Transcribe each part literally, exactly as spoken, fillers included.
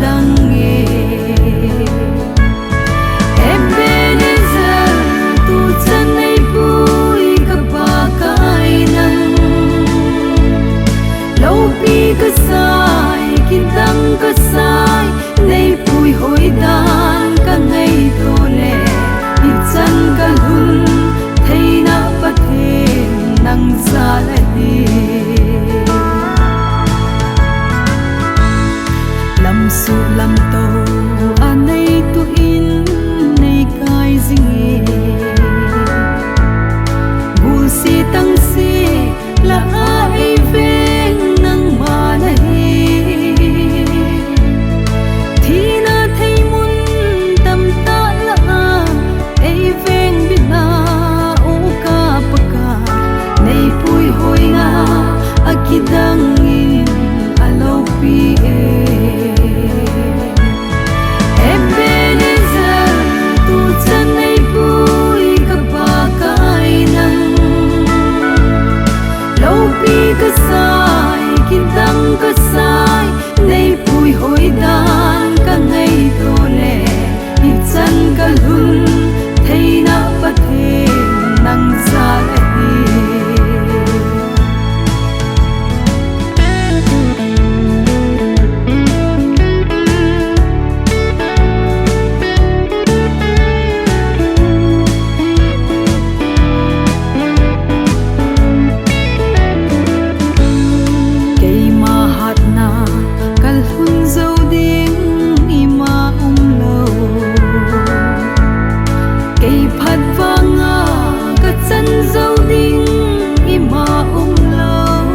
Dang e. Ebenezer, tuchan eipui ka Pakai nang. Loupi kasai, kidang kasai, neipui hoi dan ka ngaito le, ichan kalhun theina Pathen nang jal ahi. Lamsuh lamto a neituh in neikai jing e. Gulse tangse lah a eiveng nangma nahi. Thina thei mun tamtah lah a eiveng bina, O ka Pakai, neipui hoina a kidang in aloupi e. Ebenezer, tuchan eipui ka Pakai nang. Loupi kasai, kidang kasai, neipui hoi dan ka ngaito le, ichan kalhun theina Pathen nang jal ahi. Keima hatna kalhun jou ding ima umlou. Kei phat vanga kachan jou ding ima umlou.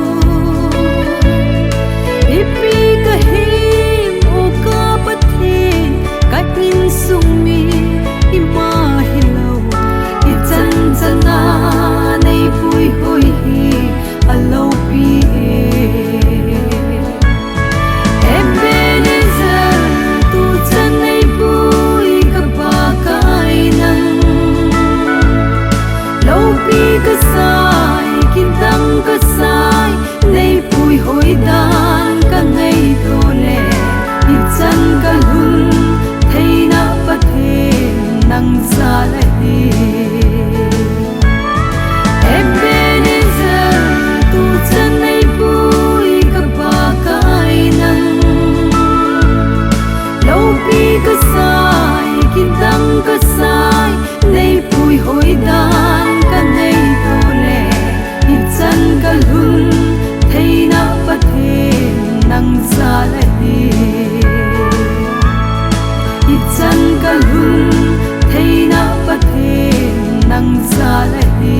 Ipi kahim, O ka Pathen, ka insung mi ima hilou. Ichan chana neipui hoi hi aloupi e. Ebenezer, tuchan eipui ka Pakai nang. Loupi kasai, kidang kasai, neipui hoi dan ka ngaito le, ichan kalhun theina Pathen nang jal ahi. Ebenezer, tuchan eipui ka Pakai nang. Loupi kasai, kidang kasai, neipui hoi dan ka ngaito le, ichan kalhun theina Pathen nang jal ahi. Ichan kalhun theina Pathen nang jal ahi.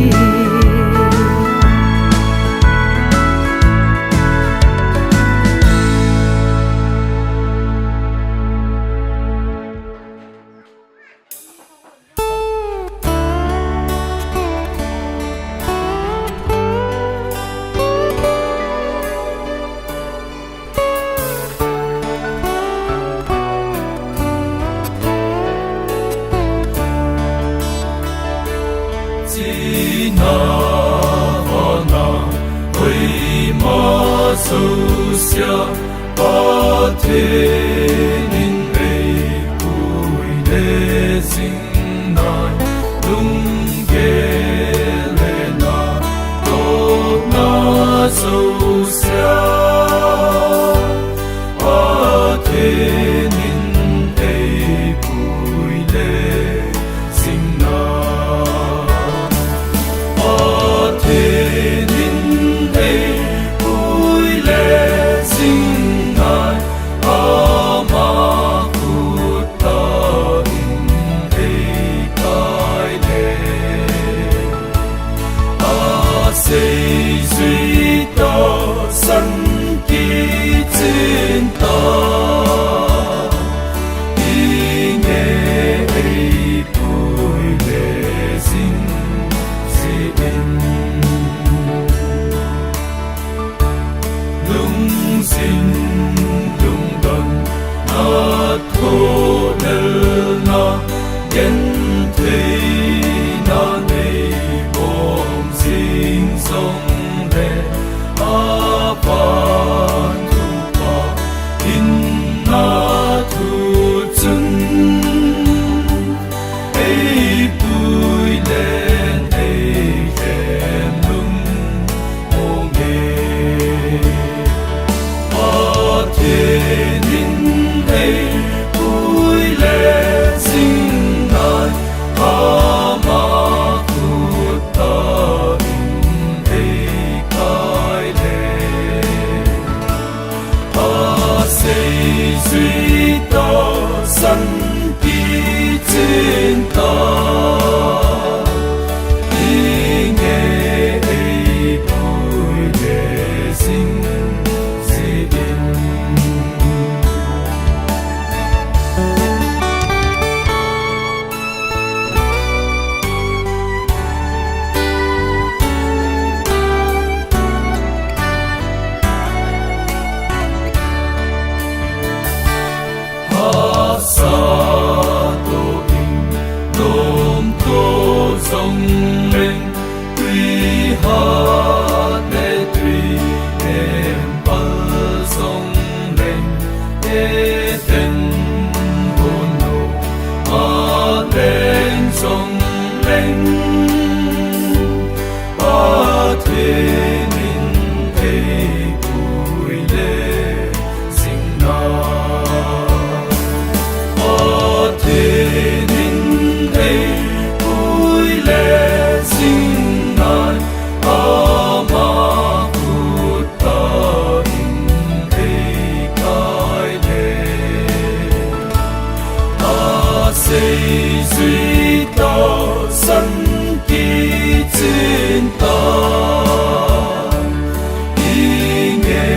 China vana koima jousea Pathen in eipui le jing nai, lunggel le natona jousea Pathen in eipui le jing nai. Pathen in eipui le jing nai, ama khut tah in eikai le, aseijui tahsan kichen tah. Sui ta san ki chin ta, i nge ei pui le sing si in. Hasa to in, dom to zong leng, tui hat le tui em pal zong leng, e ten hun no, a leng zong leng, Pathen in ei pui le sing nai. Pathen in ei pui le sing nai. Ama khut ta in ei kai le. A sei sui ta san ki chin ta, i nge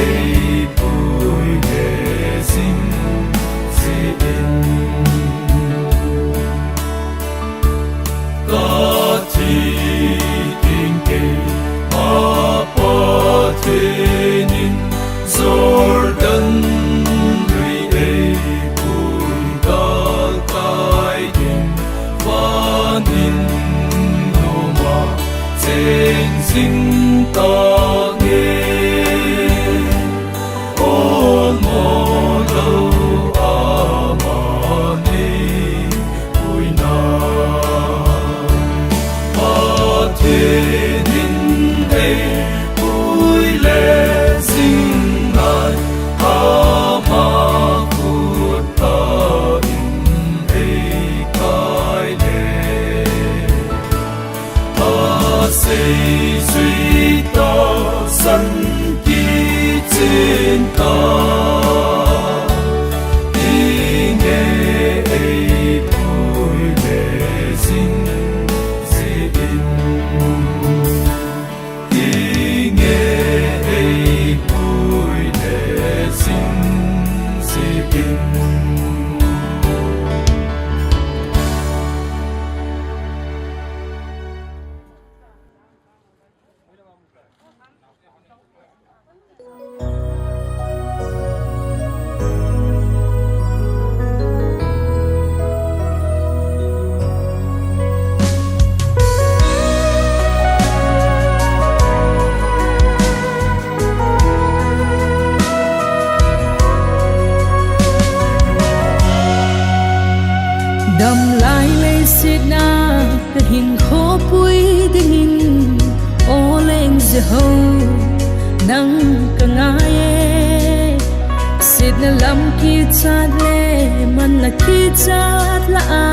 ei pui le sing si in. Ka thi ding keima Pathen in Jordan lui ei pui galkai ding, van in noma cheng sing ta nge. Olmo lou ama nei pui nai. Pathen in ei pui le sing nai. Ama khut ta in ei kai le. A sei sui ta san ki chin ta, i nge ei pui le sing si in. I nge ei pui le sing si in. Damlai leiset a kahinkho pui dingin, O leng Jehovah, nang kangai e. Setna lam kichat le manna kichat lah a,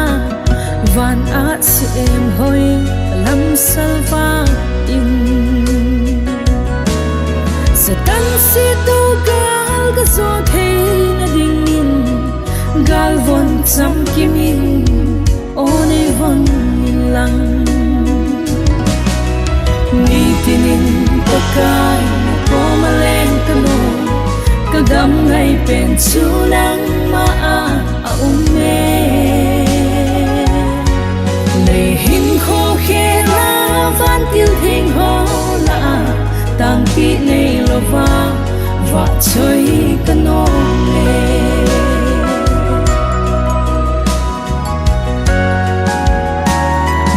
van a siem hoi lam salvang in. Satan sietto gal kajo theina dingin, galvon chamkim in, O neivon in lang. Nitin in Pakai nakoma leng kanom, kagam ngai pen chu nangma a aum e. Lei hinkho khel a vantil theng ho lah a, tangpi neilou va vahchoi kanom e.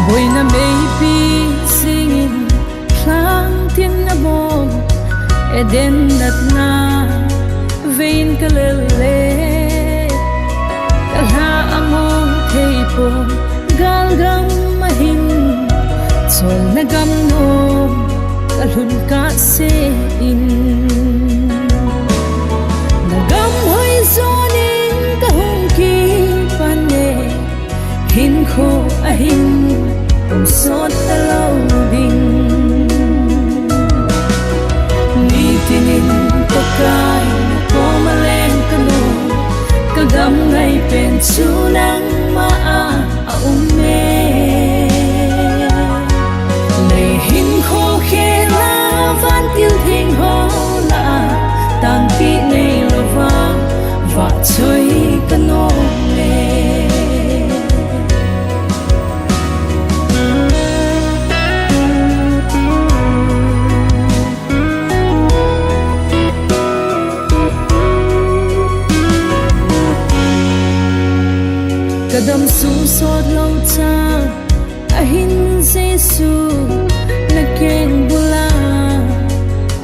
Boina meipi singin lhang tin abom, Eden natna vein kalel le, kalha among thei pon, galgam ahin, cholna gam nom kalhun kahse in. Nagam hoi jonin kahung kipan e, hinkho ahin um sot talou ding. Nitin in Pakai nakoma leng Chu nangma a, a um e. Lei hinkho khela vantil theng ho lah a, tangpi nei lova, vahchoi ka nom e. Ka dam sung sot lou cha, ahin Jesu, na keng bula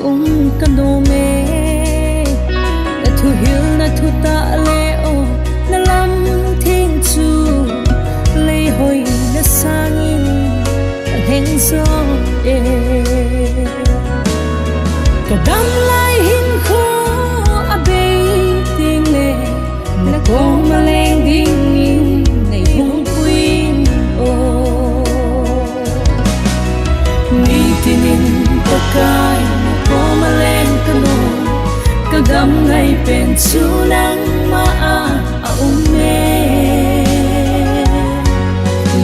um ka nom e. Na thuhil, na thutah le o, na lam theng chu, lei hoina sangin ka lheng jo e. Ka dam lai hinkho a bei teng le, na koma leng dingin nei hung puiyin o. Nitinin Pakai, na koma leng ka nom, ka gam ngai pen chu nangma a, a um e.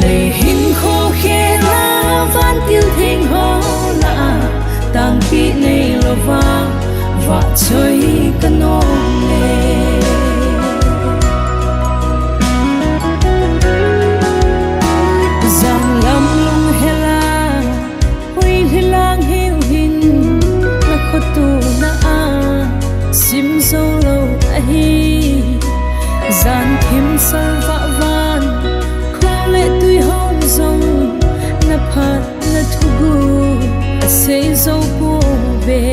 Lei hinkho khela vantil theng ho lah a, tangpi nei lova, vahchoi ka nom e. Jan lam lunghel a, hoi lhi lang hiu hin, na khotona a, sim jou lou ahi. Jan thim sal vah van, kho le tui hon jong, na phat na thuguh a sei jou pouve.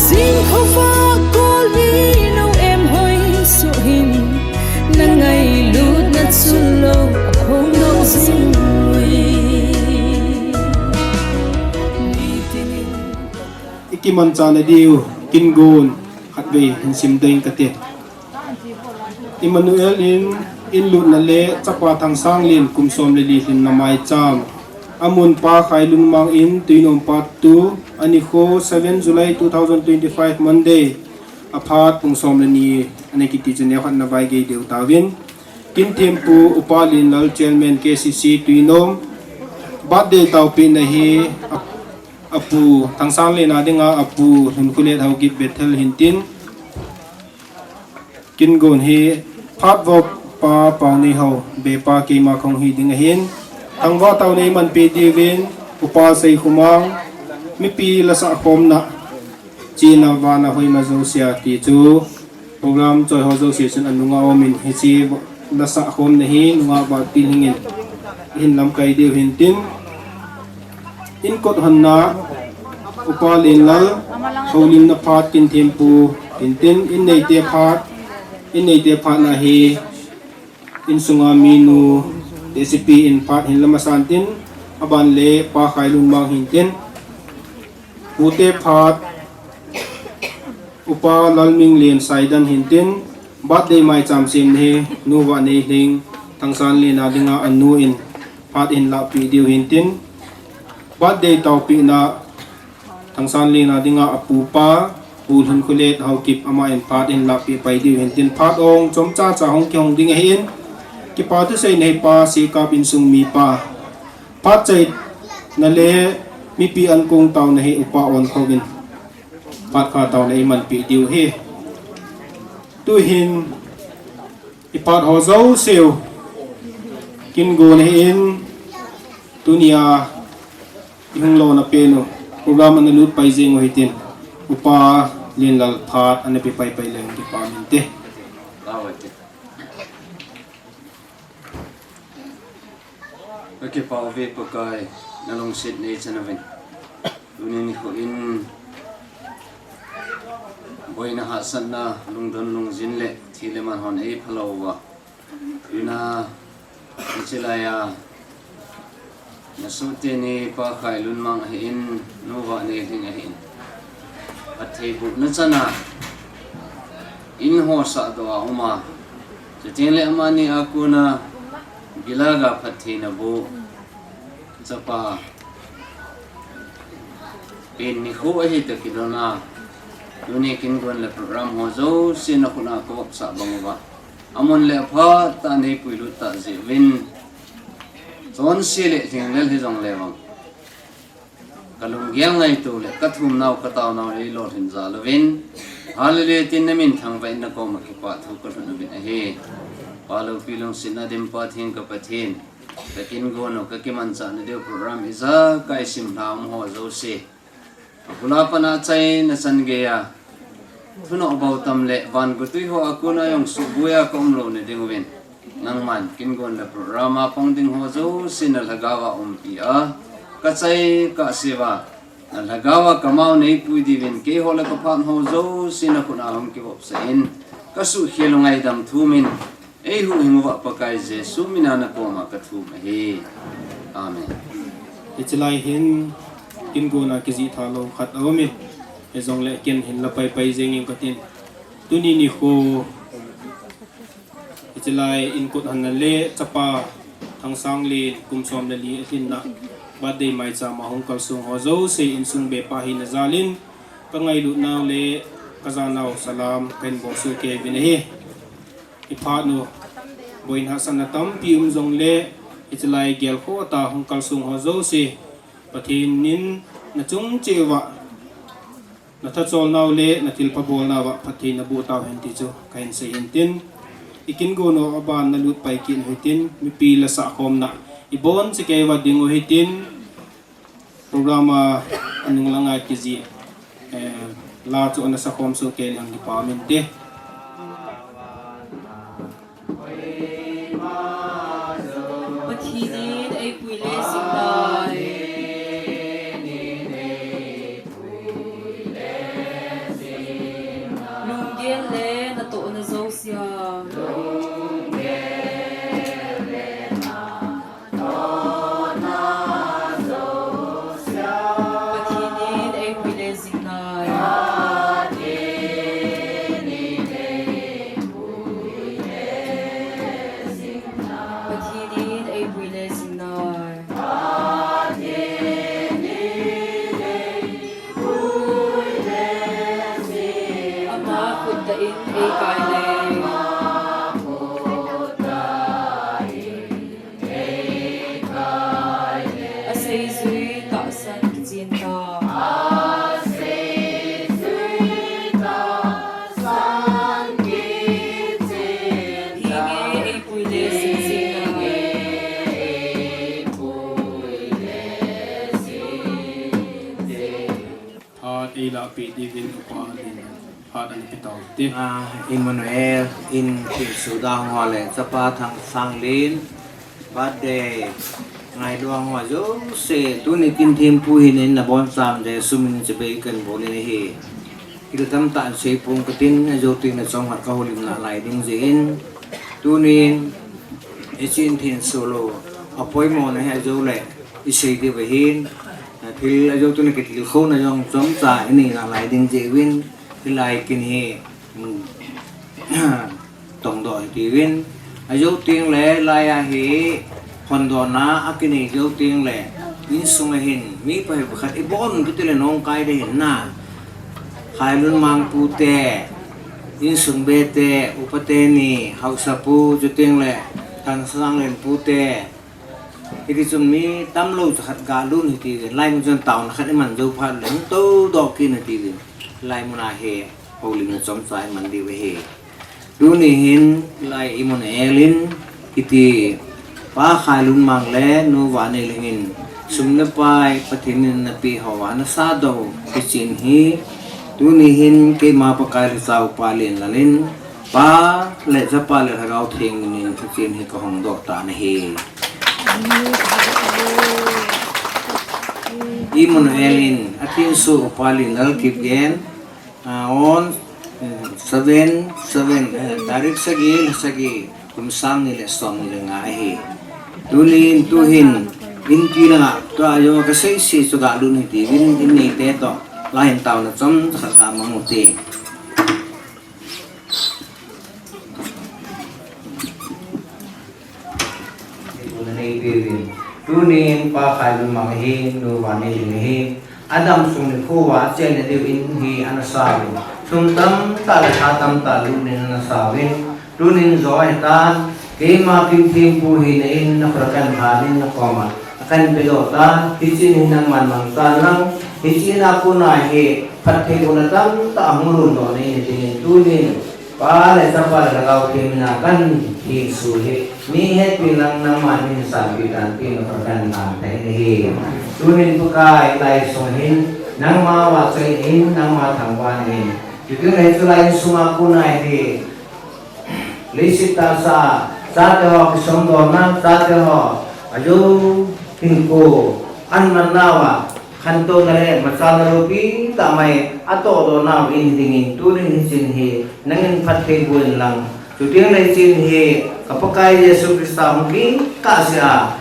Jing khovah kol ni nou em hoi suh hin, na ngailutna chun lou a phong lou jing ui. I kimanchah na diu, kin gon, khatvei hin sim ding kate. Emmanuel in, in lutna le chapa Thangsanglien kum som le li lhinna maicham. Amun Pa Khailunmang in, Tuinom Part two, anikho seven July two thousand twenty-five Monday, aphat pung som le ni, ana kiti chu neokhat na vaigei diu tauvin. Kin thempu Upa Lienlal Chairman K C C Tuinom, birthday taopehna hi a, apu Thangsanglien a dinga apu Lhunkholet Haokip Bethel hintin. Kin gon hi phat vo pa Paoneiho, bepa keima khong hi ding ahin. Thangvah taona nei manpeh diuvin, Upa Seikhomang, mipi lasah khomna, china vana hoima jousea ti chu, program choi ho jouse chun anunga umin hiche lasah khomna hi nunga vahpeh dingin hin lamkai diu hintin. In kot honna, Upa Lienlal, houlimna phat kin thempu hintin, in neite phat, in neite phat na hi, insunga minu, tehsepi in phat hin lamasan tin, aban le Pa Khailunmang hintin, pute phat, Upa Lalminglien Saidan hintin, birthday maicham semna hi, Nu Vahneilhing, Thangsanlien a dinga anu in, phat hin lahpeh diu hintin, birthday taopehna, Thangsanlien a dinga apupa, Pu Lhunkholet Haokip ama in phat hin lahpeh pai diu hintin, phat ong chomcha cha hung kihong ding ahin, kipa thuseina hi Pa Seikap insung mipa, phat chaina le mipi ankong taona hi Upa Onkhouvin, phat kha taona imanpeh diu ahi. Tuhin, iphat ho jouseu, kin gon ahin, tunia, ihung lona penu, program ana lut pai jeng u hitin, Upa Lienlal phat ana pe pai pai leng kipa minte. Kakipah uve Pakai, nalungset neichan uvin. Tuni nikho in, boina hahsatna, lungdon lungjin le, thi le man hon eiphalou uva. Tuna, hiche laiya, nasoh teni Pa Khailunmang ahin, Nu Vahneilhing ahin. Phatthei bohna chana, in ho sahdoh a uma. Chuteng le amani a kona, gilaga phattheina boh. Chapa, pen nikho ahi toh kidona, Tuni kin gon le program ho jouse nakhut a kavopsah bang uva, amun le aphat tah a neipui lut tah jeh uvin, chonse le lhinglel hijongle vang, kalunggel ngaito le kathumnau kataonau eilolhin jal uvin, Hallelujah tin namin thangvah in nakoma kipathu kalhun uvin ahi. Pa loupi lungsetna dim Pathen ka Pathen, kakin gon u kakimanchah nadiu program ijakai simlha um ho jouse, abul a pat a achaina chan geiya thunoh bautam le vangotwi ho a kona jong suhboiya kaum louna ding uvin, nangman kin gon le program a pang ding ho jouse nalhagao a umpi a, kachai kahseuva nalhagao a kamao neipui diuvin, keiho le kaphat ho jouse nakhut a hung kivopsah in, kasuhkhel u ngaidam thumin, eihuhhing uva Pakai Jesu mina nakoma kathum ahi. Amen. Hiche lai hin kin gon a kijih thalou khat aumin, hijongle ken hin la paipai jeng inge katin. Tuni nikho hiche lai in kut hanna le chapa Thangsanglin kum som le li alhinna birthday maicham a hung kalsong ho jouse insung bepa hina jalin, kangailutnau le kajanau salam kahin bolsoh kei uvin ahi. Iphat u boina hahsatna tampi um jongle, hiche lai gelkhoh tah a hung kalsong ho jouse, Pathen in nachung cheh uva nathacholnau le nathilpha bolnauva phatthei naboh tauhen ti chu kahin sei hintin, ikin gon u aban nalut pai kit u hitin, mipi la sahkhomna ibonchauva ding u hitin, program a anung langa kijih, eh, la chu ana sakhom soh kei leng kipa um inte. Pathen in eipui le jing nai. Lunggel le natohna jousea. Pathen in eipui le jing nai. Pathen in eipui le jing nai. Ama khut tah in eikai le. Aseijui tahsan kichen ta. Hinge eipui le jing jing nai. Phat eilahpeh diuvin upa din phat ana pe taute. Ah, Emmanuel in thilsoh dang ho le chapa Thangsanglin birthday ngailuang ho jouse tuni kin thempu hin in nabonchauvin Jesu min in chibai kahin bol in ahi. Thil tamtah in seipong katin, ajou teng le chomkhat kahoulim nalai ding jeh in, tunin hiche in thilsoh lou apoimona hi ajou le isei diu ahin, thil ajou teng le kitilkhouna jong chomcha inei nalai ding jeh uvin, hilai kin hi, um, tongdoh hitiuvin, ajou teng le laiya hi hondohna akinei jou teng le, insunga hin mi pahal pakhat ibon kiti le nungkai ding ahin na, Khailunmang pu te, insung be te, upa teni, haosapu, chuteng le Thangsanglin pu te, hiti chun mi tamlou chu khat galut hitiuvin, hilai mun chun taona khat iman jou phat le hung toudoh kit hitiuvin, hilai muna hi houlimna chomcha iman diu ahi. Tuni hin hilai Emmanuel in hiti, Pa Khailunmang le Nu Vanneilhing in sum le pai Pathen in napeh hou a nasa doh hiche in hi, tuni hin keima Pakai lhacha upa Lenlal in, Pa le Chapa le Lhagao Theng min in hiche in hi kahongdoh tan ahi. Emmanuel in athilsoh upa Lenlal Kipgen, ah, on, eh, seven, seven, eh, tarik sagi, sagi, kum sang ni le som ni le nga ahi. Tunin, tuhin, inpi langa, tua jong kaseise chu galut hitiuvin, in neite toh, la hin taona chomcha khat kamang ute. Tunin Pa Khailunmang hi, Nu Vanneilhing hi, adamsung nikho a achaina diu in hi ana sa uvin. Sum tamtah le tha tamtah lut in ana sauvin, tunin jo ahitan, keima Kimthempu hina in na khut a kahin lhan in na koma kahin pedoh tan, hiche in hin nangman mangchan lang, hiche in a kona hi phattheibohna tamtah ahung londoh na in dingin tunin, Pa le Chapa le Lhagao Theng mina kahin thengsuh hi, mi hetpi lang nangman hin sanpeh tan tin na khut a kahin lhan tan ahi. Tunin Pakai lai sung hin, nangma vahchoina in, nangma thangvahna in, chuti le hiche lai insung a kona hi, leiset tahsa, chate ho kisongdohna, chate ho, ajou, hinkho, ahin man nauva, khantouna le machalna loupi tah mai atohdoh nau in hidingin, tunin hiche in hi, nangin phattheiboh in lang. Chuti le hiche in hi, ka Pakai Jesu Christa hung kit kahsea,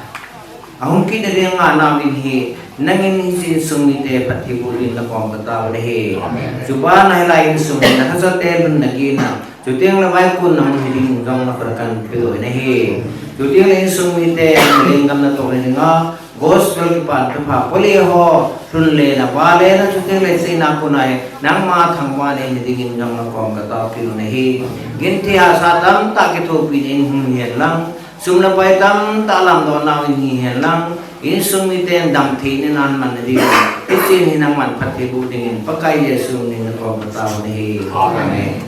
ahung kit nading a nau in hi, nangin hiche insung mite phattheiboh din na kom katao nahi. Amen. Chuban a hilai insung hi na hachate lhunna gihna, chuti le vaikunna mun hiding jong na khut a kahin pedoh nahi. Chuti le insung mite lenggam natoh nading a, gospel kipa thupha pole ho, lhun le na, vale na, chuti le hiche a kona hi, nangma thangvahna in hidingin jong na kom katao kit u nahi. Genthei hahsa tamtah kithopina in hung hihen lang, sum le pai tamtah lamdoh nau in hihen lang, insung miten damtheina in ahin man nading, hiche in hi nangman phattheiboh dingin, Pakai Jesu min in na kom katao nahi. Amen.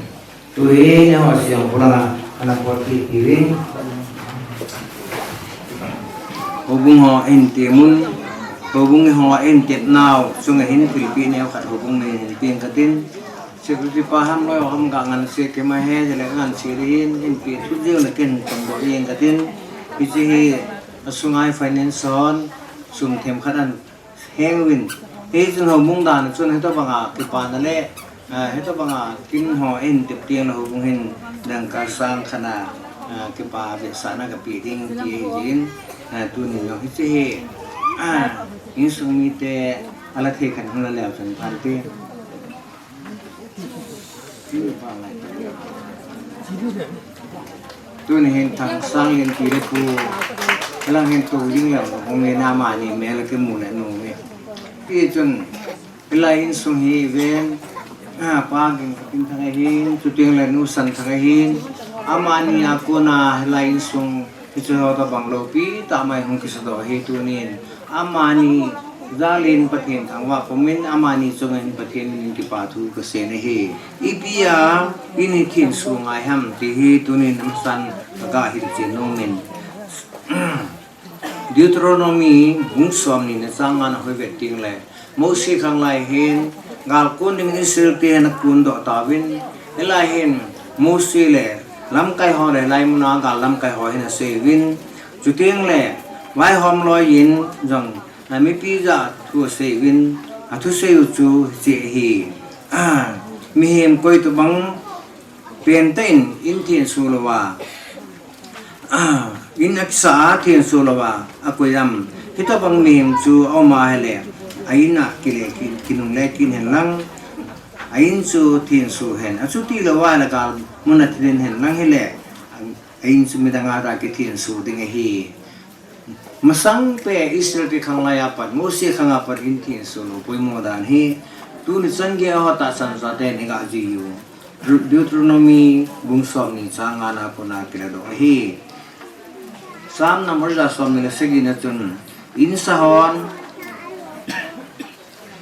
Tuhin eiho seng pulanga, ana pot kit uvin. Houbung ho ahin tem un, houbung ho ahin tep nau chunga hin thilpeh neo khat houbung min hin peng katin. Secretary pa ham loi ho ham ka nganse kima he, jale nganse ding hin, hin pe thut jeng le ken tong doh jeng katin. Hiche hi asunga hi finance hon sum themkhat ahin heng uvin. Hichun houbung dan chun hitobanga kipana le, ah, hitobanga kin ho ahin tep teng le houbung hin dangka sang khat a, ah, kipa vetsahna kapeh ding ti ahi jin. Ah, tunin jong hiche hi, ah, insung mite ala thei khat hung la leu chun phante. Tuni hin Thangsang Lenpi le Pu, lang hin tu jing leu, hung le na amani mel kimu le nu me. Hichun, hilai insung hi ven, ah, Pa Gingkapinthang ahin, chuti le Nu Santhang ahin, amani a kona hilai insung, hiche ho tobang loupi tah mai hung kisadoh ahi tunin. Amani jal in Pathen thangvah pum in, amani chunga hin Pathen in kipa thu kasei nahi. Ipi a in hi thenso ngai ham ti hi tunin amasan kaga hilchen nom in. Deuteronomy bung somni na chang nga na hoi vet teng le, Mose khanglai hin gal kon ding Israel te ana kondoh tauvin, hilai hin Mose le lamkai ho le hilai muna gal lamkai ho hin asei uvin, chuteng le vaihom loi in jong, a, mipi jah a thu asei uvin, athusei u chu hiche ahi. A, mihem koi tobang pentah in in thenso louva, a, in akisah a thenso louva akoi ham? Hitobang mihem chu aum ahile, a in a kile ki, kinungle kit hen lang, a in chu thenso hen. Achuti louva ahile gal mun a thil in hen lang hile, a, a in chu midang a kithenso ding ahi. Masang pet Israel te khanglai a pat, Mose khang a pat in thenso lou poimo dan hi, tuni chan geiya ho tahsan jat in iga ji u. Deut-, Deuteronomy bung somni chang nga na kona kiladoh ahi. Psalm number ja somni le sagi na chun, insa hon,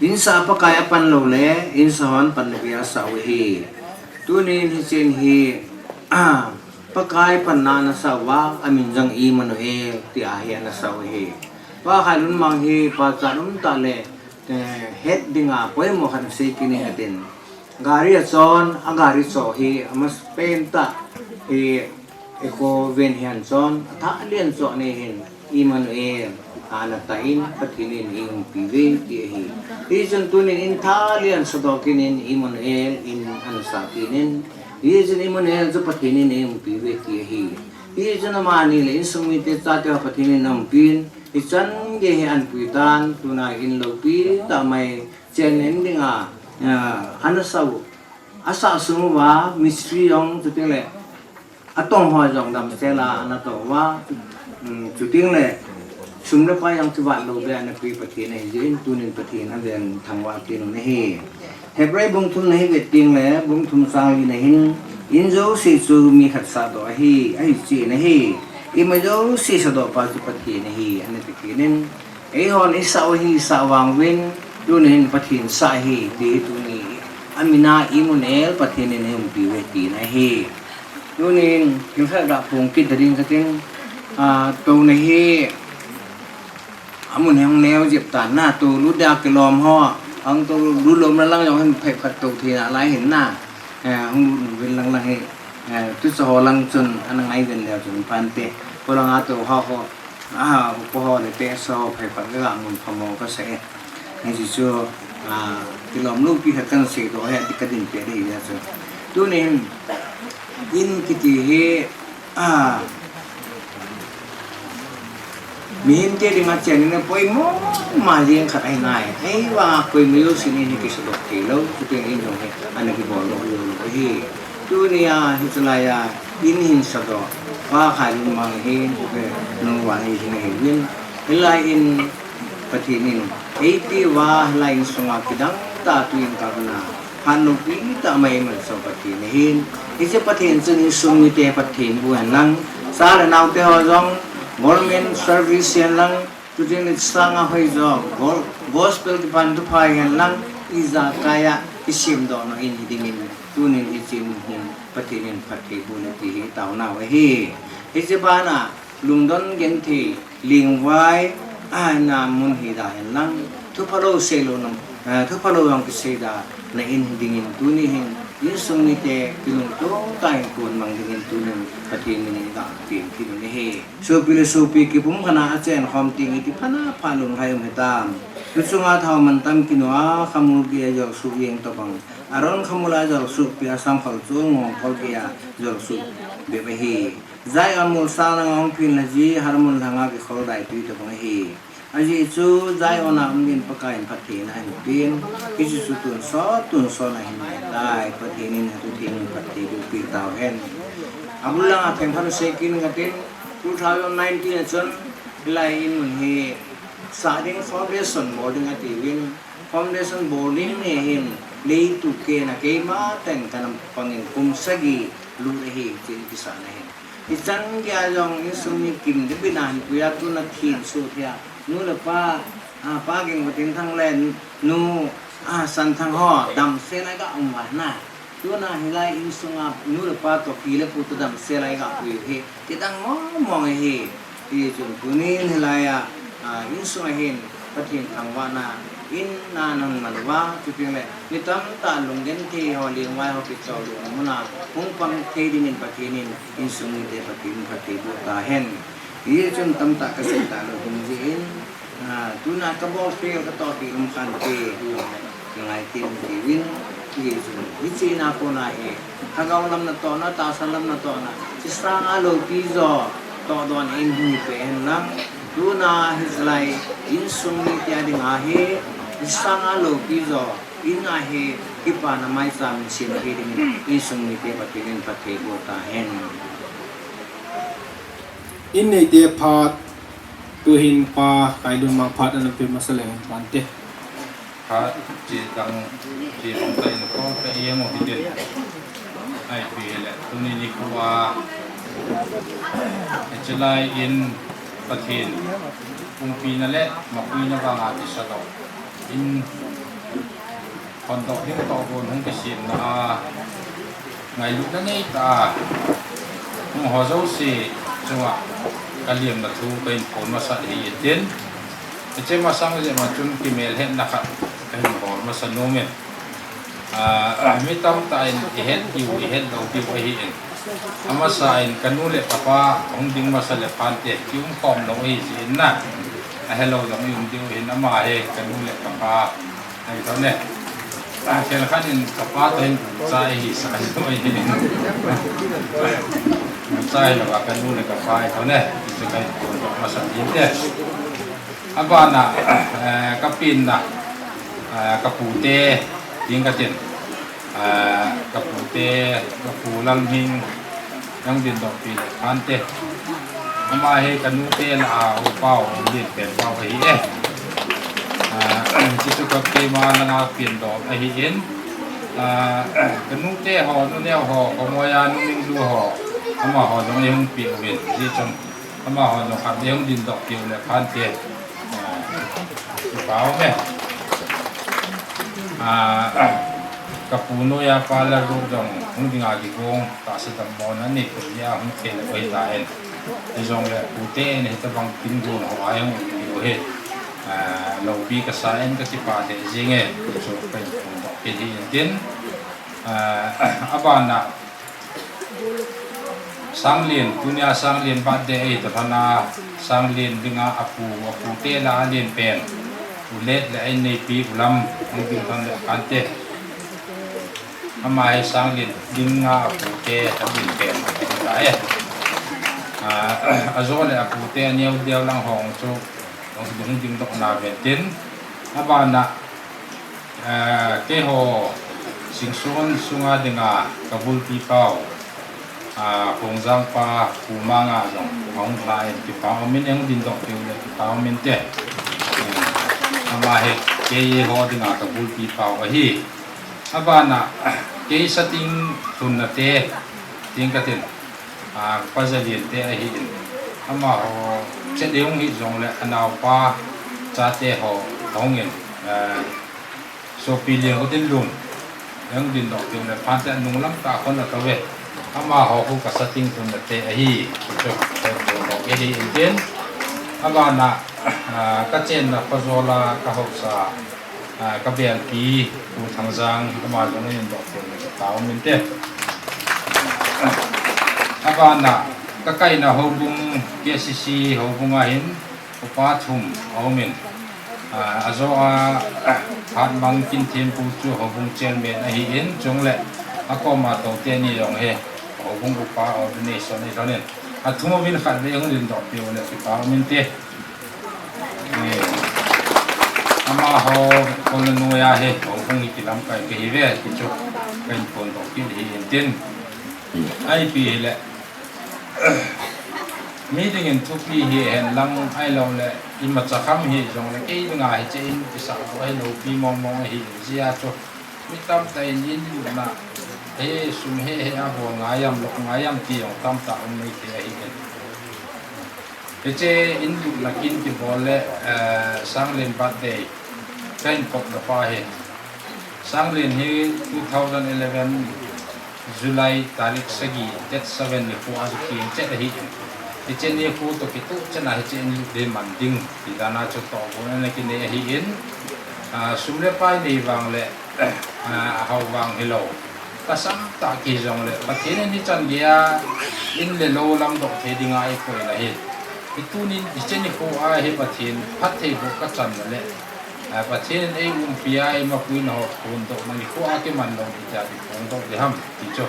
insa a Pakai apan lou le, insa hon pan nabia asah u ahi. Tunin hichen hi, a, Pakai panna ana sah uva, amin jong Emmanuel tia hi ana sah u ahi. Pa Khailunmang hi pachat um tah le, eh, het dinga poimo khat sei kit ning katin. Gari a chon, a gari cho hi, amasapen tah hi, Echo van hi ahin chon, athah lien cho ni hin, Emmanuel, ana tah in, Pathen in eiumpi uve ti ahi. Hichun tunin in thah lien sadoh kit in Emmanuel in ana sah kit in. Hichun Emmanuel chu Pathen in eiumpi uve ti ahi. Hichun amani le insung mite chate ho Pathen in aumpi in. Hichan gei hi ahin pui tan, tuna in loupi tah mai chen in dinga, ah, ana sah u. Asah sung uva, mistri jong, chuteng le, atong ho jong damsel a ana toh uva, um, chuteng le, sum le pai jong chuvat lou beh a ana pe Pathen ahi jeh in, tunin Pathen a ven thangvah kit u ahi. Hebrai bung thum na hi vet ding le, bung thum chang li na hin, in jouse chu mi khat sahdoh ahi, ahi chi na hi, ima jouse sahdoh pa chu Pathen ahi, ana ti kit in, eihon i sah u hi sah vang uvin, tuni hin Pathen sah ahi, ti hi tuni, a min a i mun el Pathen in i umpi uve ti na hi. Tuni hin, kin khat ga phong kit ding ka tin, a, to na hi, Amun hung neo jep tan na, tu lu dia kilom ho, hung tu lu lom la lang jong hin phai phat tu thi na lai hin na. Eh, hung lu nu vin lang lang hi, eh, tu sa ho lang chun, ana ngai vin leo chun pan te. Ko lang a tu ho ho, a, ko ho le te sa ho phai phat ka mun phamo ka se. Ni si chu, a, kilom lu pi khat kan se do he, di ka din pe di ya chu. Tu ni hin, in kiti hi, a, Mihem te dinga chen in apoimo ma jeng khat ahi ngai. Ahivanga koima jousen in hi kisadoh thei lou, chuteng in jong hi ana kibol lou lou lou ahi. Tunia hiche laiya in hin sadoh, Pa Khailunmang hi, numei hi hin ahi uvin. Hilai in Pathen in eipeh uva, hilai insunga kidang tah a tu in kap na, phat loupi tah mai man so Pathen ahin. Hiche Pathen chun insung mite phatthei boh hen lang, cha le nao te ho jong, government service hen lang, chuteng le sanga hoi jo, go-, gospel kipan thupha hen lang, ijakai a kisemdoh na in hi ding in, tunin hiche in hin Pathen in phatthei boh in ti hi taona u ahi. Hiche bana, lungdon genthei, lingvai, a, na mun hi da hen lang, thupha lou sei lou na, a, thupha lou jong kisei da na in hi ding in tuni hin, insung mite kilungto tah in kon mang ding in tunin Pathen min in ga peng kit u ahi. Sopi le sopi kipum khat a achen khom teng iti phat na phat lunglhai um hitam. Tuchunga thao mantam kinu a, khamul gei a jol suh jeng tobang. Aron khamul a jol suh pi a, sangkhol chu ngongkhol gei a jol suh bep ahi. Zion mol sang langa hung phin lha ji, Hermon lhanga kikhol dai tui tobang ahi. Ajeh chu Zion a um ding in Pakai in phattheina ahin pen. Hiche chu tonsot, tonsot a hin ngai tai. Pathen in atu theng in phatthei boh peh tau hen. Abul langa theng khat sei kit ing katin, two thousand nineteen a chun, hilai in mun hi sah ding foundation bol ding ati uvin. Foundation bol ding ni hin, leiset a keima tah in kana pang in kum sagi lut ahi, tin kisah na hin. Ichan gei a jong insung mi kim ding bina hin puiya tuna thin su thia. Nu le pa, a, Pa Gengvatinthang le nu, a, Santhang ho, damsel a ga um uva na. Tuna hilai insunga nu le pa toh pi le pu toh damsel a ga pui u hi. Kidang mong mong ahi. Hichun tunin hilai a, a, insunga hin Pathen thangvahna in na nahung man uva, chuteng le mi tamtah lunggenthei ho, lingvai ho kichol lona muna hung pang thei dingin Pathen in insung mite Pathen in phatthei boh tahen. Hichun tamtah kasei talou ding jeh in, a, tuna kabol khel katoh ti um khan te, hijongle, ngai tin tiuvin, hichun, hiche na kona hi, lhagao lam natohna, tahsa lam natohna, hiche sanga loupi jo toh don in hung hi peh hen lang, tuna hiche lai insung mite a dinga hi, hiche sanga loupi jo in a hi, kipana maicham in sem thei dingin, insung mite Pathen in phatthei boh tahen. In neite phat, tuhin Pa Khailunmang phat ana pe masa leng tante. Phat, che dang, che dang ta in ko ta eng u hitin. Ahi pi le, tuni nikho a, hiche lai in Pathen umpina le mapuina vanga kisadoh in, hondoh ding toh gon hung kisemna a, ngailutna neitah a hung ho jouse chunga kaliamna thu kahin phon masat ahi tin, hiche masang jeh ma chun kimelhetna khat kahin bol masa nom in. A, mi tamtah in ihet diu, ihet lou diu ahin. Amasa in kanu le kapa hung ding masa le phante, kium khom lou ahi jeh in na. Ahelou jong ium diu ahin, ama hi kanu le kapa ahi tho ne. A, khenkhat in kapa toh hin cha ihi sah lou ahin. Cha hilou a kanu le kapa ahi tho ne. Hiche kahin phon masa tin te. Abana, eh, kapenna, eh, kapu te, ding katin, eh, kapu te, kapu Lalming, jong ding doh pi le phante. Ama hi kanu te lah a, upa u ding pen pau ahi e. Eh, hiche chu kakeima langa pen doh ahin. Ah, ka nute ho, nu neo ho, ka moya nu Minglu ho, amaho jong eihung peh uvin, hijeh chun amaho jong khat eihung dingdoh peh u le phante. Ah, kipa um e. Ah, ka pu noiya pa Lalrup jong hung dinga kigong, tahsa dammona nei peh jeh a hung thei lou ahitan. Hijongle pute in hitabang tin gon ho a eihung um peh u hi, ah, loupi kasa in ka kipa lheh jenge, ti chu kahin phongdoh kit hi intin. Ah, abana Sanglen, tunia Sanglen birthday ahi toh lhona, Sanglen dinga apu, apute lah a alen pen, U Let le a inneipi U Lam, hung ding lhon le kante. Ama hi Sanglen dinga apute, alen pen, ahi tai. Ah, ajo le apute aneo deu lang ho chu hung ding, hung dingdoh na ve tin. Abana, ah, keiho Singson sunga dinga ka bulpi pau, ah, Khongjang pa Pu Manga jong ahung lha in kipa um in, eihung dingdoh peh u le kipa um inte. Hmm. Ama hi keiho dinga ka bulpi pau ahi. Abana, ah, kei Sating Lhunna te, tin katin. Ah, pa Zalen te ahin. Amaho chet eihung hi jongle anaopa chate ho ahung in, ah, Sopi Lianghotinlun, eihung dingdoh peh u le phante, anung lam tah khun atou ve. Amaho khu ka Sating Lhunna te ahi. Chu, chu, chu, chu, ahi intin. Abana, ah, ka chenna Khojol a ka haosa, ah, ka belpi, Pu Thangjang, ama jong eidingdoh peh u le kipa um inte. Abana, ka kaina houbung, K C C houbung a hin, upa thum aum in. Ah, ajo a, ah, Hatmang Kinthempu chu houbung chairman ahin, chule akoma tou teni jong hi houbung upa ordination ahi lhonin. Athum uvin khatvei hung dingdoh peh u le kipa um inte. Eh, amaho kona noiya hi houbung hi kilamkai kahi ve, ti chu kahin phongdoh kit hi intin. Ipi hile, mi dingin thupi hihen lang, ahilouleh imacha kham hijongle, kei dinga hiche in kisah bou hi loupi mong mong ahi jeh a chu, mi tamtah in in lutna, he sum he he a bol ngai am, lok ngai am ti jong tamtah um maithei ahi in. Hiche in lutna kin kibol le, eh, Sanglen birthday kahin kopna pa hi, Sanglen hi two thousand eleven July tarik sagi, date seven nikho a chu kichet ahi in. Hiche nikho toh kitoh chan a hiche in lut hi man ding ti dan a chu tohgon ana kinei ahi in. Ah, sum le pai nei vang le, ah, hao vang hilou, tasam tah kihi jongle, Pathen in hichan geiya in le lou lamdoh thei dinga eikoi in ahi. Hitunin hiche nikho a hi Pathen phattheiboh kachanna le, ah, Pathen in eiumpi a, eimapuina ho phondohna nikho a kiman lou ding tia kiphongdoh ding ham ti chu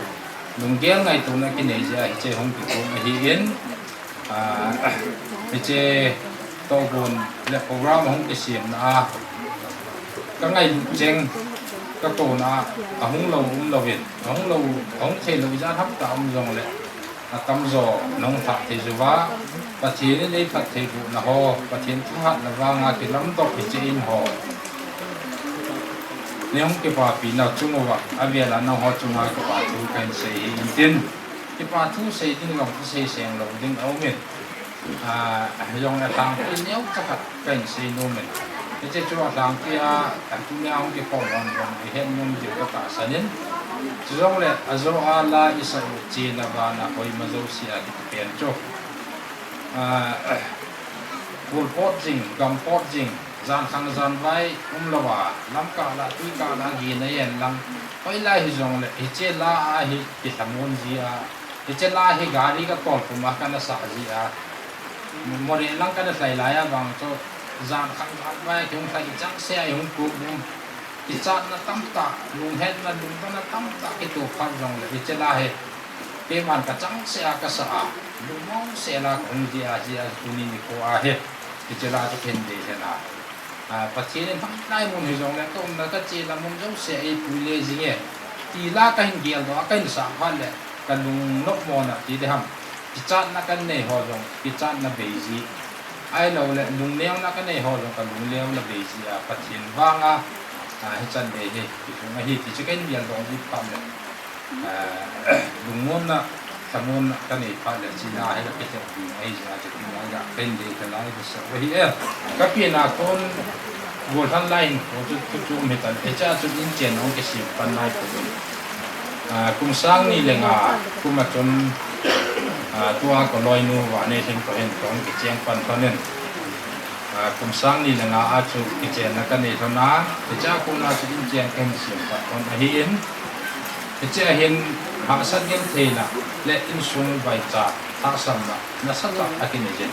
lunggel ngaitona kinei jeh a hiche hung kigong ahi in. Ah, hiche tohgon le program ahung kisemna a, ka ngailut cheng, ka kona a, ahung lou umlouvin, ahung lou, ahung theilou ijat ham tah um jongle, atamjo nahung lhah thei uva, Pathen in eiphattheibohna ho, Pathen thahatna vanga kilamdoh hiche in ho neihung kipapi nau chung uva, avel a nangho chunga kipa thu kahin sei hi intin. Kipa thu sei ding jong thusei seng lou ding aum in. Ah, jong alhangpi neocha khat kahin sei nom in. Hiche chu alhangpi a, tunia hung kikhom hon jong ihet nom diu katahsan in. Chujongle ajo a la isah u chena vana hoima jouse a kiti pen chu, ah, kul pot jing, gam pot jing, jan khang jan vai umlouva, lamkah lah, twikah lah gin ajen lang, hoilai hijongle hiche la a hi kilhamon ji a, hiche la hi gari katol puma kana sah ji a, moreh lang kana lhai lai a vang chu, jan khang jan vai kihung lhai, ichangseh a ihung kop um, kichatna tamtah, lunghetna, lungdonna tamtah kitoh phat jongle hiche la hi keiman kachangseh a kasah a, lungmong sel a kahung ji a, ji a, tuni nikho a hi hiche la chu kahin dei lhon a, ah, Pathen in hmailai mun hijongle kaumna kachena mun jouse a eipui le jinge ti la kahin geldoh a, kahin sah phat le kalung nopmona ti ding ham, kichatna kanei ho jong kichatna bei ji, ahilouleh lungneona kanei ho jong kalungneona bei ji a, Pathen vanga Ah, hichan gei hi, hichan ahi, ti chu kahin geldoh ji phat le. Ah, lungmonna, thamuonna kanei phat le, china hi la kete ding ahi jeh a chu, tina ja kahin dei thalai, hisa ahi e. Kapina kon, golhang lai hin, ko chu, chu, chu, mi tan, hiche a chu inchen hung kisem pan lai ko. Ah, kum sang ni le nga, kum a chun, ah, tua kaloinu Vaneihlin ko hin, kong kicheng pan pan in. Ah, kum sang ni le nga a chu kichenna kanei lhon a, hiche a kona chu inchen kahin sem pat lhon ahin, hiche a hin hahsat gentheina le insung vaicha tahsanna nasatah a kinei jin.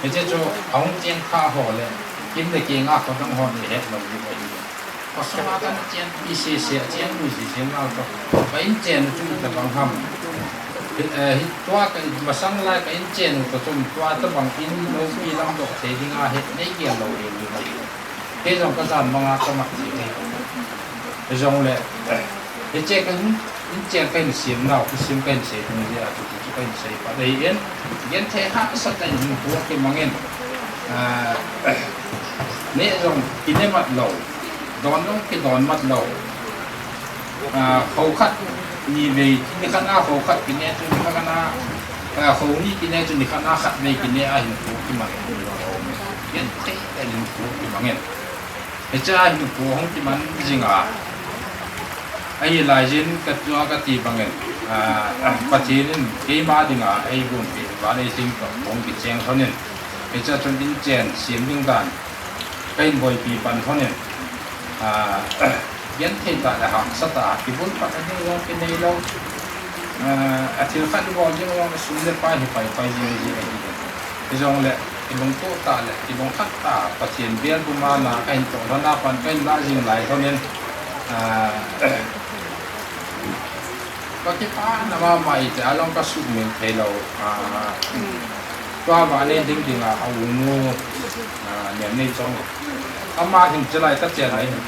Hiche chu ahung cheng kha ho le kin le keng a khodang ho ni het lou ding ahi. Khosung a kana chenpi sese, a chenpi sese nau toh, ka inchen chu itobang ham. Hi, eh, hi, tua ka, masang lai ka inchen u toh chun tua tobang in loupi lam doh thei dinga hi nei gel lou hi, hi, hi. Kei jong ka jan manga ka mat ji hi. Hijongle, eh, hiche ka hin, inchen ka hin sem nau, kisem ka hin sei ding jeh a chu, chu ka hin sei pat ahi in. Genthei hahsat a hin pu kimang in. Ah, neh jong kine mat lou. Don jong kidon mat lou. Ah, kho khat ni vei, ni khat na kho khat kine chu ni khat na, ah, kho ni kine chu ni khat na khat vei kine a hin pu kimang in. Genthei a hin pu kimang in. Hiche a hin pu hung kiman jing a. Ahi lai jin ka tua ka ti bang in, ah, Pathen in keima dinga eigonpeh Vaneihlin toh hung kicheng lhon in. Hiche a chun inchen sem ding dan kahin boipi pan lhon in. Ah, genthei tah le hahsa tah a kibulpatna ding jong kinei lou. Ah, a thil khat ibol ding jong sum le pai hi pai pai jing ji ahi. Hijongle, kilungtoh tah le, kilungkhat tah, Pathen bel buma na kahin toh lhon a pan kahin lah jing lai lhon in, ah, ka kipana mama in, tia jong ka sumil thei lou, ah, tua Vaneihlin dinga, a unu, ah, Nemneichong. Ama hin chelai ka chen lai hin.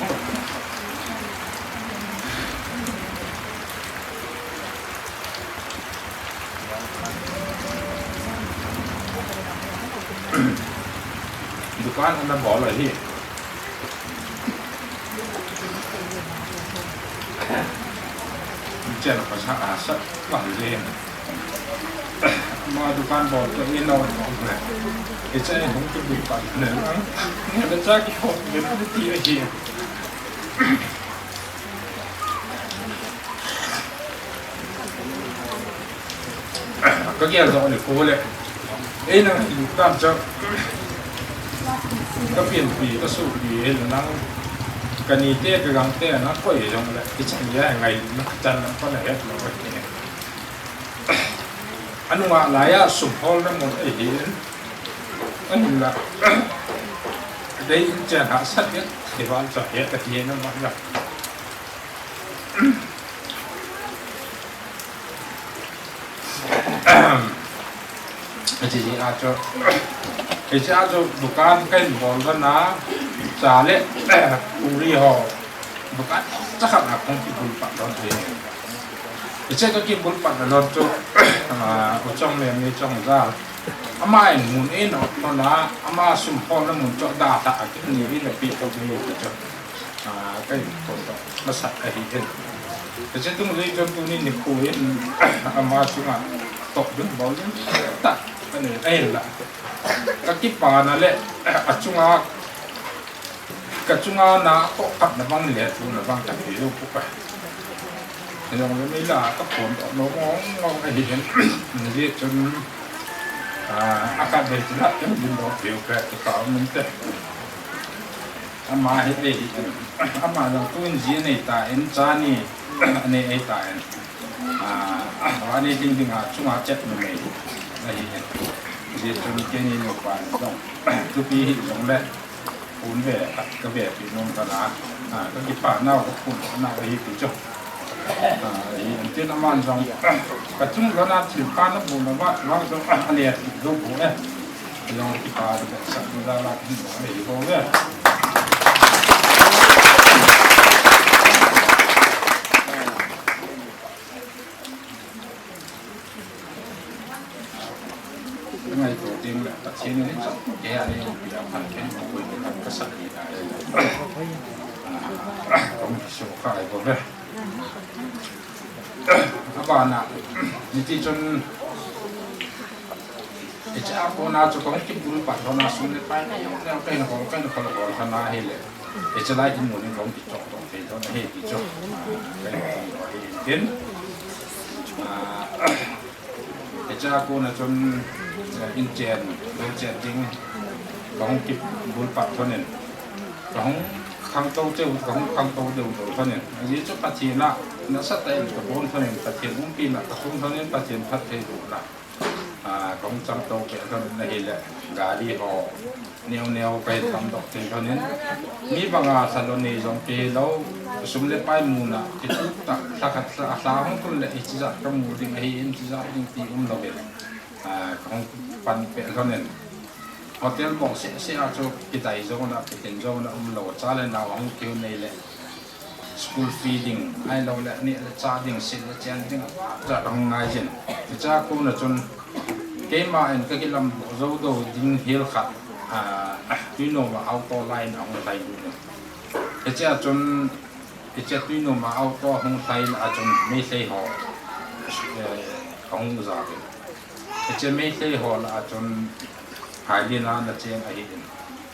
Dukan ana bol ahi. Chela pasa asa, wah, le. Ama dukan bol toh ino. Hiche hung kibulpat le. Hiche kihot le ti ahi. Ka geldoh nikho le. Ei nang hi tam cha. Ka pianpi, ka sopi, ei nang. Ka nite, ka gangte, na koi jong le. Hiche hi ngailutna chan lang pa na het lou. Anunga laiya sum holna mun ahi. Ahinla. Dei in chan hahsat le. Hival cha het ahi na ma la. Hiche a chu, hiche a chu dukan kahin bol dan a, cha le, puri ho, dukan cha khat a kong kibulpat lhon hi. Hiche ka kibulpatna lhon chu, ah, U Chong le Neichong jal. Ama in mun in ot lhon a, ama sum holna mun chu da tah a kini in api to ni chu. Ah, kahin phondoh masat ahi in. Hiche tung jui chun tuni nikho in, ama chunga toh ding bol ding tah kanei ahinla. Ka kipana le, achunga, ka chunga na toh khatna bang le tuna bang ka ti lou pu ka. Jong le mei la ka phondoh nom mong mong ahi in. Hijeh chun, ah, akhat vei chun a ken din doh piu ka, ka tao mun te. Ama hi, eh, ama jong tun ji anei tan, cha ni anei tan. Ah, Vaneihlin dinga chunga chet numei ahi. Hijeh chun keini nupa jong, thupi hijongle, pon ve, ka vepi nom tan a, ah, ka kipa nau, ka phondoh nau ahi ti chu. Ah, hi, antin aman jong, ka chung lona thil pha na bu na va, va jong, ah, ale, ti do bu e. Jong kipa, sa, sa, la, la, ti do, ale, hi bo ve. Ngaito ding le, Pathen in chang, ke a le, pi a phan ken, ko ko ni ka sa ni na. Kong kiso kha ai bo ve. Abana, niti chun, hiche a kona chu kong kibul pat lhon a sum le pai neo neo kahin hol, kahin hol hol kha na hile. Hiche lai in mun in kong kichok chok thei lhon ahi ti chu. Kahin ti lhon ahi tin. Ah, Hiche a kona chun, eh, in chen, lou chen ding, kahung kibul pat lhon in, kahung khangtou cheu, kahung khangtou deu deu lhon in. Ajeh chu Pathen a, nasatah in kabon lhon in, Pathen umpina kasung lhon in, Pathen phattheibohna, ah, kahung changtou peh lhon in ahile, gari ho, neo neo kahin tamdoh thei lhon in, mi banga lha lou nei jong kei lou, sum le pai muna, kitup tah, lha khat, lha, lha hung tun le hiche jat kamu ding ahi in, hiche jat ding ti umlou in, ah, kahung pan peh lhon in. Hotel bou seh seh a chu kidai jong na, kitin jong na umlou, cha le nao ahung kihou nei le, school fee ding, ahilou le, neh le chah ding, sil le chen ding, ajat ahung ngai jin. Hiche a kona chun, keima in kakilam doh jou dou ding hel khat, ah, Tuinom a auto line ahung lhai lut in. Hiche a chun, hiche Tuinom a auto ahung lhai lah a chun, Meitei ho, eh, ahung ja in. Hiche Meitei ho lah a chun, Hailin a na cheng ahi in.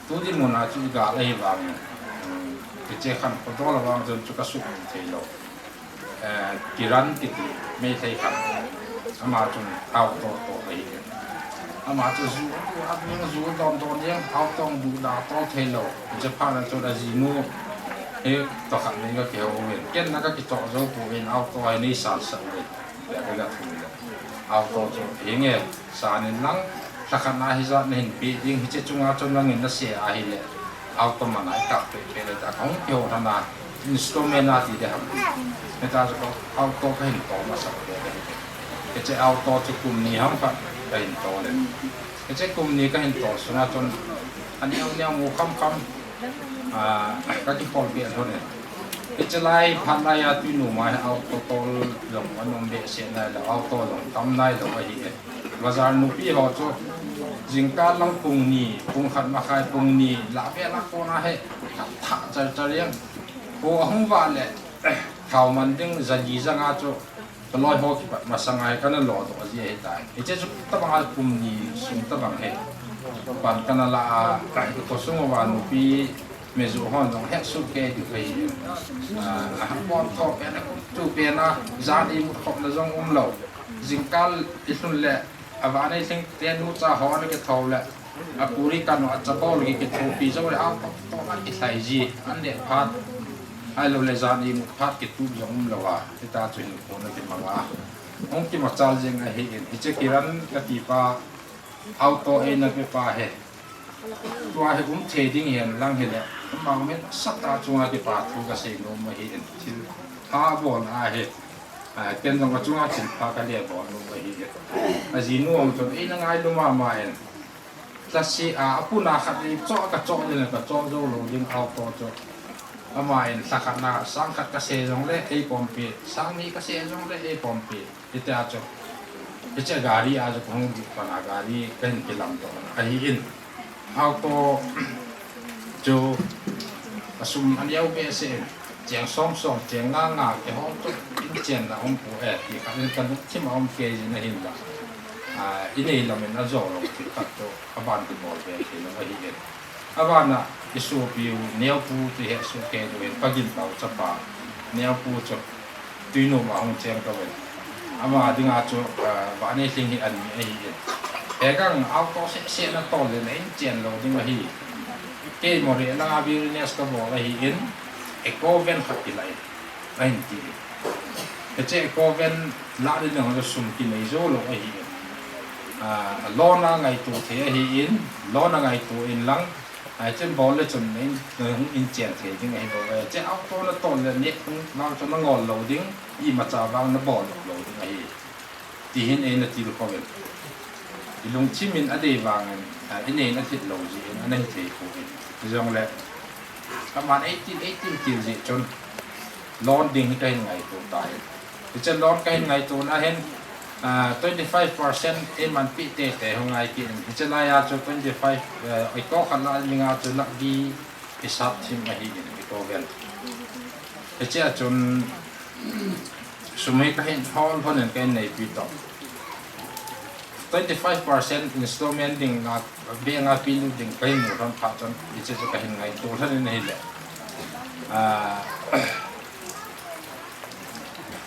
Tu dinmun a chu i gal ahi vangin, um, hiche khankho dol a vang chun chu kasuhmil thei lou. Eh, Kiran kiti Meitei khat. Ama chun auto toh ahi in. Ama chu ju, ju, a ding ju don don jeng, auto bu da toh thei lou. Hiche phat a chun ajinu, he, toh khat nei kakihou in. Ken na kakichoh jou poi in auto hi nei sal sah uvin. Tia kaga thum le. Auto chu, hinge, san in lang, lha khat na hijat nahin pe ding, hiche chunga chun nangin nase ahile, auto man a i kap peh peh le ta, kahung kihou lhon a, installment a ti ding ham. Hita chu auto kahin toh masat le le. Hiche auto chu kum ni ham khat kahin toh le. Hiche kum ni kahin toh sunga chun, aneo neo mu kham kham, ah, kakikholbe lhon in. Hiche lai phat lai a Tuinom a hi auto tol jong ana um behseh nailou, auto jong tam nailou ahi e. Bazar nupi ho chu jingkah lang pung ni, pung khat makhai, pung ni lah vel a kona hi thah char char jeng. Kho ahung vah le, thao man ding jali janga chu Kaloi ho kipat masanga hi kana lo doh ji ahitai. Hiche chu tabang a kum ni sung tabang hi. Pan kana la a, ka kho sung uva nupi meju hon jong het soh kei diu ahi. Ah, a hambol tho pen a, tu pen a, jan imut khopna jong umlou. Jingkah i lhun le, a vannei lhingte nucha ho ana kitho le, a puri kan u a chabol kithopi jou le, a tok tok a kilhai ji, an neh phat. Ahilou le jan imut phat kitup jong umlou a, hita chu hinkho ana kimang a. Hung kimachal jeng ahi in, hiche Kiran kati pa, auto eina pe pa hi. Tua hi um thei ding hihen lang hile, ama min sat a chunga kipa thu kasei nom ahi in, thil pha abol ahi. Ah, ken jong achunga thil pha kale bol nom ahi in. Ajinu jong chun eina ngailu mama in. Lasi a, apuna khat ni choh kachoh ni le kachoh jou lou ding auto chu. Ama in lha khat na sang khat kase jong le eipompi, sang ni kase jong le eipompi. Hitia chu. Hiche gari a chu kahung lut pan a gari kahin kilam doh ahi in. Auto chu asum aneo behseh in. Cheng som som, cheng nga nga, keiho chu in chenna um poi e, ti khat in kalungthim a um kei jin ahin la. Ah, inei lam in ajo lou thil khat chu aban kibol ve thei lou ahi in. Aban a isopiu Neopu chu ihet soh kei diu hin, Pagin Bau chapa Neopu chu Tuinom a hung cheng tou in. Ama dinga chu, ah, vannei lhing hi an mi ahi in. Hegang auto seh seh na tol le na in chen lou ding ahi. Kei Moreh langa business kabol ahi in, Eco van khat kilah in, ahin ti. Hiche Eco van lah ding jong sum kinei jou lou ahi in. Ah, loan a ngaito thei ahi in, loan a ngaito in lang, hiche bol le chun in, in chen thei ding ahi bou. Hiche auto na tol le neh vang chu na ngol lou ding, imacha vang na bol lou ding ahi. Ti hin eina tilkhou in. I lungthim in adei vangin, ah, inei in athip lou jeh in, ana hithei poi. Hijongle, aman eighteen, eighteen til jeh chun, loan ding hi kahin ngaito tai. Hiche loan kahin ngaito na hin, ah, twenty five percent eimanpi tete hung ngai kit in. Hiche lai a chu twenty five, eh, Eco khat lah dinga chu lakh li kisat thim ahi in, Eco van. Hichea chun sum hi kahin hol lhonin kahin neipi toh. Twenty five percent installment ding a, bank a pe ding kahin mu lhon phat chun hiche chu kahin ngaito lhonin ahile. Ah,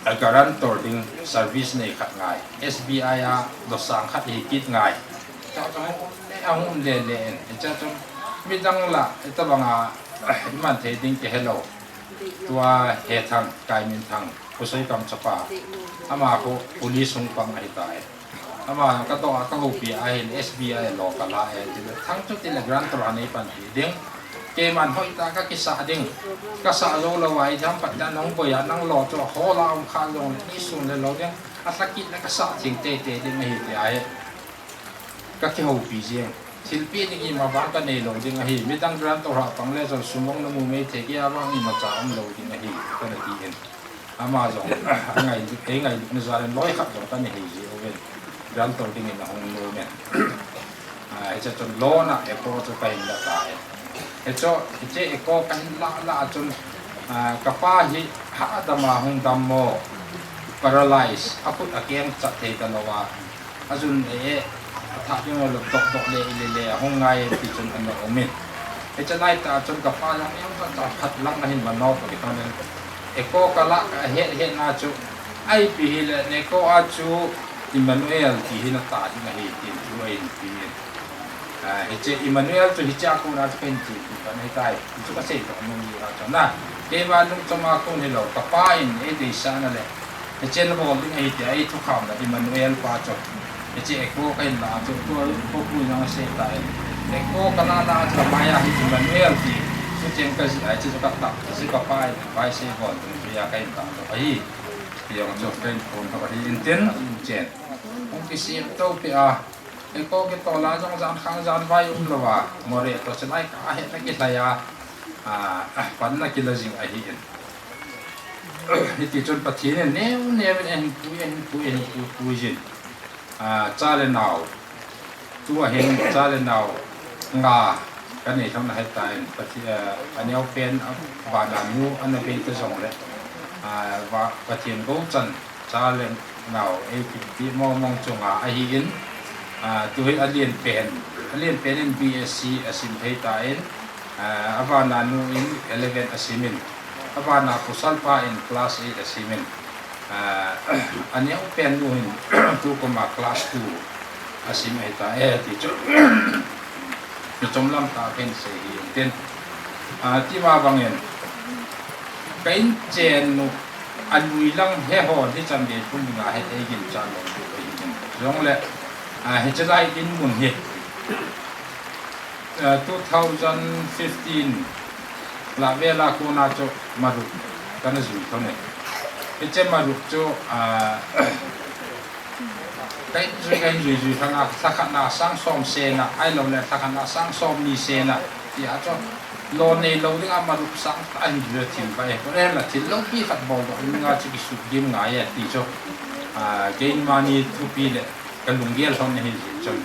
a guarantor ding service nei khat ngai. S B I a losang khat hi kit ngai. Chua chun ahung le le in. Hichea chun midang la, itobanga iman thei ding kihelou. Tua Hethang, Kaiminthang, Khosoi kam chapa. Ama khu police hung pang ahitai. Ama katoh a kahoupi ahin S B I lo kala e, tile Thang chu tile guarantor a nei panpi ding. Keiman hoitah a kakisah ding. Kasah jou lou a, ijam pat dan nang boi a, nang lo chu hol a um kha jongle, ni sun le lou ding. Alha kit le kasah theng teitei ding ahi tia hi. Kakihoupi jeng. Thilpeh ding ima vang kanei lou ding ahi. Midang guarantor a pang le chun sum hung namu mei thei, keia vang imacha um lou ding ahi, kana tin. Ama jong, angai, eingailut na jal in loi khat jong kana hi ji uvin. Guarantor dingin ahung nom in. Ah, hiche chun loan a Echo chu kahin la tai. Hiche, hiche Echo kahin la la chun, ah, kapa hi hadam a hung dam mo, paralyze, akhut akeng chat thei talou a. Ajun e, athah ding lou dok dok le, ile le, ahung ngai ti chun ana um in. Hiche laitah chun kapa jong neocha cha phat lang ahin mano toh kitonin. Echo kala kahet het na chu, ipi hile, Echo a chu Emmanuel ti hi natah ding ahi, tin thu ahin pi in. Ah, hiche Emmanuel chu hichea kona chu kahin ti pi pan ahitai. Chu kasei toh nung ji a chun na. Keima lungchom a kon hilou, kapa in eideisah na le. Hiche nabol ding ahi tia eithukham na Emmanuel pa chu. Hiche Echo kahin la chu, tua Echo pu jong asei tai. Echo kala la chu maiya hi Emmanuel ti. Chucheng kajih a, hiche chu katah, hiche kapa in vai sei bol ding tia kahin tah toh ahi. Ti jong chu kahin phon toh ahi intin, inchen. Hung kisem toh pi a. Echo kitol a jong jan khang jan vai umlou a, Moreh toh chulai kahet na kilhai a, ah, ah, pan na kila jing ahi in. Hiti chun Pathen in neo neo in ahin pui, ahin pui, ahin pui, pui jin. Ah, cha le nao. Tua hin cha le nao nga kanei lhon ahitan, Pathen, ah, aneo pen, ah, vana nu ana bei ta jongle, ah, va, Pathen gou chan cha le nao eikiti mong mong chunga ahin, ah, tu hi alen pen, alen pen in B S C asim thei tan, ah, avana nu in eleven asim in, avana pasal pa in class eight asim in, ah, aneo pen nu hin tukum a class two asim ahitai ti chu. Nachom lam tah a kahin sei hi intin. Ah, tima bangin, ka inchen u anui lang he ho hi chan gei phung dinga he eigin chan lou u ahi in. Jongle, ah, hiche lai in mun hi, ah, two thousand fifteen la vela kona chu Maruk kana jui lhon e. Hiche Maruk chu, ah, Kahin jui, kahin jui, jui lhon a, lhakhat na sang som sena, ahilou le lhakhat na sang som ni sena, tia chu, lo neilou dinga Maruk sang tah ahin jui a thil vai, kore la thil loupi khat bol doh dinga chu kisut dim ngai e, ti chu, ah, keima ni thupi le, kalunggel lhon ahi jeh chun.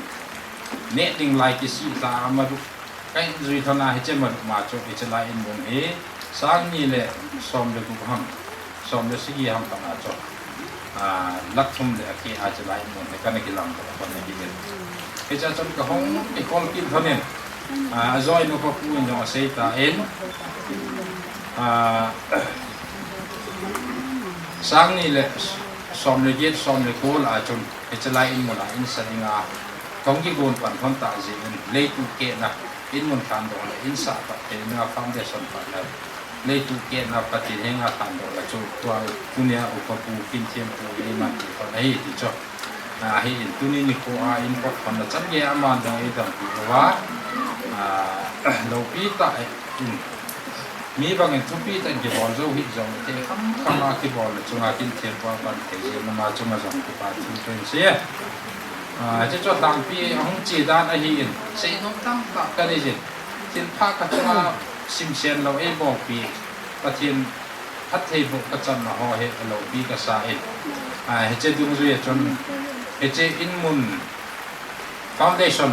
Neh ding lai kisih lha a Maruk Kahin jui lhon a hiche Maruk ma chu hiche lai in mun hi sang ni le som le gup ham, som le sagi ham khat a chu, ah, lakh thum le akeh a hiche lai in mun hi kana kilam doh lhon ahi in. Hiche a chun kahung kikol kit lhon in, ah, ajoinu pa pu in jong asei tan, ah, sang ni le som le get, som le ko lah a chun hiche lai in mun a in sa dinga Kahung kigon pan lhon tah jeh in, leitu kehna, in mun lhandoh le, in sah pat theina foundation pat le, leitu kehna Pathen henga lhandoh le chu, tua tunia upa pu, Kimthempu, eiman ti lhon ahi ti chu. Ah, ahi in, tuni nikho a in pot lhon na chan gei a aman jong eidampi uva, ah, loupi tah in, Mi bangin thupi tah in kibol jou hih jong, thil kham kham a kibol le chunga Kimthempu a pan thei jeh in ama chunga jong kipa thu kahin sei e. Ah, hiche chu lhangpi ahung che dan ahi in, seinom tamtah kanei jin. Thil pha kachunga simsen lou eibolpi, Pathen phattheiboh kachanna ho hi aloupi kasa in. Ah, hiche dungjui a chun, hiche in mun Foundation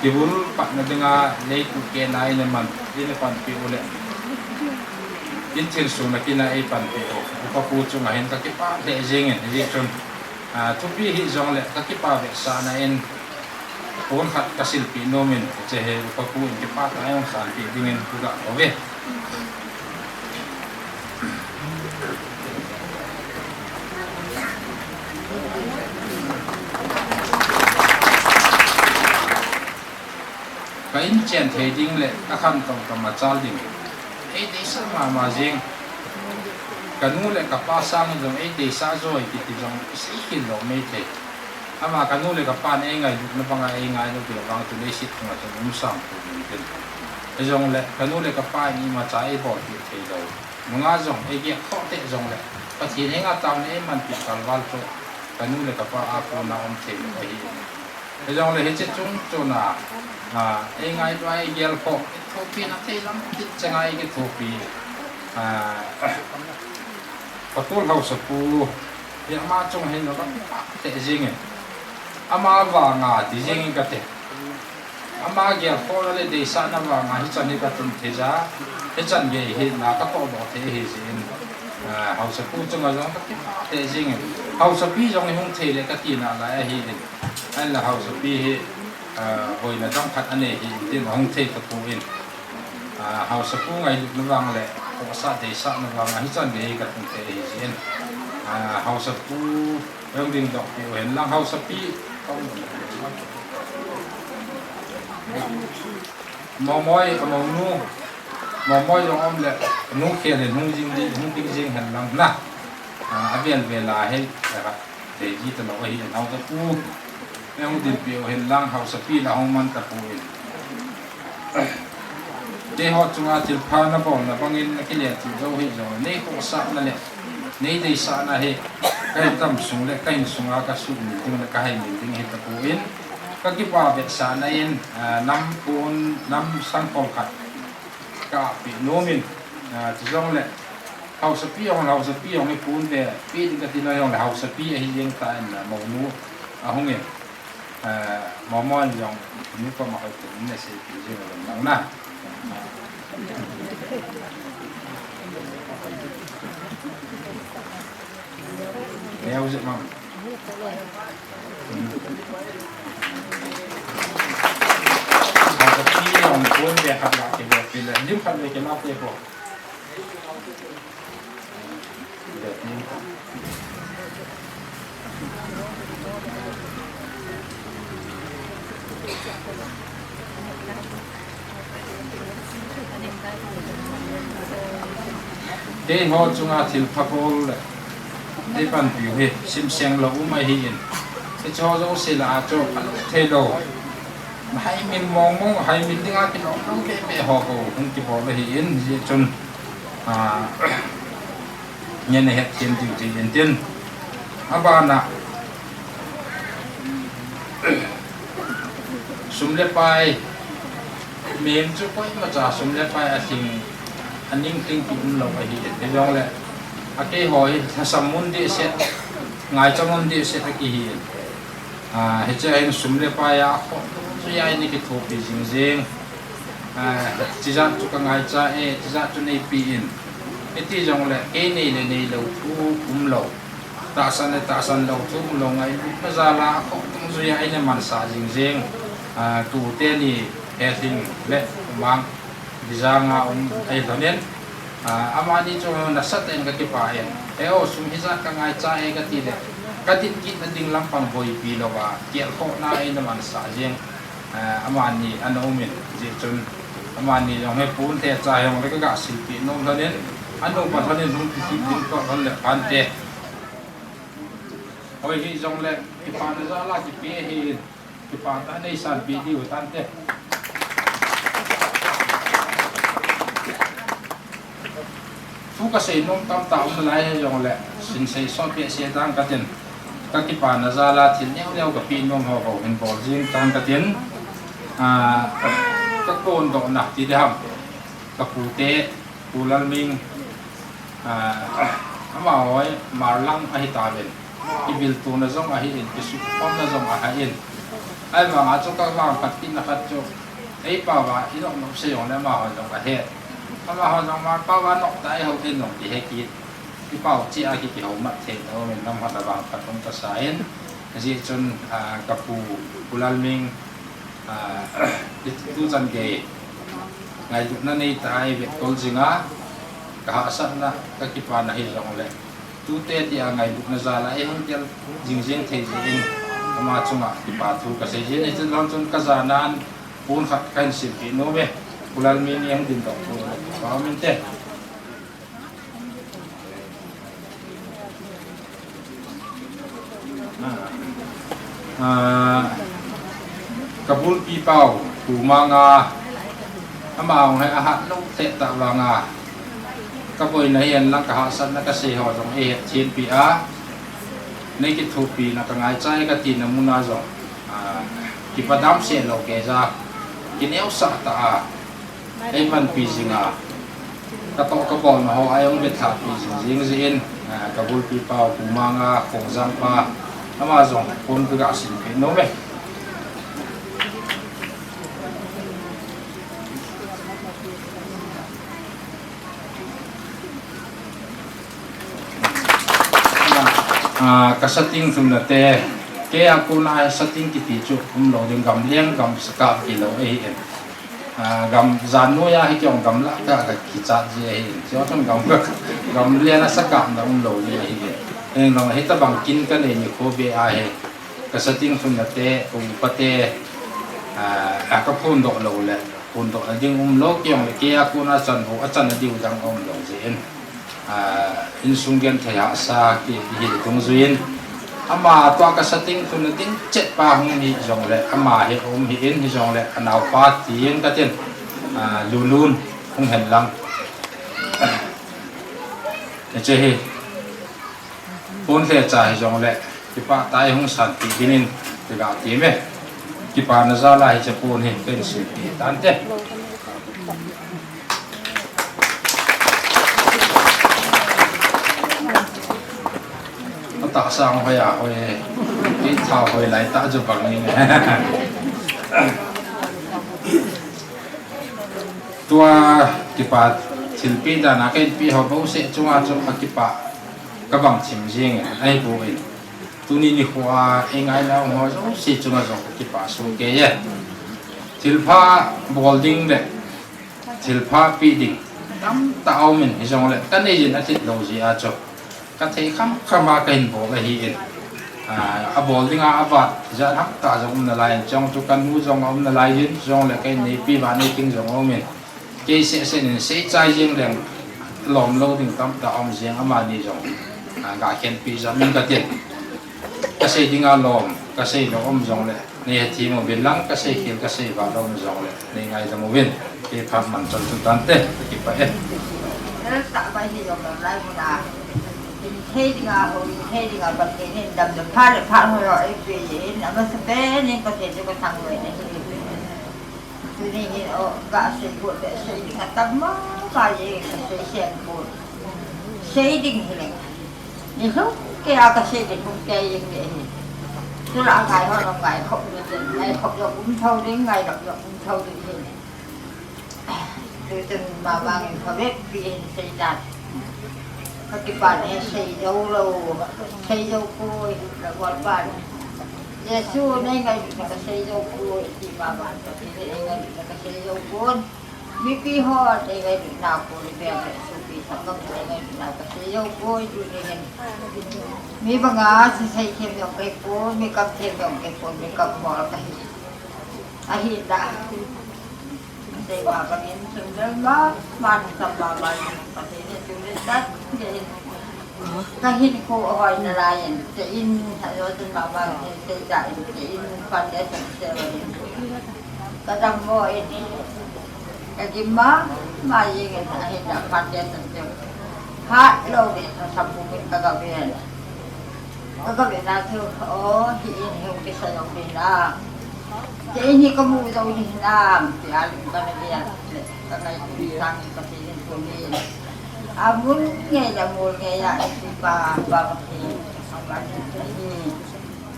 kibul patna dinga leitu kehna in aman, in apanpi u le, Intin suna kina ei panpi u, upa pu chunga hin ka kipah lheh jingin, hijeh chun, a, thupi hih jongle ka kipah vetsahna in, pon khat ka silpeh nomin, hiche hi upa pu in kipah tah a hung sanpeh dingin ka ga kouve. Ka in chen thei ding le ka khantou ka machal ding. Ei deisah mama jing. Ka nu le ka pa sang jong ei deisah joi kiti jong isei khel lou maithei. Ama ka nu le ka pan ei ngailutna banga ei ngailut ding vang chu leiset chunga chun um sam thei ding tin. Hijongle ka nu le ka pa in imacha ei bolpeh thei lou. Nunga jong ei gelkhoh teh jongle Pathen henga taona ei manpeh kalval chu ka nu le ka pa a kona um thei lou ahi. Hijongle hiche chung chuna, a, ei ngailua ei gelkhoh, ei thopina thei lam kit chenga ei kithopi, a, Patol Haosapu, hi ama chung hin ka kipah teh jingin. Ama vanga ti jingin kate. Ama gelkhohna le deisahna vanga hichan hi ka tun thei ja, hichan gei hi na ka tohdoh thei ahi jeh in, a, Haosapu chunga jong ka kipah teh jingin. Haosapi jong hi hung thei le ka tina lai ahi in. Ahinla Haosapi hi, a, boina dang khat anei hi in tin hung thei tapon. A, Haosapu ngailutna vang le, khohsah deisahna vanga hichan gei hi ka tun thei ahi jeh in. A, Haosapu jong dingdoh peh u hen lang Haosapi. Momoi, a, monu. Momoi jong um le, nu khel in hung jing di, hung ding jing hen lang na. A, avel vel a hi, a, thei ji talou ahi in Haosapu. Ei hung dinpeh u hen lang Haosapi la hung man tapon. Keiho chunga thilpha na bolna bangin na kile thil jou hih jongle nei khohsahna le nei deisahna hi ka indam sung le ka insunga ka sumil ding le ka haimil ding ahi tapon. Ka kipah vetsahna in, a, nam pon, nam sangkhol khat ka peh nomin, a, chujongle Haosapi jong, Haosapi jong hi pon ve peh ding ka ti lou jongle Haosapi ahi jeng tan, a, monu ahung in. Eh, Momoi jong, nupa ma hoi tin na seipeh jing lang na. Neo jeh mam. Haosapi jong pon ve khat la kile peh le, lim khat le kile peh po. Keiho chunga thilpha bol le, ei panpiu hi simseng lou um ahi in. Hicheho jouse lah a chu, alou thei lou. Haimil mong mong, haimil dinga kilom lou beh beh ho bou hung kibol ahi in, hijeh chun, a, ngen a het them diu ti in tin. Abana, sum le pai, mihem chu koimacha sum le pai a thing, a ning thing ti um lou ahi in. Hijongle, a keiho hi, lhasam mun dehset, ngaicha mun dehset a kihi in. A, hiche a hin sum le pai a, khoh, chu ya in i kithopi jing jing. A, chijat chu ka ngaicha e, chijat chu neipe in. Hiti jongle, kei nei le neilou thu um lou. Tahsan le tahsan lou thu um lou ngailutna jal a, khoh dungjuia eina mansah jing jing. A, tute ni Helhing le Umang, Bijang a um ahi lhonin. A, amani chu nasatah in ka kipah in. Heo, sum hijat ka ngaicha e ka ti le, ka tin kitna ding lampang boipi lou a, gelkhohna eina mansah jing. A, amani ana um in, hijeh chun, amani jong hi pon thecha jong le ka ga silpeh nom lhonin, anupa lhonin hung kisilpeh nom lhon le phante. Hoi hijongle, kipana jal a kipe ahi, kipah tah a nei sanpeh diu tante. Thu kasei nom tamtah um nalai hijongle, sin sei sot behseh tang katin, ka kipana jal a thil neo neo kapeh nom ho bou hin bol jing tang katin, a, ka kondohna ti diham, ka pute, Pu Lalming, a, amaho hi Marlang ahitauvin, kiviltona jong ahin, kisukhomna jong ahin, ahivanga chu ka vangphat kitna khat chu, eipao va inop nop se jongle amaho jong ahet. Amaho jong ma pao a nok tai ho tin jong kihe kit. Kipao cheh a ki kihoumat thei lou min lam ho la vang phat um kasa in. Ajeh chun, ah, ka pu, Pu Lalming, ah, tu chan gei ngailutna nei tah a i vetkol jing a, ka hahsatna, ka kipana hi jong le. Tute tia ngailutna jal a i hung tel jing jing thei jeh in, ama chunga kipa thu ka sei jin, hiche lon chun ka jana pon khat ka hin silpeh nom e, Pu Lalming in dingdoh thu le pa min te. Ah, ka bulpi pau, Pu Manga, ama hung he ahat lou teh tah vanga, ka boina hihen lang ka hahsatna ka sei ho jong eihet thempi a, nei kithopina ka ngaicha e ka tina muna jong, ah, kipa damsel lou kei ja, kineosah tah a, ei manpi jing a, ka toh ka bolna ho a ei hung vetthahpi jing jing jeh in, ah, ka bulpi pau Pu Manga Khongjang pa, ama jong pon ka ga silpeh nom e. Ah, ka sating lhunna te, kei a kona sating kiti chu umlou ding, gamleng gam sakap kilou ahi in. Ah, gam jan noiya hi kei jong gamlah ka, ka kichat ji ahi in. Chu chun gam, gamleng a sakapna umlou ji ahi in. Heng jong hitabang kin ka nei nikho beh a hi. Ka sating lhunna te, ka upa te, ah, ka phondoh lou le, phondohna ding umlou, kei jong le kei a kona chan ho, achan a diu dang umlou jeh in. Ah, insung genthei hahsa kihil dungjuiyin. Ama tua ka sating lhunna ding chet pa hung hi jongle, ama hi um hih in hijongle, anaopa tin katin, ah, Lulun hung hen lang. Hiche hi, pon lhecha hijongle, kipah tah in hung sanpeh dingin, ti ga ti me. Kipana jal a hiche pon hi, kahin silpeh tante. Atahsa hoi a hoi, kei tha hoi lai tah chu bang in. Tua kipa thilpeh dan a kahin peh ho bouseh chunga chu akipah ka bang thim jing in, ahipoi. Tuni nikho a eingaina ho jouse chunga jong kakipah soh kei e. Thilpha bol ding le thilpha peh ding tamtah aumin hijongle, kanei jin athip lou jeh a chu, kathei khamkham a kahin bol ahi in. Ah, abol dinga avat jat hapta jong um nalai in, chujong chu kanu jong aum nalai in, jongle kahin neipi Vaneiting jong aumin. Kei sehseh in seichai jeng leng lom lou ding tamtah aum jeng, amani jong, ah, gakhenpi jom in katin. Kasei dinga lom, kasei lou um jongle, nei hethem uvin lang, kasei khel, kasei val lou um jongle, nei ngaidam uvin, kei phat man chol chu tante, kakipah e. Thei dinga ho, thei dinga Pathen in damna pha le pha ho eipe jeh in, amasapen in Pathen chu kathangvah in ahi. Tuni hin, o, gasei got le sei ding atam mama jeng, kasei sen got. Sei ding hileng, nilhum kei a kasei ding lhum kei jeng ding ahi. Chule angai ho jong ngaikhop lou ding, ngaikhop jong um thou ding, ngailou jong um thou ding ahi. Tuchun mama in phabep pi in seitan. Kakipah e, sei jou lou, sei jou poi, Lalpa in. Jesu nei ngailutna kasei jou poi, ti mama in, Pathen in nei ngailutna kasei jou pon. Mipi ho nei ngailutna poi, beng le sopi sangam nei ngailutna kasei jou poi, tuni hin. Mi banga sesei them jong kahipon, mi kam them jong kahipon, mi kam bol kahi. Ahinla, sei ma bangin, sundal ma, man sam ma, man, Pathen in sundal tat, kahin khu ahoi nalai in, te in, ajo chun mama, te da in, te in, phat le san se va in. Kadammo in, kagim mama jeng in, ahinla phat le san se. Hat lou in, asam bu in kagaven. Kagaven a chu, o, hi in hung kisei jong hi na. Te in hi kamu jou hi na, ti a lim kana ve a, kangaito sang in Pathen in thu min. Amun ngei le mul ngei a, i pa, pa Pathen, ama hi.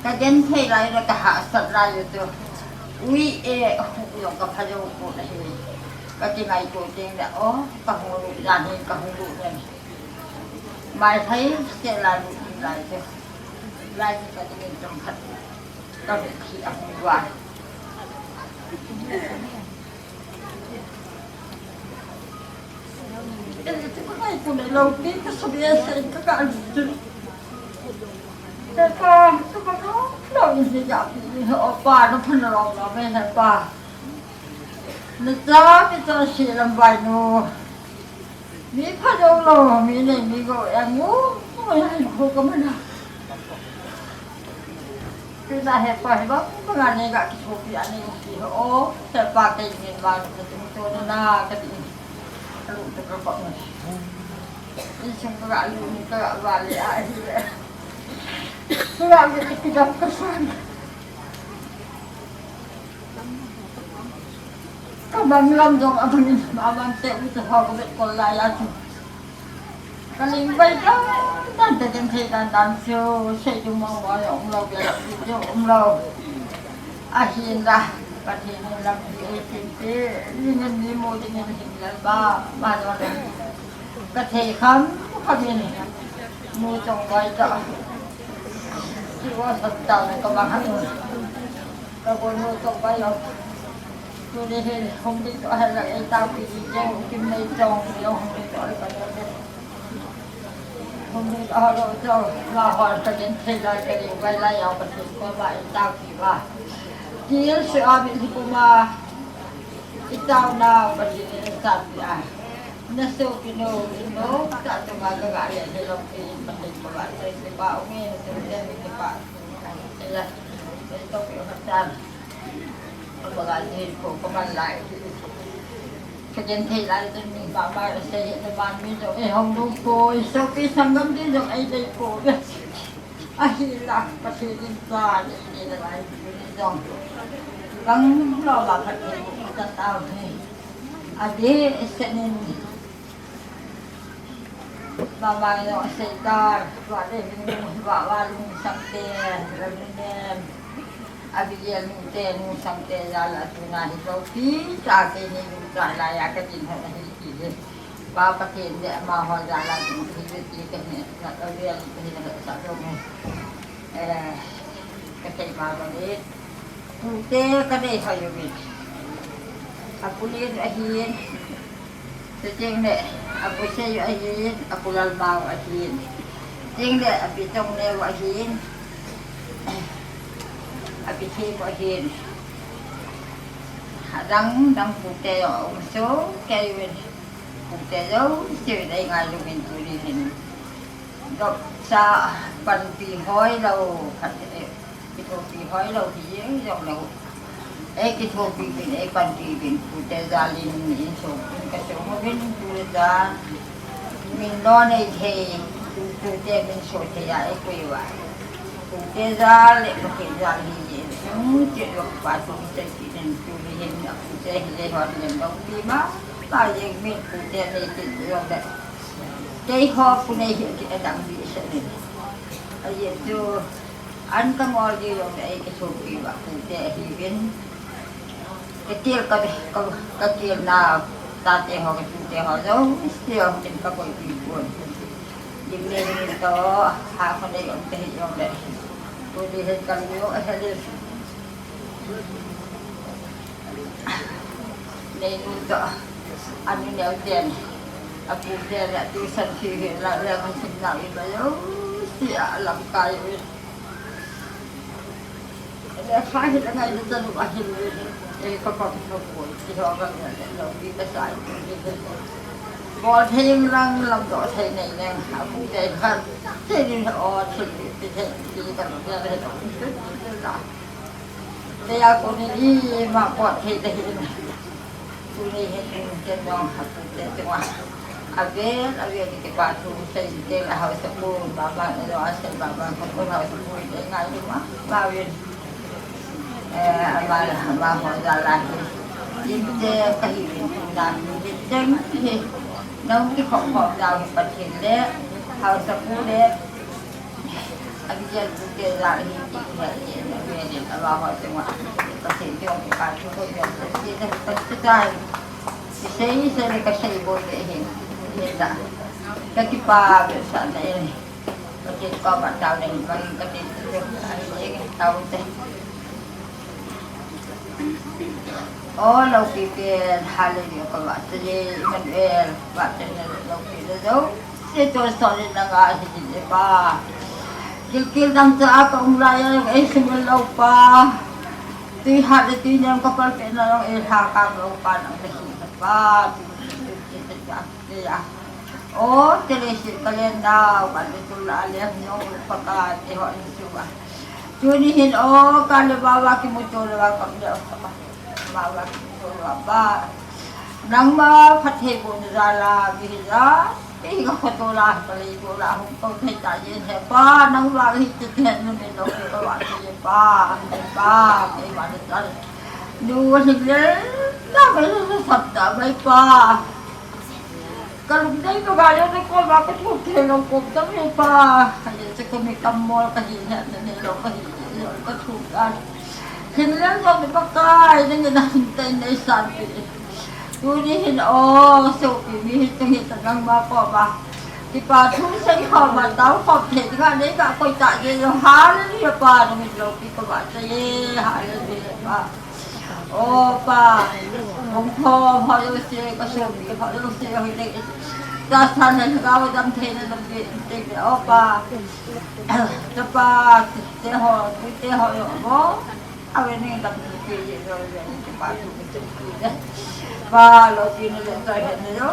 Kagenthei lai le kahahsat lai u chu. Ui e, hu jong kapha jou pon ahi. Ka kingaito teng le, o, ka hung lut dan hi, ka hung lut dan. Mai thei, ke lai lut lai te. Lai ni ka dingin chomkhat. Ka vet hi a hung va. Ele tu ka ngai tu le lo ti ka sabi a se ka ka lut tu. He pa, tu ka lo lo ni ya. O pa, no pa no lo lo me he pa. Na cha mi cha si lam vai nu. Mi pha dong lo, mi nei mi go ya ngu. Ko ka mana. Pina he pa he ba, pa nga nei ga ki thopi a nei ki ho. He pa ke ni ma ka tu to na ka ti. Ka lu to ka pa. Ni sung ka lu ni ka va le a hi le. Ka va le ki dam ka san. Ka mang lam jong a bangin, a bang te u te ho ka vet kol lai a chu. Ka ling bai dan dan te den thei dan dan chu, sei du mo mo jong um lo, bia lam di jong um lo. Ahin la, Pathen in lam di ei tin te, ni ngen ni mo ding in hin lal ba, ma lo le. Ka thei kham kham in, mu chong bai ta. Ki wa sat ta ka mang ha. Ka bol nu to pai lo. Tuni hin hung ding to hal la ei tao pi di jeng u Kim Nei Chong, yo hung ding to hal ka lo de. Hung ding to hal lo to, la hal ka den thei lai ka ding bai lai, yo ka thei ko ba ei tao pi ba. Kil se a bi li ko ma. I tao na ba di ni sa pi a. Na so pi no, no, ta to ma ka ga le he lo pi ba thei ko ba, thei ko ba, o me, thei ko ba. Ela, ito ko katan. Kumbaga, din ko, kaman lai. Kagen thei lai, din mi ba ba, sei, na man mi jong, eh, hong dong ko, eh, so pi sanggam din jong, eh, dei ko. Ahi la, Pathen in sa, eh, dei na lai, din jong. Kang lo ba, Pathen, ka tao, eh. Ade, eh, senin. Mama jong asei ta, tua le hing, va, va lung sang te, la lung nem. Abigail nu te, nu sang te, jal a tuna hi lo pi, ta te ni lu ta la ya ka din ho hi ki le. Pa Pathen le ama ho jal a tun hi le ti ka ni, na ka le ka ni na sa lo ni. Eh, ka sei ma ba le. Tute ka dei hoi uvin. A pu Len ahin. Chuteng le, a pu Sei ahin, a pu Lalmao ahin. Chuteng le, a pi Chongneo ahin. A pi Thim ahin. Adang dang pute um soh kei uvin. Pute jouse dei ngai uvin tuni hin. Dopsa panpi hoi lou, khat, eh, kithopi hoi lou hi jeng jong lou. Ei kithopi uvin, ei panpi uvin, pute jal in insung in kasung uvin, pute jal. Min lo nei thei, pute min so thei a ei koi uva. Pute jal le pute jal hi jeng, um, ti lo pa tu te ti den tu hi hin, a pute hi le hoi lou pi ma, ma jeng min pute nei ti lo le. Keiho pu nei hi kidang ding sah in. Ajeh chu an ka ngol ding jong le ei kithopi uva pute ahiuvin. Ka til ka, ka, ka til na tate ho ka tute ho jouse ho kin ka koipi pon. Ding le ding to ha ko nei jong te hi jong le. Tuni hin ka lu jong ahel in. Neinu toh, anu neo ten, apu ten, atuition fee hi la, la, ka simnau iba jouse a lamkai uvin. Lekha hi la ngai na chanu ahin uvin. Ei, ka pang no poi, ti ho ka ngai le, lo bi ka sai uvin. Bol thei lang, lam doh thei nei leng, apu ten khat, thei ni o, thei ni, thei ni, ka lo ya le, lo bi ka sai uvin. Kei a koni ima pot thei ta hin. Tuni hin ken jong ha pute chunga. Avel, avel in kipa thu sei in ken a hausa pu, baba na jong asei baba khat pu hausa pu in ngai lou ma, ba uvin. Eh, ama, ama ho jal a hi. Inte kahi uvin tuna hi cheng hi. Nong kikhop khop jao hi Pathen le, hausa pu le, Abigail pute jal hi ti hi, hi, hi, hi, ama ho chunga. Pathen jong kipa thu ko jong, ti, ti, ti, ti, ti. Sei, sei le kasei boi le hin. Hita. Kakipah behseh na e. Kati ko ba tao le bang kati tu. Ai, tao te. O Loupi pen, hallelujah, ka vahchoi e, Emmanuel, vahchoina Loupi le jo. Se to so le na nga hi le pa. Gilkel dang cha ka um lai a, ei sum lou pa. Tui hat le tui nem ka pal pe na long e, ha ka lou pa nang le hi pa. Tui, tui, tui, tui, tui, tui, tui, tui, tui, O, Teresia Kalenda, Vanlutullah Alem, no, Pakai, te ho, in, tu, a. Tuni hin, o, Kale Baba, kimuto le, wa, kam le, o, Baba. Baba, kimuto le, wa, ba. Nangma, phatthei bohna jal a, mi hi ja. Ei, ka khoto la, ka lei to la, hung to thei ta, yen he pa, nangma, hi te te, nu, mi, no, ka wa, te, pa, te, pa, te, wa, te, ta. Nu, hi le, na, mai, sa, sa, ta, mai, pa. Ka lungdei ka gal le, na koma ka thum thei lou kom tang e pa. Ka ye che ka mi kam mol ka hi ne, ne, ne lou ka hi, ne lou ka thum gal. Hin lel jong ni Pakai, nangin na hin tai nei san pi. Tuni hin o, sopi mi hi chung hi ta nangma koma. Kipa thu sei koma, tao khom thei dinga nei ka koi ta je lou. Hallelujah pa, nangin lou pi ka ba ta ye. Hallelujah pa. O pa, hung thom ho jouse, ka sopi ho jouse, hoi le. Tahsan le lhagao dam theina lampi in teng le, o pa. Chapa, te ho, tui te ho, mo. Ave ni dam tu ti ye, jo, jo, chapa, tu, tu, tu, tu. Pa, Loupi na le, ta he na, jo.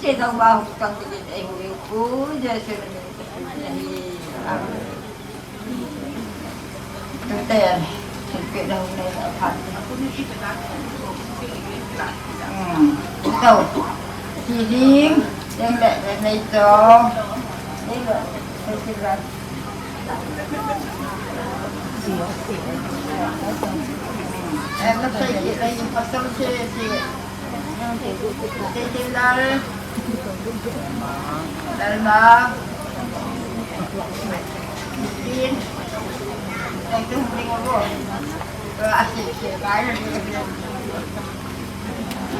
Se dang ba, hu, tang, ti, ti, hu, hu, Jesu na, ni, tu, tu, tu, hi. Amen.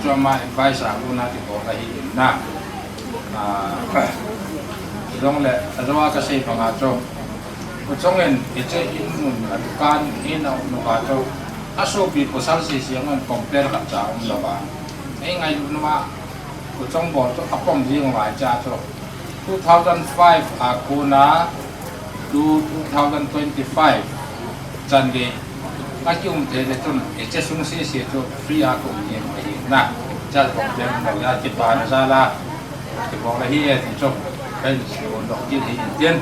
Chu ama advice a kona kibol ahi in na. Ah, jongle, ajo a kasei banga chu. Kuchong in, hiche in mun, adukan in a um nu ka chu. Asopi pasal sese ngan compare khat cha um lou va. Ei ngailu nu ma, kuchong bol chu apom jing vai cha chu. Two thousand five a kona to two thousand twenty-five chan gei. Akium thei le chun, hiche sung sese chu free a ka um jing ahi na. Chal ko pen lo ya kipana jal a. Kibol ahi e ti chu. Pen si un dok kit hi in tin.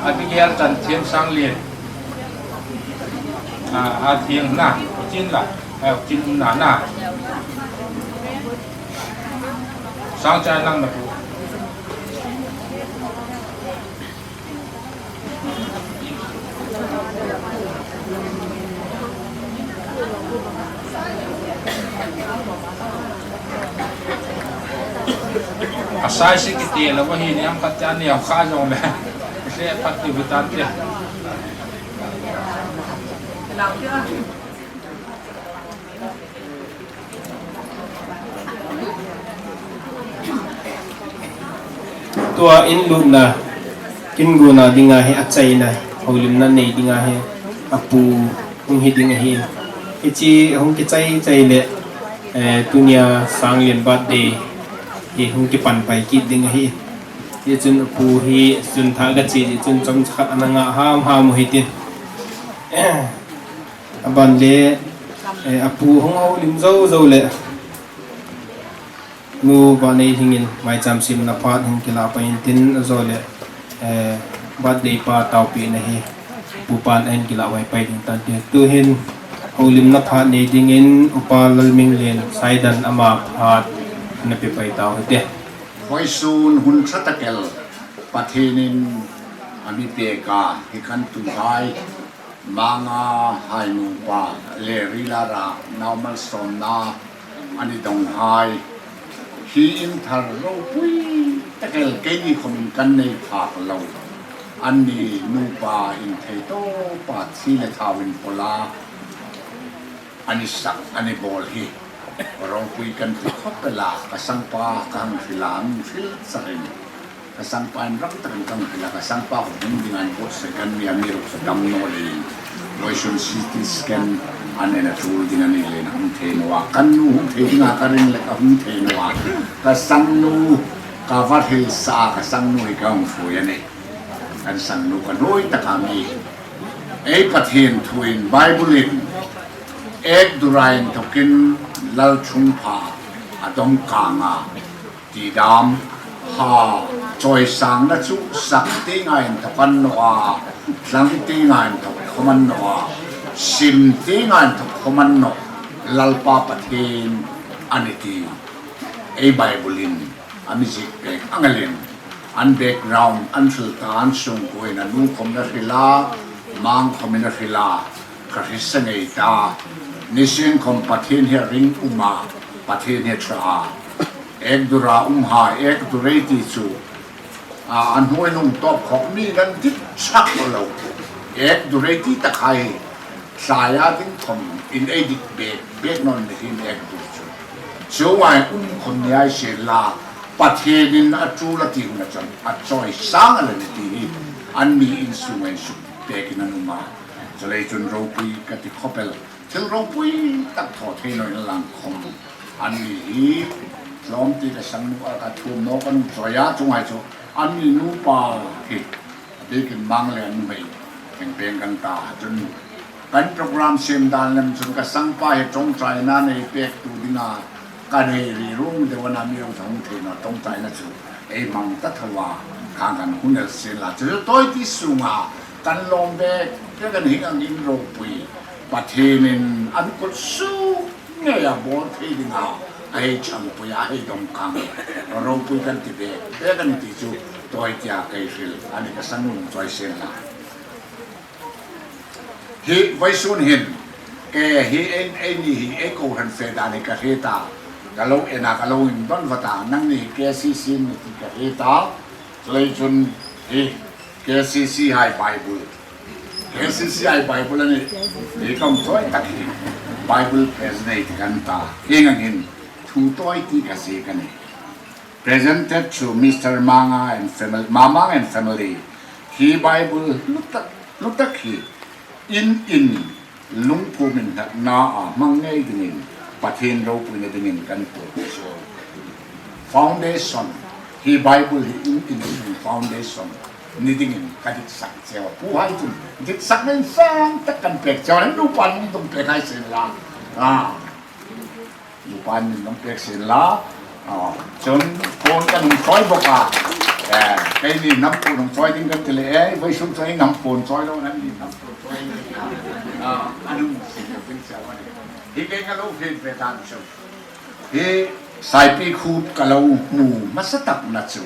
Abigail Chanthiam Sanglen. A, a thiang na, ko chin la. A, chin na na. Sangcha lang na pu. Asai si kiti la wahi ni am pat ani am kha jong le. Se pat ti hutan ti. Tua in lutna, kin guna dinga hi achaina, houlimna nei dinga hi apu hung hi ding ahi. Hiche hung kichai chai le, eh, tunia Sanglen birthday hi hung kipan pai kit ding ahi. Hichun apu hi chun tha ka chi chun chomcha khat ana nga ham ham u hitin. Aban le, eh, apu hung houlim jou jou le. Nu Vanneilhing in maicham simna phat hung kila pai in tin ajo le, eh, birthday pa taopi na hi pupan ahin kila vai pai ding tan tin. Tuhin houlimna phat nei dingin Upa Lalminglen Saidan ama phat na pe pai tau hite. Vawisun hun ṭha takel Pathienin a mi peka hi kan tuhai. Manga hai nupa le Rilara naumal sawmna an i dong hai. Hi in thar ropui takel keini khawmin kan nei phak lo. Anni nupa in thei tawpa thi le thau in pawla. Ani sak, ani bol hi. Ropui kan ti khop pela, ka sangpa ka hung hril a, hung hril charin. Ka sangpa in ram takin ka hung hril a, ka sangpa hung ding a, in bot se kan mi a mi ruk sa dam no le. Voisun C T scan an en a tul ding ani le na hung thei no a. Kan nu hung thei ding a ka ring le ka hung thei no a. Ka sangnu ka va hril sa, ka sangnu hi ka hung hrui ani. Kan sangnu ka nuoi taka mi. Ei Pathen thu in Bible in ek dura in thokin lal thungpha a dom kanga ti dam ha choisang na chu sak ti nga in thokan no a, tlang ti nga in thok khoman no a, sim ti nga in thok khoman no Lalpa Pathen ani ti. Ei Bible in a mi zik pek angalin, an background, an hril ta, an sung ko in a nu khom na hril a, mang khom in a hril a, ka hril sa ngei ta. Nisin khom Pathen hi a ring um a, Pathen hi a tha a. Ek dura um ha, ek durei ti chu. A, an hnuoi nung top khok mi nan dit sak lo. Ek durei ti tak hai. Tlai a ding khom in ei dik bek, bek non ni hin ek dur chu. Chuai um khom ni ai se la, Pathen in a tu la ti hun a chon, a choisang a la ni ti hi, an mi in su ngai su bek in an um a. Chulei chun ropui ka ti khop el. Thil ropui tak tho thei no in lang khom. An mi hi, lom ti ka sangnu a ka thum no kan choi a chung ai chu. An mi nupa hi. Bikin mang le numei, peng peng kan ta, chun kan program sem dan lem chun ka sangpa hi ṭawngṭaina nei pek tu dinga ka nei ri rung deuh a, mi lo thong theina ṭawngṭaina chu ei mang ta tho a, khang kan hun el sin la. Chu tawi ti sunga kan lawm bek bek kan hing angin ropui Pathen in an kut su Ngeia bol thei dinga, a hei changpui a, a hei dom kang. Ropui kan ti ve, ve kan ti chu, tawi tia kei hril, ani ka sangnu choi sen la. Hi, vawisun hin, kei hi, ei, eini hi, ei kohran fe dan hi ka hre ta, ka lo en a, ka lo indon vat a, nangni hi K C C ni ti ka hre ta, chulei chun hi, K C C hai Bible. K C C hai Bible ani, hi ka hung choi tak hi. Bible present ei ti kan ta. Hi ngang hin, thu tawi ti ka zi ka ni. Presented to Mister Manga and family, Mamang and family. Hi Bible lutak, lutak hi. In in, lungpum in natna a, hmang ngei dingin, Pathen ropuina dingin kan pu. Foundation, hi Bible hi in in, in foundation. Ni dingin ka diksak cheu a. Pu hai chun, diksak na insang tak kan pek cheu a, nupa nung dong pek hai sen la. Ah. Nupa nung dong pek sen la. Ah. Chun, phone kan hung choi bok a. Eh, keini nampu nung choi ding kan ti le, eh, vawisun choi nampu choi lo, nangni nampu choi ding. Ah, anung si ka pin cheu a ni. Hi kei ka lo phen pe tan chu. Hi Saipikhup ka lo mu masa tak na chu.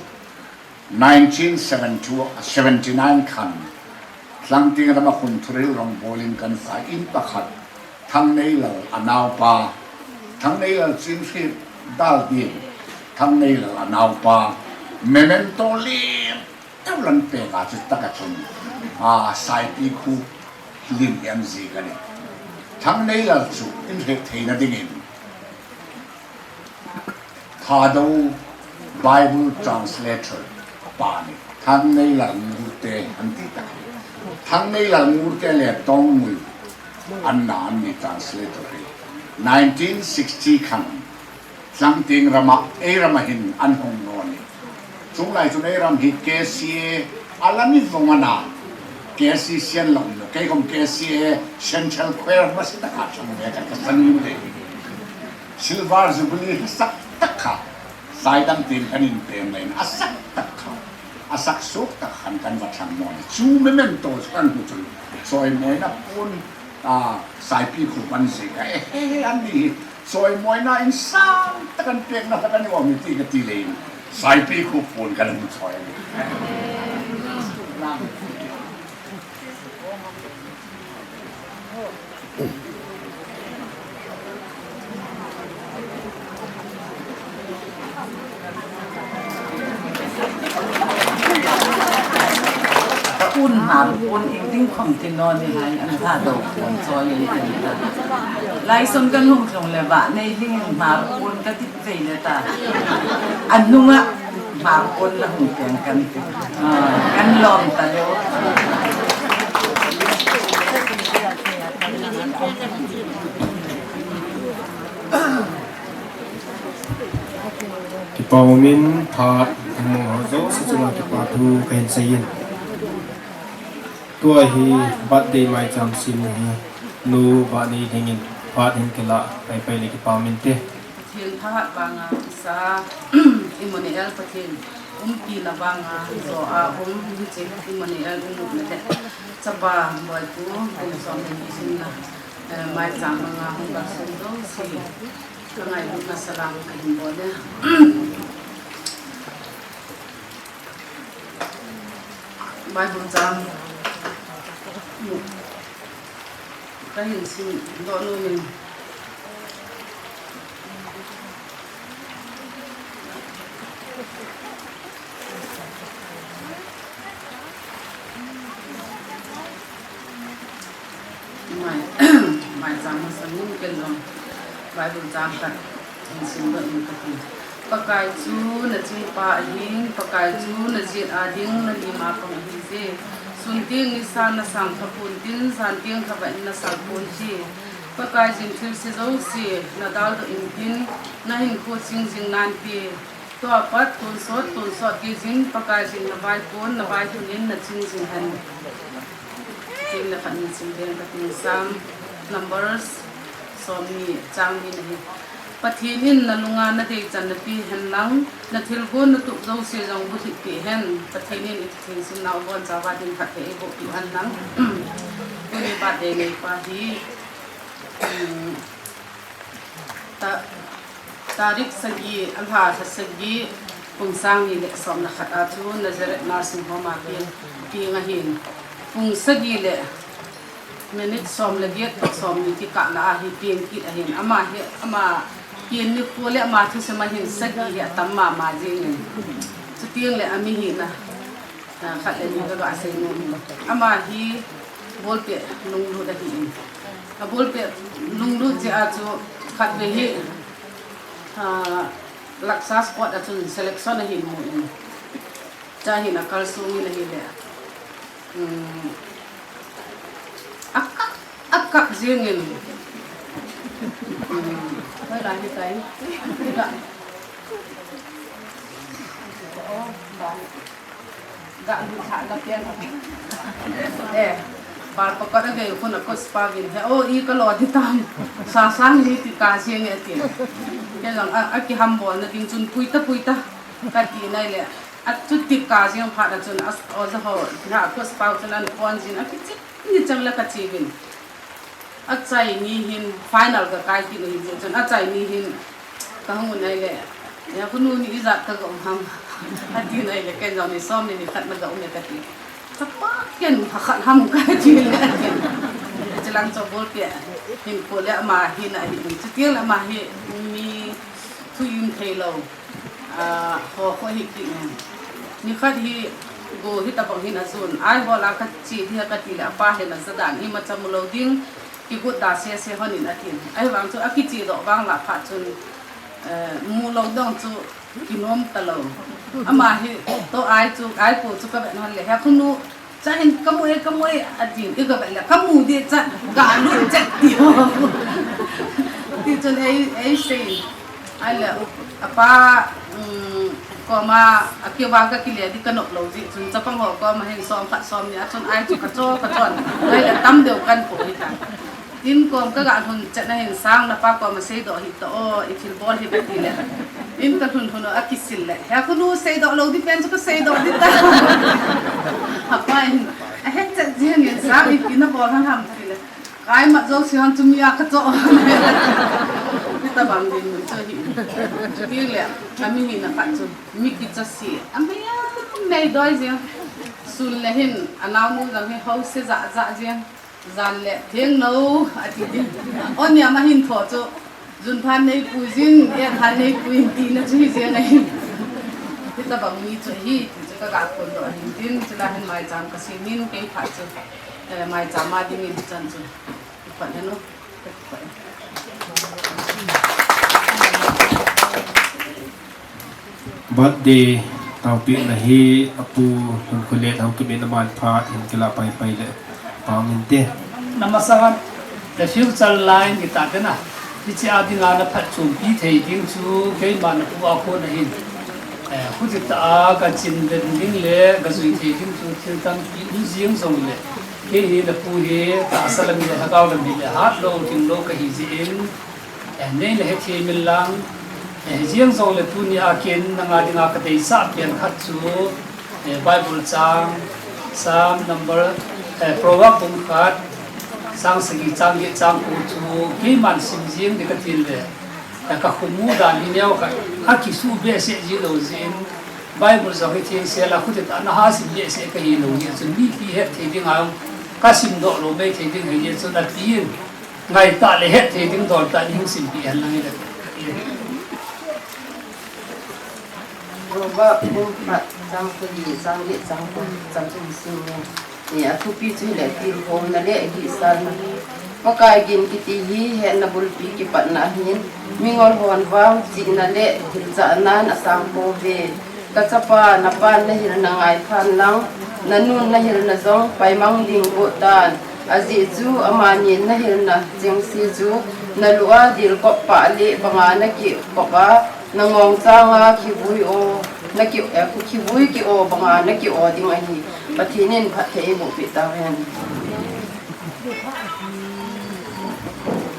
Nineteen seventy-two, seventy-nine khan, Tlangting rama khun thuril rong bawlin kan fa in pakhat, Thangneilal a naupa, Thangneilal Chinhrit Daldin, Thangneilal a naupa, memento lim teuh lan pek a chu taka chun, a, Saipikhup lim hiam zi ka ni. Thangneilal chu in hret theina dingin, Thadou Bible translator pa ni. Thangneilal Ngurte an ti tak. Thangneilal Ngurte le Tongmul an na an ni translator hi. Nineteen sixty khan Tlangting rama, ei rama hin an hung no ni. Chunglai chun ei ram hi K C A a la ni vong ana. K C C an lo no. Kei khom K C A Central Choir masa taka chang ve ka ka sang ni. Silver Jubilee sak tak kha, Saidam tin kan in pem lain, a sak tak kha, a sak suk tak khan kan va thang mo ni. Chu memento chu kan hu chun, choi moina pun, a, Saipikhup an zi ka, eh, eh, eh, an ni hi, choi moina insang tak kan pek na tak kan ni wa mi ti ka ti le in, Saipikhup pun kan hung choi ni. Ka un Hmar pon ing ding khom ti non ni hai an ha do pon choi in ten ta. Lai son kan hung tlung le va nei ling in hmar pon ka ti vei le ta. An nunga hmar pon la hung teng kan ti. Ah, kan lom ta leo. Kipa umin phat, mo ho jouse chunga kipa thu kahin seiyin. Tua hi birthday maicham sem hi nu Banei Lhingin phat hin kila, pai pai le kipa umin te. Pathen thahat vanga isa Emmanuel Pathen umpina vanga jo a um hiche Emmanuel umna le chapa Boipu kum som le ni sunna, eh, maicham manga hung gasun jouse ka ngailutna salam kahin bol e. Bible chang kahin simdoh nom in. Mai, maicham masang in ken jong Bible chang khat hin simdoh in kati. Pakai chu nachingpa ahin, Pakai chu najet a ding nalim a pang ahije. Sun teng nisa nasang kha pon tin, jan teng thava in nasang ponte. Pakai jin thilse jouse nadaldoh in tin, nahinkho ching jing nante. Tua pat tonsot, tonsot gei jin Pakai jin navaipon, navailhun in naching jing hen. Tin le khat in sim ding kating, Psalm, Numbers, somni, chang ni na hi. Pathen in nalunga nadei chan nape hen lang, nathilgon natup jouse jong bulhit peh hen. Pathen in iti thengsim nau bonchauva ding khat hi eiboh peh hen lang. Tuni birthday neipa hi, um, ta, tarik sagi, alha lha sagi, kum sang ni le som le khat a chu Nazareth Nursing Home a peng, peng ahin. Kum sagi le minute som le get toh som ni kikah lah a hi peng kit ahin. Ama hi, ama peng nikho le ama thusima hin sagi hi atam mama jingin. Chuteng le ami hina, ah, khat le ni kaga sei nom in. Ama hi bolpeh lunglut ahin. Abolpeh lunglut jeh a chu khatvei hi, ah, Laksa Sport a chun selection ahin mu in. Chua hin akalsong in ahile. Um, akap, akap jingin. Um, hoilai hitai. Ga, ga lut thah la pian. Eh, bal pakot a gei khun a coach pa vin he, "O, i kalo di tam. Sasang hi ti ka jing e," ati. Kei jong a, akihambol na ding chun, "Puita, puita," kati nai le. Achuti ka jing phat a chun, a, oja ho, na coach pa chun ahin phone jin, akichep ni chang le kache vin. Achai ni hin final kakai kit u ahi jeh chun, achai ni hin kahung un ahile, "Ya, khunu ni ijat kaga um ham?" ati nai le, ken jong ni som ni ni khat naga um e kati. Chapa ken kha khat ham kati le ati. Chulang chu bolpeh hinkho le ama hina ahin. Chuteng le ama hi mi thu im thei lou. Ah, ho, ho hi kit in. Nikhat hi go hitabang hin ajon. Ai, hola kache dia kati le, apa hin ajadan, imacha mu lou ding, kigot da sese hon in atin. Ahivang chu akiche doh vang lah phat chun, eh, mu lou dong chu kinom talou. Ama hi toh ai chu, ai po chu kavet hon le, he khunu, Chua hin kamu e, kamu e, atin, i kavet le, kamu di chua, kalut chet ti ho. Ti chun ei, eisei. Ahile, apa, um, koma, akiva kakile di kanop lou jeh chun, chapang ho koma hin som khat som ni, achun ai chu kacho, kachon. Ahile, tam deu kanpo hita. Tin kom kaga lhun chet na hin sang napa koma seidoh hih ta o, i thilbol hi kati le. Tin kalhun lhun u akisil le. He khunu seidoh lou di pen chu kaseidoh di ta. Apa in, ahet chet jeng in sang ipi nabol ham ham ti le. Kaimat jouse hon chu mi a kacho. Hitabang dinmun chu hi. Ti le, ami hina khat chu. Mi kicha si. Ami a, nei doi jeng. Sun le hin, anaonu jong hi ho se ja ja jeng. Jan le theng lou, ati di. O niam ahin tho chu, jun than neipui jin, eh than neipui jin tina chu hi jeng ahi. Hitabang mi chu hi, ti Ka ga phondoh ahin tin, chule hin maicham ka sem in, kei phat chu, eh, maicham a dingin chan chu. Phat henu. Birthday taopehna hi apu Lhunkholian Haokip in aman phat hin kilah paipai le pang inte. Namasang a, the future line kita tena. Hiche a dinga na phatchompi thei ding chu keima na pu a kona hin. Eh, hiti tah a ka chin den ding le ka jui thei ding chu thil tampi um jing jongle, kei hi na pu hi tahsa lam le lhagao lam hi le hat lou, ding lou ka hi jeh in, eh, nei na hethem in lang, eh, jeng jongle tuni a ken nanga dinga ka deisah pen khat chu, eh, Bible chang, Psalm number, eh, Proverb bung khat, chang sagi, chang get, chang ko chu keiman sim jeng ding ka tin le, eh, ka khomu dan hi neo khat, akisuh behseh ji lou jeh in, Bible jong hi thengsel a, hiti tah a na ha sim behseh ka hi lou jeh chun, mipi het thei ding a, ka simdoh lou mai thei ding ahi jeh chun, api in, ngai tah le het thei ding dol tah in hung simpi hen lang hile. Proverb bung khat, chang sagi, chang get, chang ko, chang sagi sim nge. Ni a thupi chu hile tilkhouna le gihsatna. Pakai gin kiti hi hetna bulpi kipatna ahin, mingol hon vang chihna le hilchahnan asang pouve. Ka chapa, na pan na hilna ngaithan lang, na nun na hilna jong paimang ding got tan. Ajeh chu amani na hilna chengse chu na lu a dilkop pah le banga na kikop a, na ngong chang a khivui o, na ki, eh, khivui ki o banga na ki o ding ahi. Pathen in phatthei eiboh peh tauhen.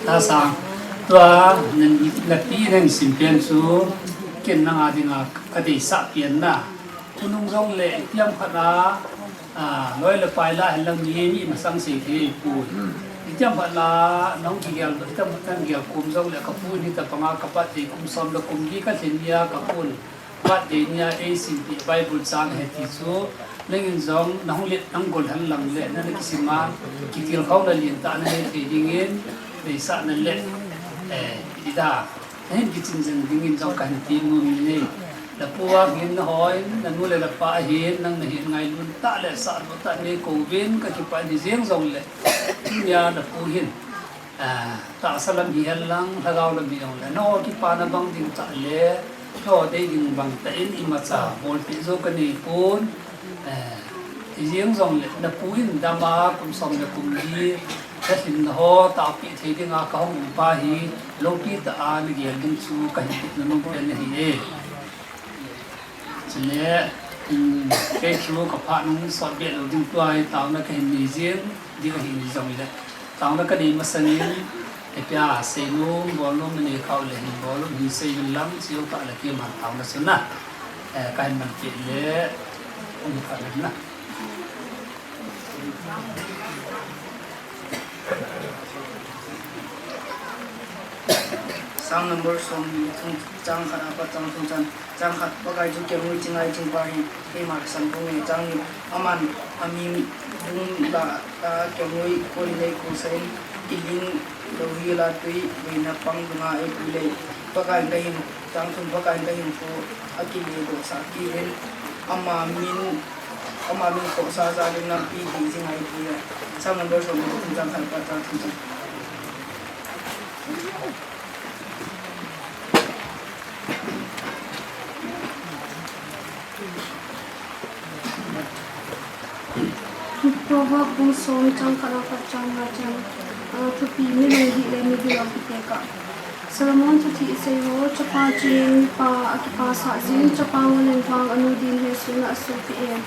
Tahsa, tua, na, na pi in na sim pen chu, ken nanga dinga ka deisah pen na. Khonung jongle, itiham khat a, ah, loi le pai lah hen lang mi, mi masang sei thei poi. Itiham khat a, nahung kigel, itiham khat a nagel khom jongle, ka pu in hiti banga ka birthday kum som le kum li ka lhin nia, ka pu in birthday nia eisimpi Bible chang ahi ti chu, nangin jong nahung let nang gol hen lang le, na, na kisim a, kitilkhouna lentah na nei thei dingin, deisahna le, eh, iti da. Nahin kichin jing dingin jong kahin ti nom in, na pu a hin, na hoi, na nu le na pa a hin, nang nahin ngailun tah le sah lou tah nei kouvin, ka kipah in, hijeng jongle, tunia na pu hin, ah, tahsa lam hi hen lang, lhagao lam hi jongle, nangho kipana bang ding tah le, nangho dei ding bang tah in, imacha bolpeh jou ka nei pon, Eh, hijeng jongle, na pu in dam a, kum som le kum li, ka lhinna ho, taopeh thei dinga ka hung um pa hi, loupi tah a, na gel ding chu, ka hin tepna nom pen ahi e. Chule, um, kei chu ka phat nung sot beh lou ding tua hi, taona ka hin nei jing, ding ahi jongle. Taona ka nei masangin, ipi a seinom, bolnom, na nei khah le hin bol, hin sei uvin lang, cheu tah le keiman taona chu na. Eh, ka hin man peh le, um khat le na. Psalm number som ni le thum, chang khat apat chang thum chan. Chang khat, Pakai chu kelngoi chingai chingpa ahi, keima kasan ponge. Chang ni, aman amim dung lah a kelngoi kol in eikholsah in, kiling louhel a tui boina pang dunga eipui le. Pakai in kahin, chang thum, Pakai in kahinkho akiledohsah kit in, ama min, ama min khohsah jal in nampi dih jing ahi ti le. Psalm number som ni le thum, chang khat apat chang thum chan. Proverb bung som chang khat apat chang nga chan, ah, thupi, mi lunggil le mi gilou kitekah. Solomon thuthip isei ho, chapa chun mipa akipasah jin, chapa ngol in vang anu din hesohna asopi e.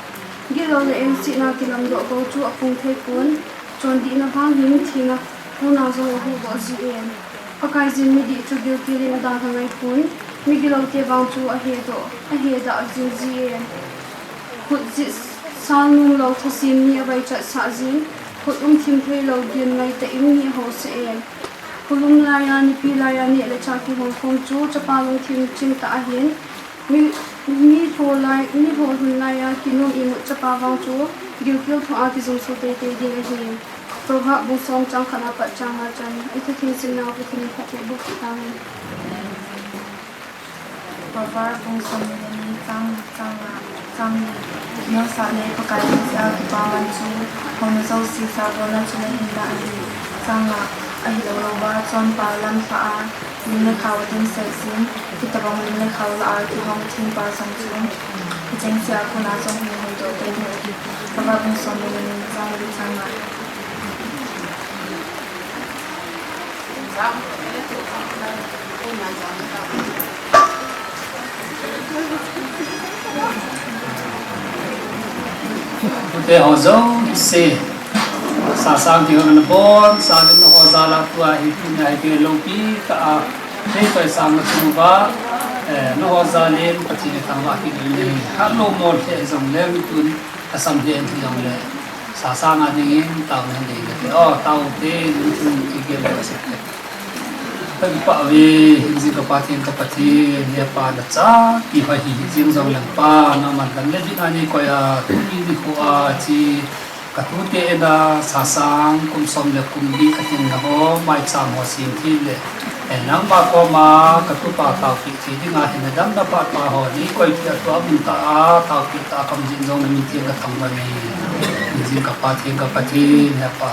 Gilou le engsetna kilamdoh bou chu apung thei pon, chondihna vang hin thina huna jong ahuhdoh ji e. Pakaiyin midih chu gilkel in adalha ngai pon, migiloute vang chu ahedoh, ahedah jing ji e. Khut jitsal nomlou thasim mi avaichatsah jin, khut um thim theilou gin ngaitah in mi ahousah e. Khulum laiya, nipi laiya neh le chah kihong khom chu chapa lungthim chingtah ahin, mi, mi lho lai, mi lho lhun laiya kinom imut chapa vang chu gilkel thua kijumso teitei ding ahi. Proverb bung som chang khat apat chang nga chan. Ithutheng simnau Pathen in phatthei boh peh tahen. Proverb bung som ni le ni chang, chang nga. Chang ni, Noah sah le Pakai lungset a kipa man chu, houna jouse sah golna chu nahin lah ahi. Chang nga, ahilou louva, chonpa lamlhah a, lim le khao adimset jin, hitobang lim le khao lah a kihong thempa jong chu, hicheng sea kona jong hung hoidoh tei ding ahi. Proverb bung som le li, chang li, chang nga. Tute ho jouse, sasang ti ho nabon, sa le naho jal a tua hi tunia hi loupi tah a, thei toisang nachung uva, eh, naho jal in Pathen ithangvah kit in, hatlou mol lheh jongleng tun, asam lheh in hijongle, sasang a dingin taona hin nei kate. O, tao te, lungthim kigel le asep te. Ka kipah uve, hingjing ka Pa Theng ka Pathen, he Pa nachate ho hi, hijeng jongleng Pa, nangman dam le vin a neikoi a, tuni nikho a, hiche ka tute in a, sasang kum som le kum li ahinna ho, maicham ho semthei le, eh, nangma koma ka tupa taopeh thei dinga hin, nadamna phat pa ho neikoipeh a, tua mun tah a taopeh tah a kaum jing jong namin theng kathangvah e. Hingjing ka Pa Theng ka Pathen, he Pa.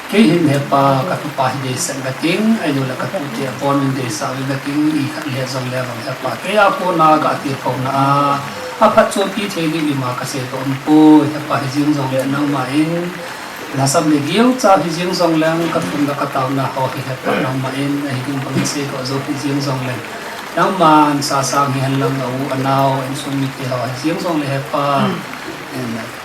Kei hin he Pa, ka tupa hi deisah inge kating, ahilouleh ka tute abon in deisah inge kating, ikhat le jongle vang he Pa. Kei a kona ga tilkhouna a, aphatchompi thei ding ima kaseidoh umpoi, he Pa, hijeng jongle nangma in, lhasam le gilcha hijeng jongleng, ka thumna ka taona ho hi he Pa nangma in, ahi ding bang seidoh jou hijeng jongleng, nangman sasang hihen lang, a u a nao, insung mite ho hijeng jongle he Pa,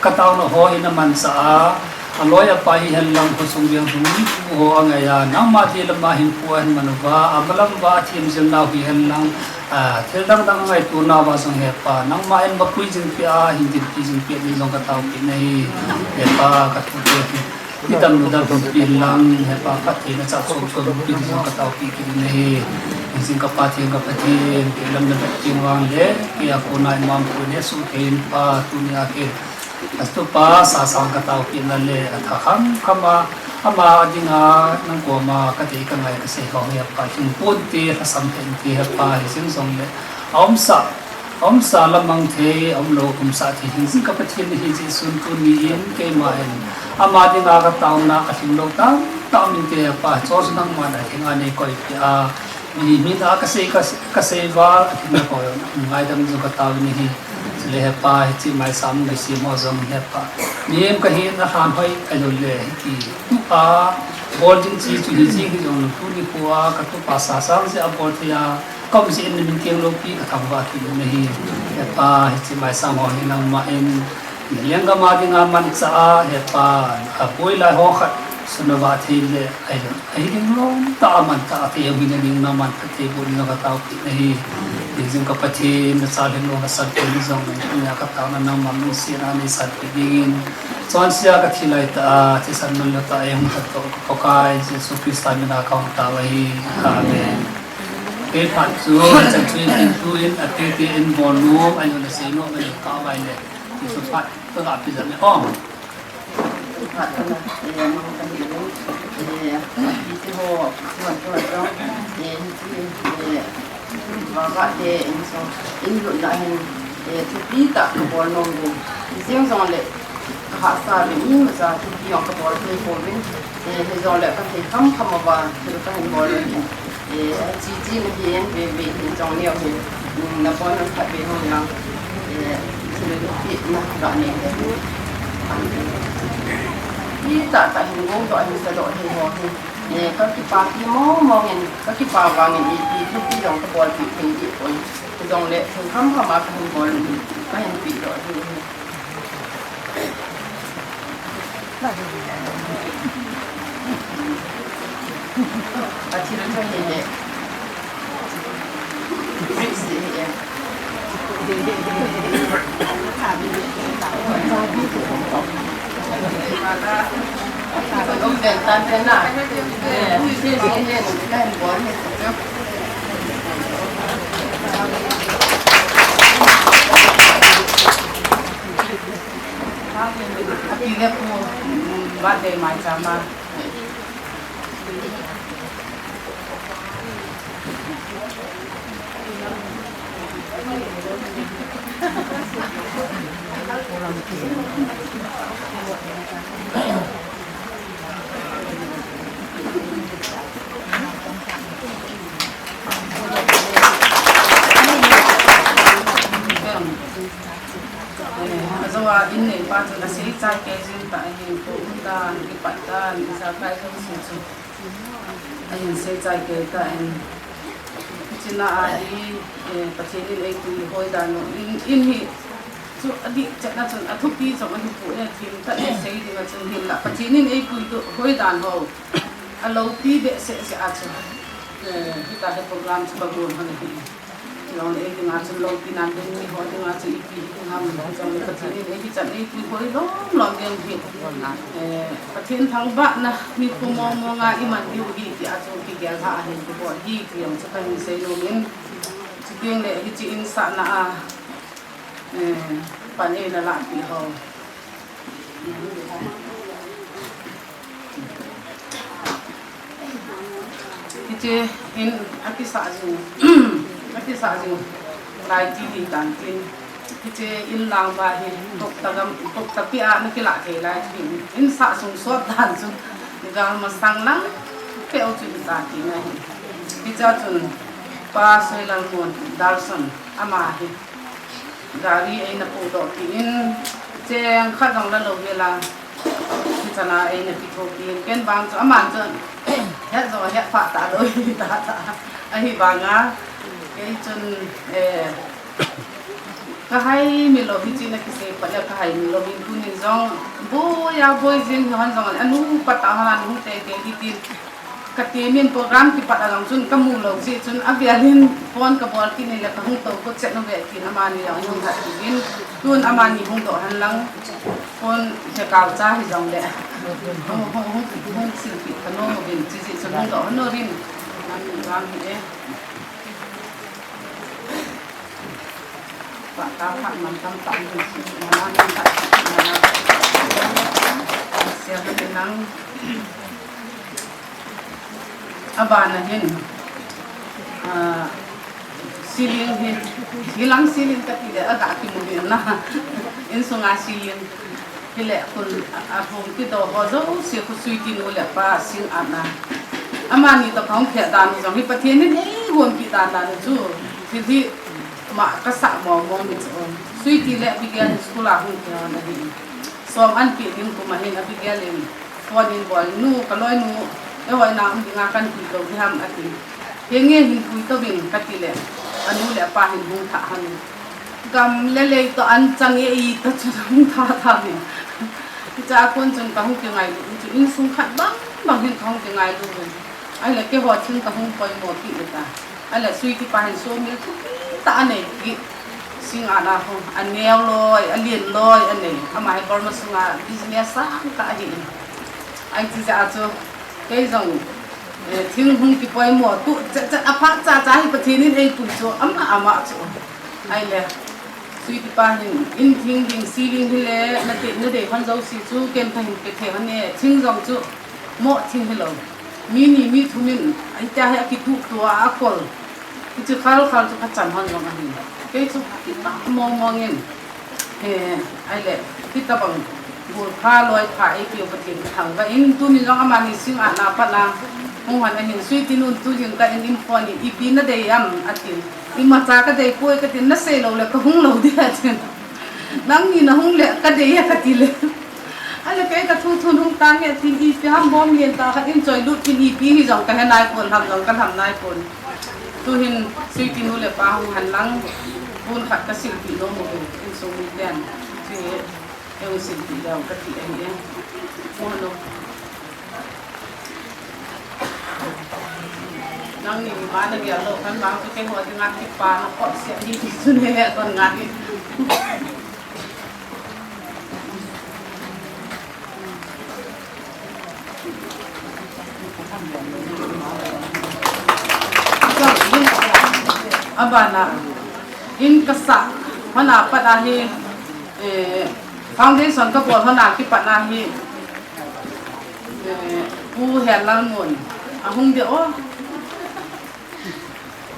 ka taona ho hi namanchah a, aloi apai hihen lang, khosung veng lhung mipu ho angai a, nangma thei lama hinkho ahin man uva, amalam uva athem jilnau hihen lang, a, thil dang dang angaito nauva jong he Pa, nangma in mapui jing peh a, hin dinpi jing peh ding jong ka taopeh in ahi. He Pa, ka tute hi, idam nu dam lhon peh in lang, he Pa, phattheina chah chom chom lhon peh ding jong ka taopeh kit in ahi. Hingjing ka Pa Theng ka Pathen, kei lam navet teng vang le, kei a kona ima um poi, neisuh thei in Pa, tunia kei a tupa sasang ka taopeh na le, atha kham kham a, ama dinga nang koma ka dei ka ngai ka sei ho hi he Pa, lhingpon te, lhasam lheh inte he Pa, hijeng jongle, aumsa, aumsa lamang thei, aumlou umsah thei, hingjing ka Pathen nahi jeh chun tuni in keima in ama dinga ka taona alhinglou tamtah um inte he Pa, hiche chu nangman alhing a neikoipeh a, mi, mi a kasei, ka, kasei val, alhingna koi, ngaidam jong ka taovin ahi. Chule he Pa, hiche maicham lhasam ho jong he Pa, mihem kahi in alhan hoi, ahilouleh hiti tua bol ding chi chu hijeng hijongle tuni nikho a ka tupa sasang jeh a bol thei a kaum jeh in namin theng loupi kathangvah kit in ahi. He Pa, hiche maicham ho hi nangma in lenggam a dinga manchah a, he Pa, aboi lai ho khat sun avah thei le, ahilou, ahi ding lom tah a man tah a thei hina ding nangman phatthei boh ding ka taopeh in ahi. Hingjing ka Pathen, nacha lhinglou lhasam thei hijongle, tunia ka taona nangman lungsetna neisanpeh dingin, chonse a kathi laitah a thisan manlou tah a eihung lhatdoh ka Pakai Jesu Christa mina kahung tao ahi. Amen. Kei phat chu nachan chu in, tu in, atete in bol nom, ahilouleh sei nom, ahilouleh ka vai le, Jesu phat kaga pe jep e o. Phat kana, eh, mang kahi le, eh, iti ho, iti ho, iti ho, eh, iti, eh, Vava te insung, in lutna hin, eh, thupi tah kabol nom uvin. Hijeng jongle, kahahsa uvin, imacha thupi jong kabol thei pouvin. Eh, hijongle kathei kham kham uva, thil kahin bol uvin. Eh, chi chi nahi in, ve ve hin jong neo hin, mm, nabon un khatvei hung lang. Eh, thil thupi na ga nei le. Thupi tah tah hin gongdoh hin sadoh thei ho hin. Eh, kakipapi mong mong in, kakipa vangin ipi thupi jong kabolpeh thei dih pon. Hijongle, thil kham kham a kahin bol, kahin pehdoh ding ahi. Athil tha hile. Ajoa in neipa chun asei chai kei jing ta ahin, ko um dan, kipat dan, ijakai jong si chu ahin sei chai kei ta in. China ahi, eh, Pathen in eipui hoi dan u, in, in hi chu adih chetna chun athupi jong ahi poi, thim tah in sei ding a chun hinla Pathen in eipui hoi dan ho aloupi behseh jeh a chu, eh, hitia hi program chu kagon hon ahi. Chuleh ei dinga chun loupina ding, miho dinga chun ipi hi ham, chuleh Pathen in ei hichan eipui hoi lom lom ding hi. Eh, Pathen thangvahna nikho mong mong a iman diu hi tia chu kigel lha ahin kibol hi ti jong chu kahin sei nom in. Chuteng le hiche in sahna a, eh, pan eina lahpeh ho. Hiche in akisah jing, akisah jing lai ti hi tan tin. Hiche in lang uva hi tokta gam, tokta pi a nakilah thei lai tin. In sah sung sot dan chu gal masang lang peh u chu hita tina hi. Hiche a chun Pa Soilalmon Darson ama hi gari eina podoh peh in, cheng khat jong la lou hel a, hichana eina kithopi in, ken vang chu aman chu het jong het pha talou hi ta ta. Ahivanga kei chun, eh, kahai milou, hiche a kisei phat le kahai milou in, tunin jong boi a boi jing hon jong anu pa ta hon hung teitei ding tin. Katemin program kipat a jong chun kamu lou jeh chun avel in phone kabol kit in le kahung tou kut chet uve tin amani jong ahung hat kit in, tun amani hung doh hen lang, phone he kal cha hijongle hung, hung, hung, hung silpeh kanom uvin, chujeh chun hung doh hen uvin, program hi e. Phat ta phat man tam tam ding si, mana man tam tam mana. Sia ka nang. Abana hin, ah, ceiling hi, hilang ceiling kati le aga kimu na. Insunga ceiling. Hile khun a, ahung kidoh ho jouse khu Sweety nu le pa sing atna. Amani toh kahung phet dan u jong hi Pathen in eihonpi dan dan u chu. Thil hi ma kasah mong mong mi chu. Sweety le Abigail school a hung kihon ahi. Som an peh ding kum ahin Abigail in phone in bol, nu, kaloinu, eiho ina um dinga kan pui lou ding ham ati. Henge hin pui touvin kati le, anu le apa hin hung thah hon. Gam le lei toh an chang e iti chun hung thah thah in. Hiche a kon chun kahung kingailu, chu insung khat bang bang hin kahung kingailu in. Ahile keiho chun kahung poimo kit le ta. Ahile Sweety pa hin sawmil thupi tah anei kit. Sing atna ho, aneo loi, alen loi anei. Ama hi Burma sunga business sang tah ahi in. Ahi ti jeh a chu, kei jong, eh, thing hung kipoimo tu, chet chet aphat cha cha hi Pathen in eipui chu, ama ama chu. Ahile, Sweety pa hin, in thing ding, ceiling hile, nate, nadei hon jouse chu, ken kahin pe thei hon e, thing jong chu, moh thing hilou. Mi ni mi thum in, ahi tia hi akituh tua, akol. Hichu khal khal chu kachan hon jong ahi. Kei chu kitah mong mong in. He, ahile, hitabang, gol pha, loi pha, eipeu Pathen kathangvah in, tuni jong amani sing atna pat a, hung hon ahin Sweety nun tu jing kah in, in phone in, ipi nadei am, atin. Imacha kadei poi, katin, nasei lou le, kahung lou ding, atin. Nangni nahung le, kadei e, kati le. Ahile kei kathu thun hung tange tin ipi ham bom lien tah khat in choi lut tin ipi hijong kahe nai pon, lham jong kalham nai pon. Tuhin Sweety nu le pa hung hen lang, pon khat kasilpeh nom uvin, insung miten. Chu hi, eihung silpeh leu kati ahi e. Mo no. Nangni ma nagel lou khan vang chu keiho dinga kipana khosah ahi ti chu neihet lhon ngai. Abana, in kasah hon a pat a hi, eh, foundation kabol hon a kipat a hi, eh, Pu Henlalmun ahung ding o.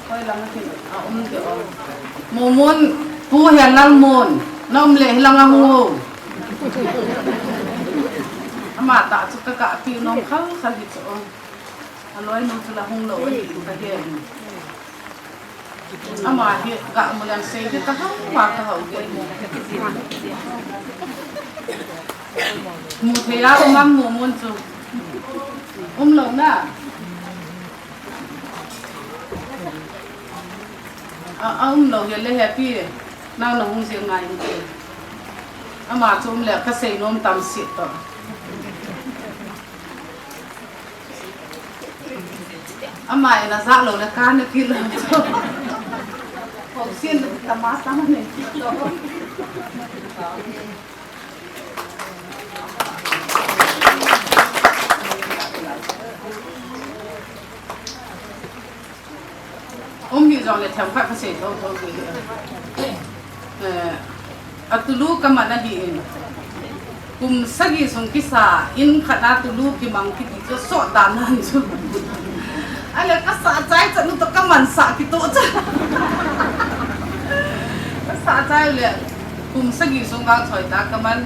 Hoi lam a hin aum ding o. Momon, Pu Henlalmun, na um le hilang a hung o. Ama ta chu ka ka pi nom khal khal hi chu. A loi nu chu la hung lo ni ka he. Ama hi ka mu lang sei de ka hau ma ka hau de. Mu thei a um am mu mun chu. Um lo na. A, a um lo hi le happy. Nang na hung jing ngai ni. Ama chu um le ka sei nom tam si to. Ama ina za lo le ka na ki lo. Hok sin ta ma ta ne. Um hi jong le themkhat ka sei tho tho ki. Eh, a tulu ka man ahi in. Kum sagi sung kisa in khat a tulu kimang kiti chu so dan nan chu. Ale ka sa chai chan u to ka man sa ki to cha. Ka sa chai le kum sagi sung vang choi ta ka man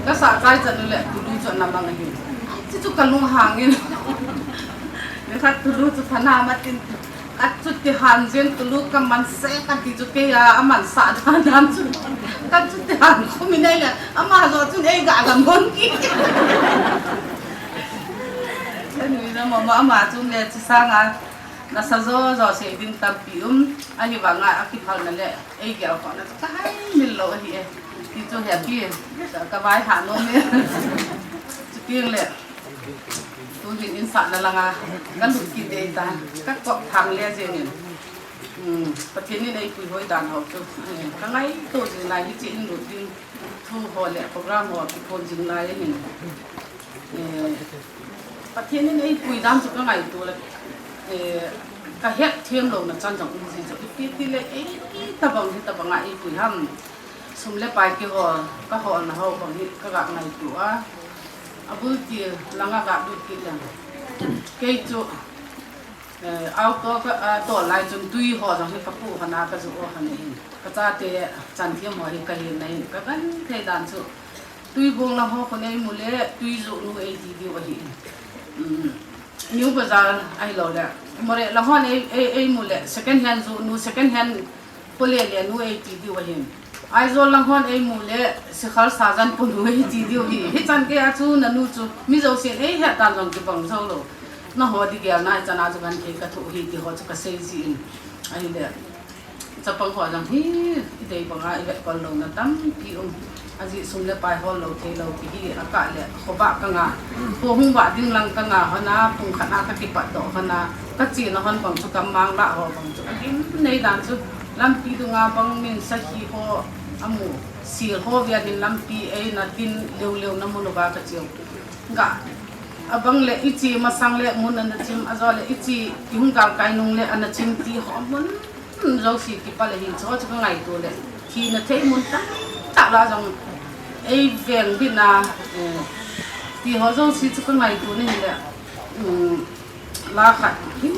ka sa chai chan u le tulu chu na mang ahi. Chi chu ka lung hang in. Ni khat tulu chu phana ma tin Ka chuti han jeng tulu ka man se ka ti chu kei a, a man sa dan dan chu. Ka chuti han khum in ei le, ama jo chun ei ga gam hon ki. Ka nui na mama ama chun le chu sanga, na sa jo jo sei ding tampi um, ahivanga a kiphalna le, ei gel khona chu ka hai mil lo ahi e. Ti chu happy, ka vai ha nom e. Chu tiang le. Tuhin insahna langa ka lut kit dei ta, ka kop thang le jeng in. Hmm, Pathen in ei puihoi dan ho chu, eh, ka ngaito jing lai, hiche in lut ding thu ho le program ho kiphon jing lai ahin. Eh, Pathen in ei pui dan chu ka ngaito le, eh, ka het them louna chan jong um ji chu, ipi ti le ei tabang hi tabang a ei pui ham. Sum le pai kihol, ka holna ho bang hi ka ga ngaito a. A bul ti langa ga lut kit leng. Kei chu, eh, auto ka, ah, tol lai chun tui ho jong hi ka pu hana ka ju o hana in. Ka chate chan thiam ho hi ka hin na in. Ka kan thei dan chu. Tui bong lang ho khun ei mu le, tui ju nu ei ti diu ahi. Um, New Bazar ahilou le. Moreh lang hon ei, ei, ei mu le, second hand ju nu, second hand Pole le nu ei ti diu ahin. Aizawl lang hon ei mu le, Sikhar Sajan pu nu ei ti diu hi. Hichan kei a chu na nu chu, mi jousen ei het dan jong kibang jou lou. Na ho di gel na, hichan a chu kan thei ka thu hi ti ho chu ka sei ji in. Ahile, chapang ho jong hi, i dei banga i vet kol louna tampi um. Ajeh sum le pai hol lou thei lou ti hi a kah le, khovah ka nga. Kho hung vah ding lang ka nga hon a, pung khat a ka kipat doh hon a, ka chena hon bang chu gammang lah ho bang chu. Agim nei dan chu lampi dunga bang min sakhi ho amu, sil ho vial hin lampi eina tin leu leu na mun uva ka cheu. Ga, abang le i che masang le mun ana chim, ajo le i che i hung galkai nung le ana chim ti ho mun Hmm, jouse kipah le hin, chu chu ka ngaito le. Thina thei mun tamtah la jong ei veng bit na, eh, ti ho jouse chu ka ngaito na hile. Hmm, la khat hi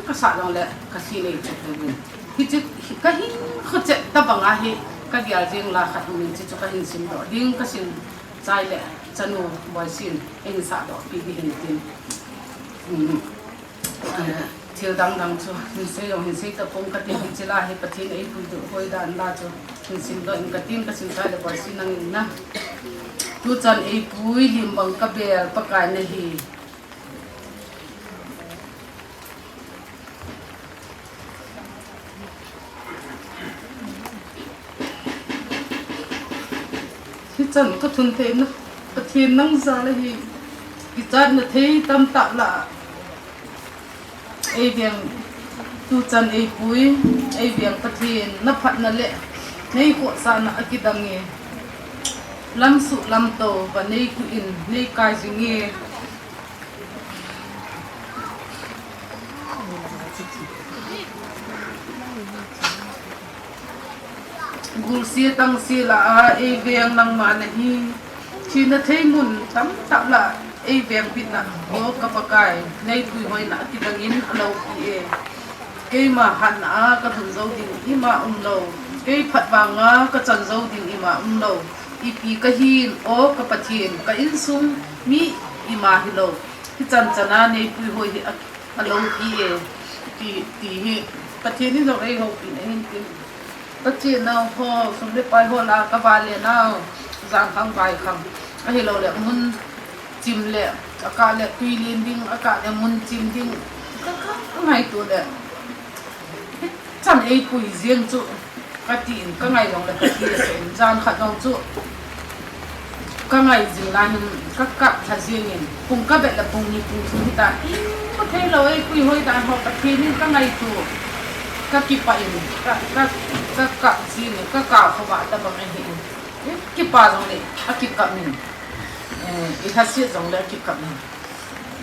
ka sa jong le ka thi nei chu ka vin. Hiche ka hin kho che tabang a hi ka gel jing la khat min chu chu ka hin sim doh ding ka sim chai le chanu Boisin ei hin sa doh pi ding hin tin. Hmm. Eh, thil dang dang chu, hin sei jong hin sei tapong ka ti, hiche la hi Pathen ei puidoh hoi dan la chu, hin sim doh in ka tin ka sim chai le Boisin nang in na. Tuchan ei pui lim bang ka bel Pakai na hi. Hichan ka thun theina, Pathen nang jal ahi, kichatna thei tamtah la, ei veng tuchan ei pui, ei veng Pathen, na phatna le, nei khohsahna akidang e, lamsuh lamto, va nei ku in, nei kai jing e, Gulse tangse la a ei veng nangma na hi. Thina thei mun tamtah la ei veng bitna ho ka Pakai, nei puihoina akidang in alo pi e. Keima hatna a ka lhung jou ding ima umlou. Kei phat vanga ka chan jou ding ima umlou. Ipi ka hin, O ka Pathen, ka insung mi ima hilou. Hichan chana nei puihoi hi a, a loupi e. Ti, ti hi Pathen in jong ei houpi na hin tin. Ka chenau ho, sum le pai ho la, ka vale nau, jang khang vai khang. Ahilou le, mun chim le, a kah le tui len ding, a kah le mun chim ding. Ka, ka, ka ngaito le. Hichan ei pui jeng chu, ka tin, ka ngai jong le ka ti le sen, jan khat jong chu. Ka ngai jing lai hin, ka kap tha jeng in, pung ka bet le pung ni pung thum hita, imu thei lou, ei puihoi dan ho, Pathen in ka ngaito, ka kipah in, ka, ka, ka kap jeng in, ka kap khovah tabang ahi in. Kipa jong le, a kikap in, eh, i lhaset jong le a kikap in.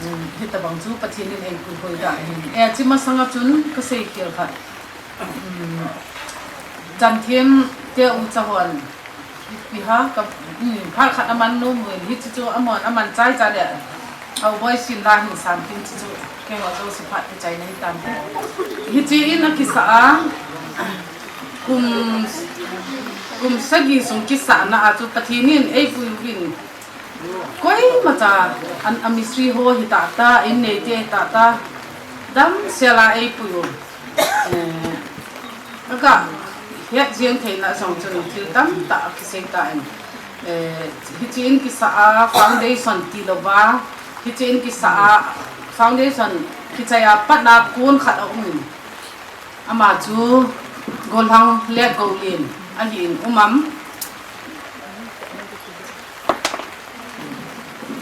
Hmm, hitabang chu Pathen in ei puihoi dan ahi. Eh, chi masanga chun ka sei khel khat. Hmm, Chanthem te u cha hon. Ipi ha ka, hmm, phat khat aman nom uvin. Hichu chu amon, aman chai cha le. Au boi sin la hin san tin chu chu. Keiho jouse phat kichai na hitan te. Hiche in a kisa a. Kum, kum sagi sung kisa na a chu Pathen in ei pui uvin. Koima cha, an, a mistri ho hita ta, in neite hita ta, damsel a ei pui u. Eh, ka het jeng theina jong chun thil tamtah kisei tan. Eh, hiche in kisa a foundation ti louva, hiche in kisa a foundation kichai a pat na kon khat aum in. Ama chu Golhang Letgoulen ahin um am.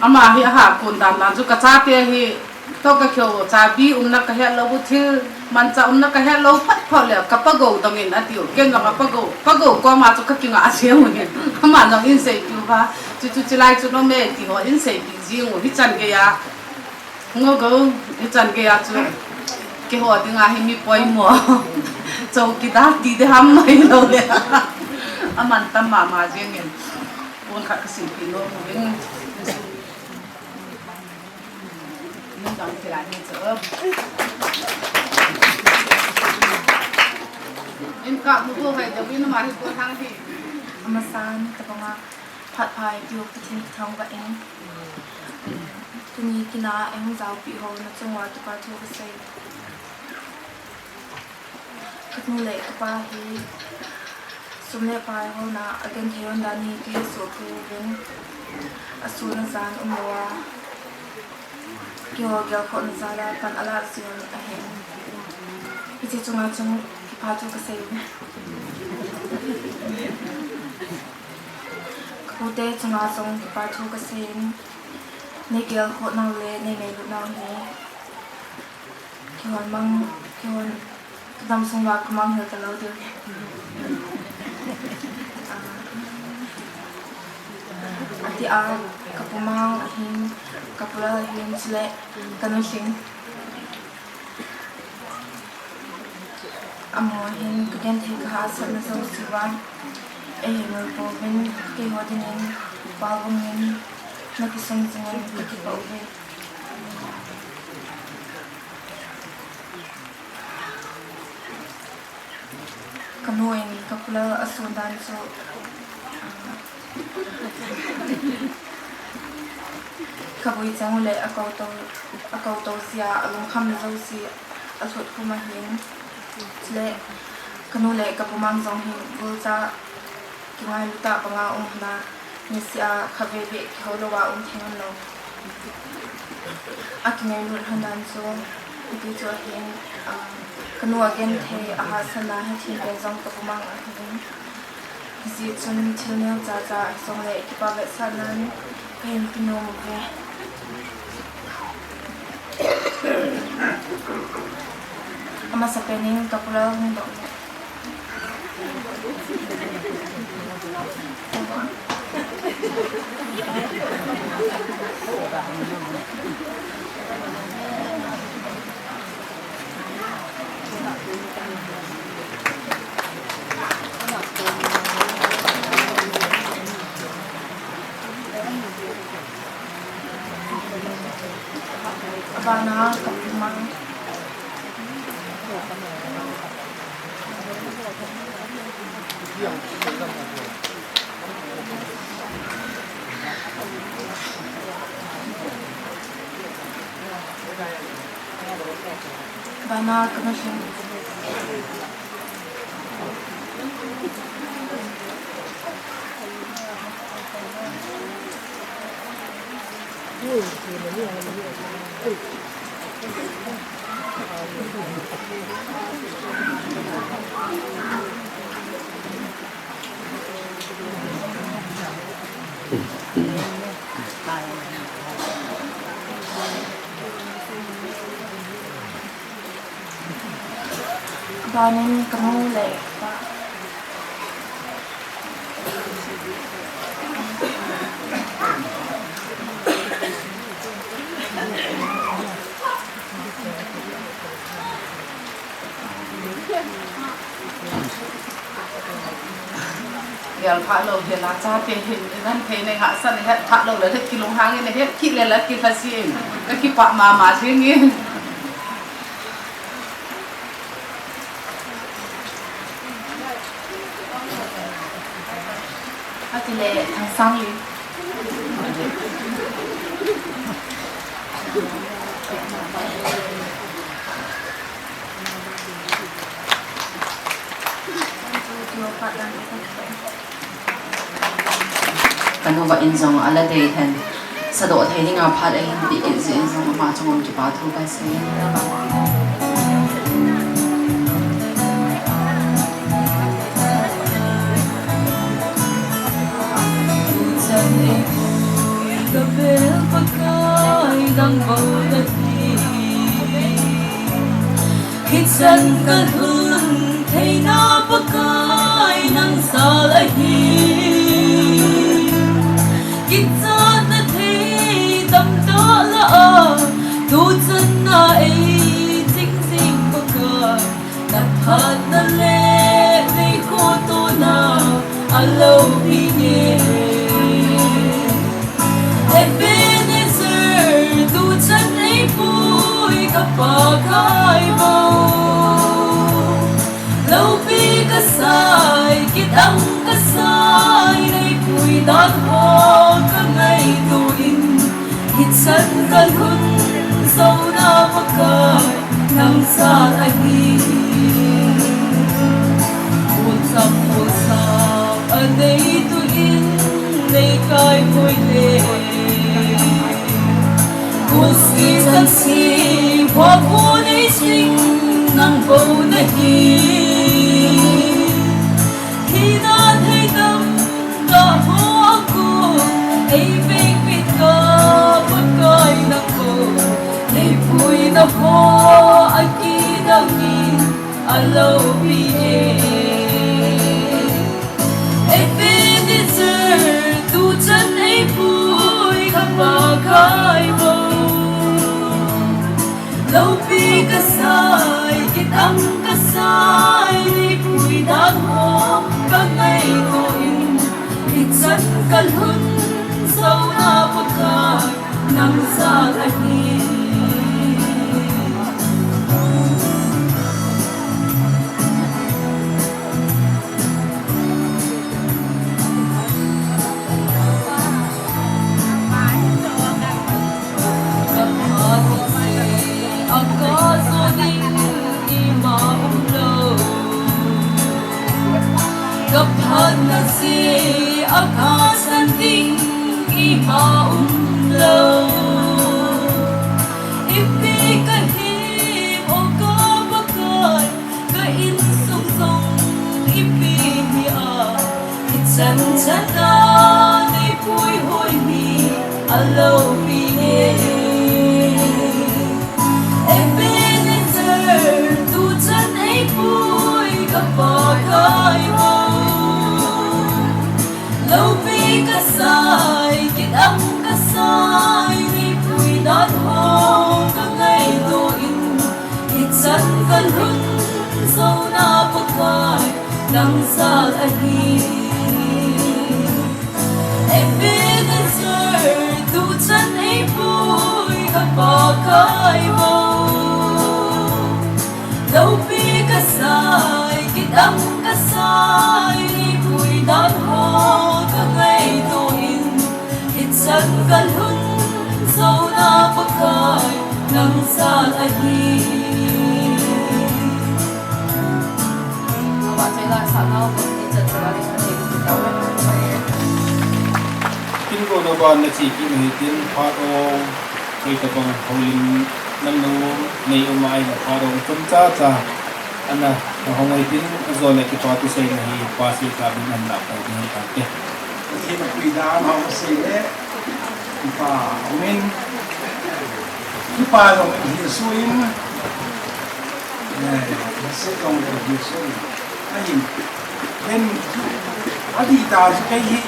Ama hi aha kon dan dan chu ka chate hi to ka kyo chabi umna ka het lou, thil mancha umna ka het lou phat phat le ka pagou dong in atiu. Ken jong a pagou, pagou koma chu ka kinga a siam u hin. Ama jong in seipi uva. Chu chu chilai chu nom e ti ho in seipi jing u hichan gei a. Ngo go, hichan gei a chu. Keiho dinga hi mi poimo. Chowkidar ti de ham mai lou le. Aman tam mama jeng in. Pon khat ka seipi nom uvin. Min jong thila ni chu. In ka mu ho hai de win ma hi ko thang hi. Amasan tabanga phat pha ei tiu Pathen kathangvah in. Tuni kin a ei hung jaopi ho na chunga kipa thu ka sei. Ka nu le ka pa hi sum le pai ho na a genthei hon dan hi ka hesoh kei uvin. A sun a jan umlou a, keiho gelkhohna jal a pan a lah jeh un ahi. Hiche chunga chun kipa thu ka sei uve. Ka pute chunga jong kipa thu ka sei in. Nei gelkhoh nau le nei ngailut nau hi keihon mang, keihon ka dam sung uva ka manghil talou diu. Ah, ati a, ka pu Mang ahin, ka pu Lal ahin, chule ka nu Lhing. Amaho hin ka genthei ka hahsatna jouse uva ei himil pouvin, keiho dingin, Paul Vung in na kisung jingin ka kipah uve. Ka nu in ka pu Lal a sun dan chu, ah, ka vui cheng u le a kou to, a kou to jeh a, a lungkham jouse a lhut khum ahin. Chule ka nu le ka pu Mang jong hi gulcha kingailut a banga um hon a, niseh a khatvei beh kihou lou a um thei hon lou. A kingailut hon dan chu, hiti chu ahin, ah, ka nu a genthei a hahsatna hethem pen jong ka pu Mang ahin. Hijeh chun thil neocha cha hijongle kipa vetsahnan kahin pe nom uve. Amasapen in ka pu Lal hung doh le. Abana ka pu Mang. Bana commission. Banin kanu le pa. Gel pha lo, gel a cha te hin, nan thei nei ha san het pha lo le, het kilunghang in, het kile la kilhasin. Ka kipah mama jing in. Atile, Thangsang in. Kanuva in jong ala dei hen. Sadoh thei dinga phat ahin ti in jong ama chunga kipa thu kasei in. Hichan kalhun theina Pakai nang jal ahi. Kichatna thei tamtah lah a, tuchan a eiching jing Pakai, na phatna le neikhohna aloupi e. Ebenezer, tuchan eipui ka Pakai vo. Loupi kasai, kidang kasai, neipui dan ho kangaito in, hichan kalhun jouna Pakai nang jal ahi. Ulchang ulsang anei tuin neikai poi le. Kusi sansi, phabu neising nang bou nahi. Hina theidam kaho a kon, eiveng pit ka Pakai nang bou, neipuina ho akidang in aloupi e. Ebenezer, tuchan eipui ka Pakai vo. Loupi kasai, kidang kasai, neipui dan ho kangaito in, hichan kalhun jouna Pakai nang jal ahi. Ka phatna jeh a kasan ding ima umlou. Ipi kahi mo ka Pakai, ka insung jong ipi hi a, ichan chan a neipui hoi hi aloupi e. Ebenezer, tuchan eipui ka Pakai vo. Loupi kasai, kidang kasai, neipui dan ho kangaito in, hichan kalhun jouna Pakai nang jal ahi. Ebenezer, tuchan eipui ka Pakai vo. Loupi kasai, kidang kasai, Nang sal ahi. Aba chela sa nau ko ni chat sa ba ni sa ni ta wa. Kin ko na ba na chi ki ni tin pha o. Koi ta bang houlim nan no nei o mai na pha o chom cha cha. Ana na hong ai tin zo na ki pa tu sei na hi pa sei ta bin an na pa bin ta te. Ki na kui da ma sei le. Kipa umin, kipa jong hi suin, eh, se jong hi suin. Ahin, ken, adi ta chu kei hi,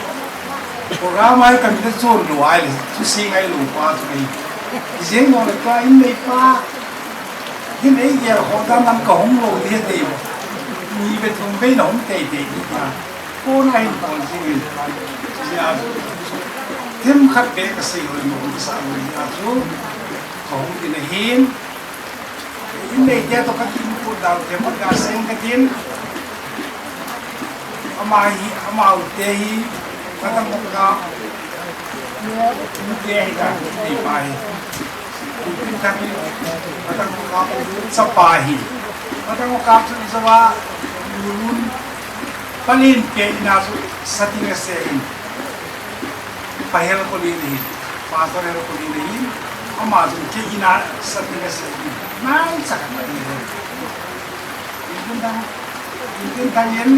program ai kan te chun lo ai le, chu si ngai lo pa chu kei. Jeng mo le ka in nei pa, hin ei gel ho dan lam ka hong lo le te. Ni be thum be na hong te te ni pa. Kona hin bol jingin, jia chu, themkhat beh kasei loi mo, kasah loi jia chu, kahung tin ahin, in neite toh kakimuto dau, themkhat kasei katin, ama hi, amaute hi, kadang ka, ute hi ka, nei pa hi. Ute hi ka, kadang ka, chapa hi. Kadang ka, chu jawa, Palin kei ina chu sating ase in. Pahel ko ni ni. Pastor hel ko ni ni. Ama chu kei ina sating ase in. Nai sa ka ni. Intin dang, intin dang in.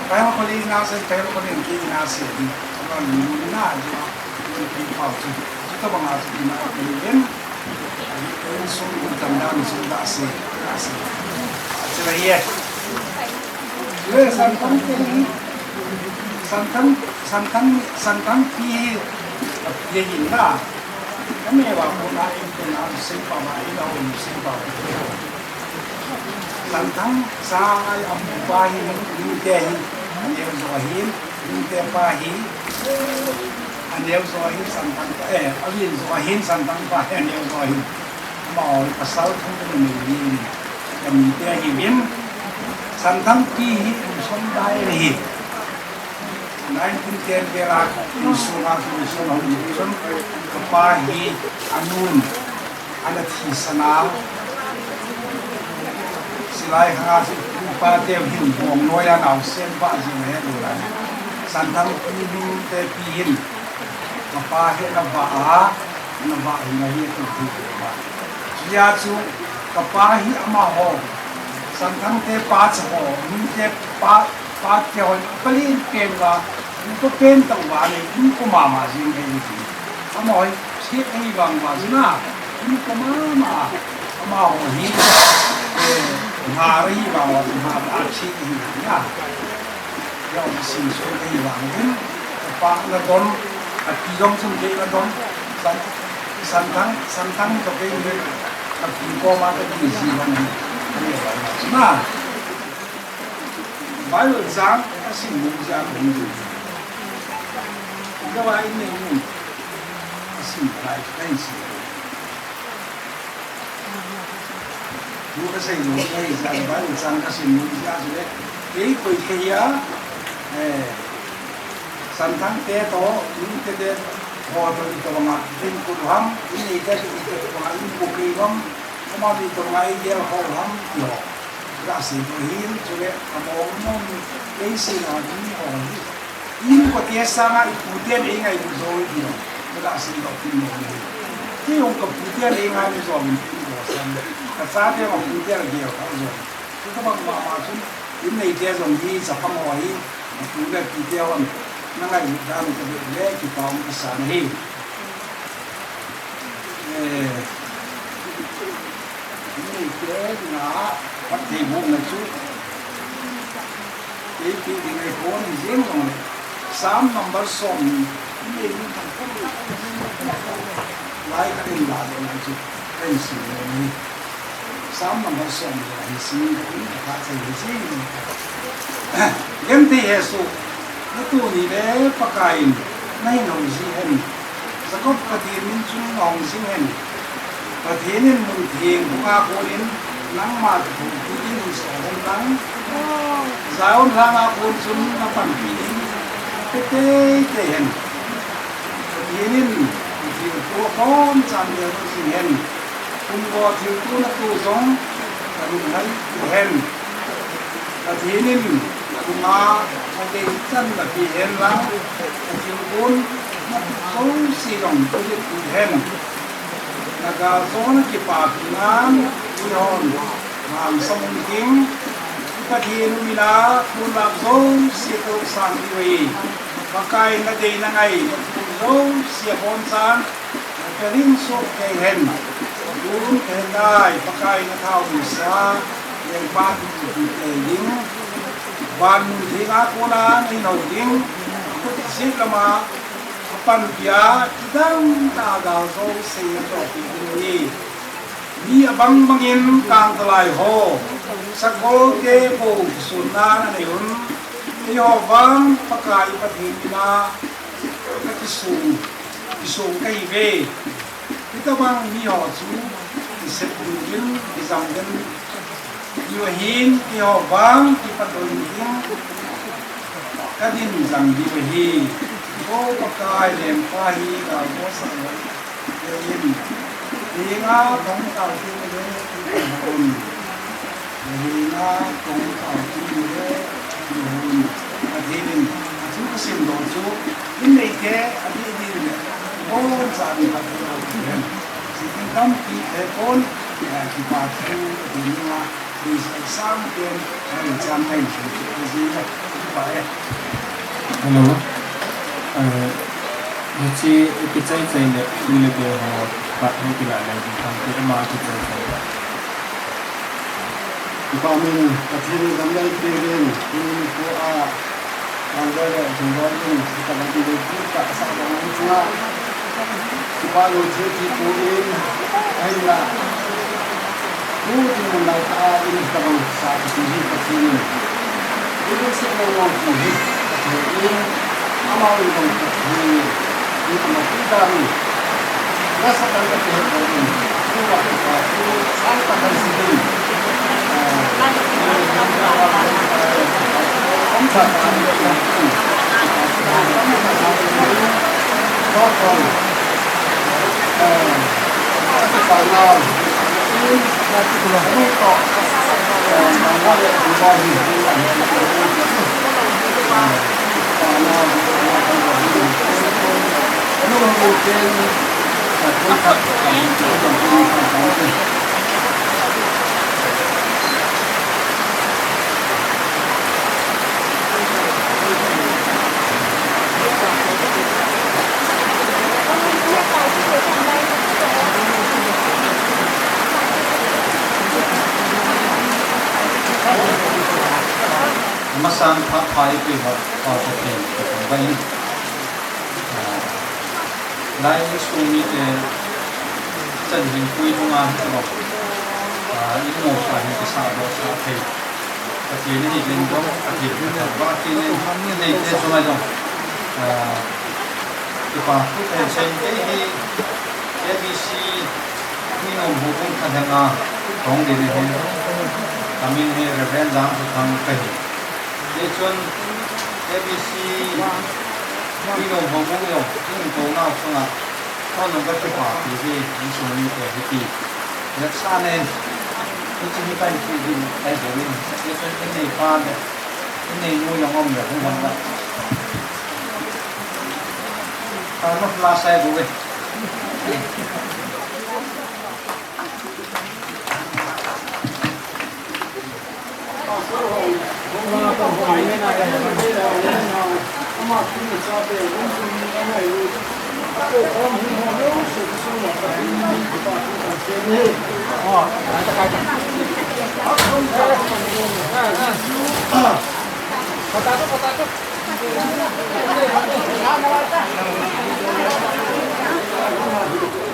Pahel ko ni na se, pahel ko ni kei ina se in. Ama ni na ju. Ni ki pa chu. Chu ta bang a chu ina ko ni in. Insung kum tam dan sung da se, da se. Achela ye. Ye santang te hi. Santang, santang, santang pi hi. Ye hin da. Kami wa ko na in ko na se pa ma in au se pa. Santang sa ai am pa hi ni te hi. Ye zo hin, ni te pa hi. Aneo zo ahin santang pa, eh, avin zo ahin santang pa, aneo zo ahin. Amaho hi pasal thum khat nei in, kami te ahin, santang pi hi insung dai ahi. Nineteen ten vel a, insung a, insung a, insung, kapa hi, anun. Ana thisan a, silai khang a chu, pa te hin bong noi a naosen pa jing he lo lai. Santang pi nu te pi hin, kapa hi ana va a, ana va hin a hi tu tu va. Chujeh a chu, kapa hi amaho, Santang te pa cha ho, nu te pa, pa te ho, palen pen va, nu pa pen tang va nei, nu ko mama jing he ni. Amaho hi, Thit ahi vang uva chu na, in ko mama, amaho hi, eh, Hmar ahi vang uva chu Hmar a thit ahi vang na. Yau sin sun ahi vang hin, pa na don, api jong chun kei na don, san, santang, santang to kei ni, api ko ma ka di si vang hin, ahi vang uva chu na. Bible chang, asim mun chang, mun chang. Ka vai ni mun. Asim lai kai si. Thu kasei lou, kasei sa, Bible chang kasim lou, sa, sa le. Kei koi kei a, eh, Santang te to, in te te, ho to, ito banga, in ko ham, in ei te to, ito banga, in ko kei ham, ama ito banga, in gel ho ham, yo. Kasei ko hin, chule, amo mo, kei si na, ni ho hi. Imu kati sanga ipu ten eingailut jou diu. Kaga sei lou pi mo ni. Kei jong kapu ten eingailut jou in pi mo san. Kachate jong pu ten agel kha jou. Chuti bang mama chun, in neite jong hi chapang ho hi, pu le pi te hon, na ngailut dan kavet le kipa um kasa nahi. Eh, in neite na, phattheibohna chu, Ipi ding ahi pon, hijeng jongle, Psalm number som ni, lai khat in la ding ahi chu, kahin sim lou ahi. Psalm number som ni, hi sim ni, ka thachai hi sim ni. Genthei Jesu, natuni le Pakai in, nahin houji hen. Jakob Pathen min chun nahung jing hen. Pathen in mun theng bung a konin nangma kithopi ding hin sol hen lang. Zion lhang a kon chun napanpi ding teitei hen. Pathen in Thilto abonchan neihin hen. Kum go thilto natoh jong kalunglhai hen. Pathen in nalunga nadei chan napeh hen lang, nathilto natoh jouse jong nadei hen. Nagaljo nakipah peh nan, eihon hangsan ding, Pathen min a kon lap jouse toh sang diu ahi. Pakai nadei nangai natoh jouse abonchan Karing soh kei hen. Tun kei hen lai, Pakai nathao misa, lengpa kiti kei ding. Van mun theng a kona nahin hou ding. Khut sih lama, apanpia, kidang tah a gal jouse atoh kei ding ahi. Mi abang bangin kangtalai ho, sakol te bou kisunna nanei un. Eiho vang Pakai Pathen mina, nakisung, kisung kahiuve. Hitobang miho chu kisep diuvin, kijam diuvin, eiho vang kipatdoh ding kadin jam diu ahi. O Pakai, lengpa hi galvasah lou. Ahin, hinga tong tao tin le, hinga tong tao tin le, Pathen in, achu kasimdoh chu, in neite, adih dih le, abonchan in Pathen in, hitin tampi te kon, eh, kipa thu, Pathen in a, Tuisang pen, ai, chang kai, ai, jing, ba, eh. Hello. Eh, hiche, eh, kichai chai le, tu le be ho, ba, ho kila le, di thang, ki ma kichai chai le. Kipa min, Pathen in gam le pen, tu ko a, Ang le le, jing le jing, kita bang ti le, kita sa bang ti nga. Kipa lou jeh ti pu in, ai la. Pu tin mun lau ta in, kita bang sa ti hi Pathen in. Pu tin se lou lou ti hi Pathen in. Ama in bang ti hi. Ni ama pu ta ni. Masan pha pha ipi ho, ho Pathen, Pathen ba in. Lai insung mite chan hinkho hi nunga hi tabang. Ah, in mo sa hin kisah doh sah thei. Pathen hi len jong, Pathen hi len ba, Pathen in neite chunga jong. Ah, kipa thu pen sen kei hi A B C Minom houbung khat henga hung ding ahi. Kamin hi Reverend Jangthothang kahi. Hichun A B C Minom houbung jong, in kou nau chunga, khonung kakipapi hi, insung mite hiti. Letsa nen, hiche hi kahin ti ding, kahin ti ding. Hichun in neipa le, in neinu jong um le, hung hon la. Ka na flash ai bu ve.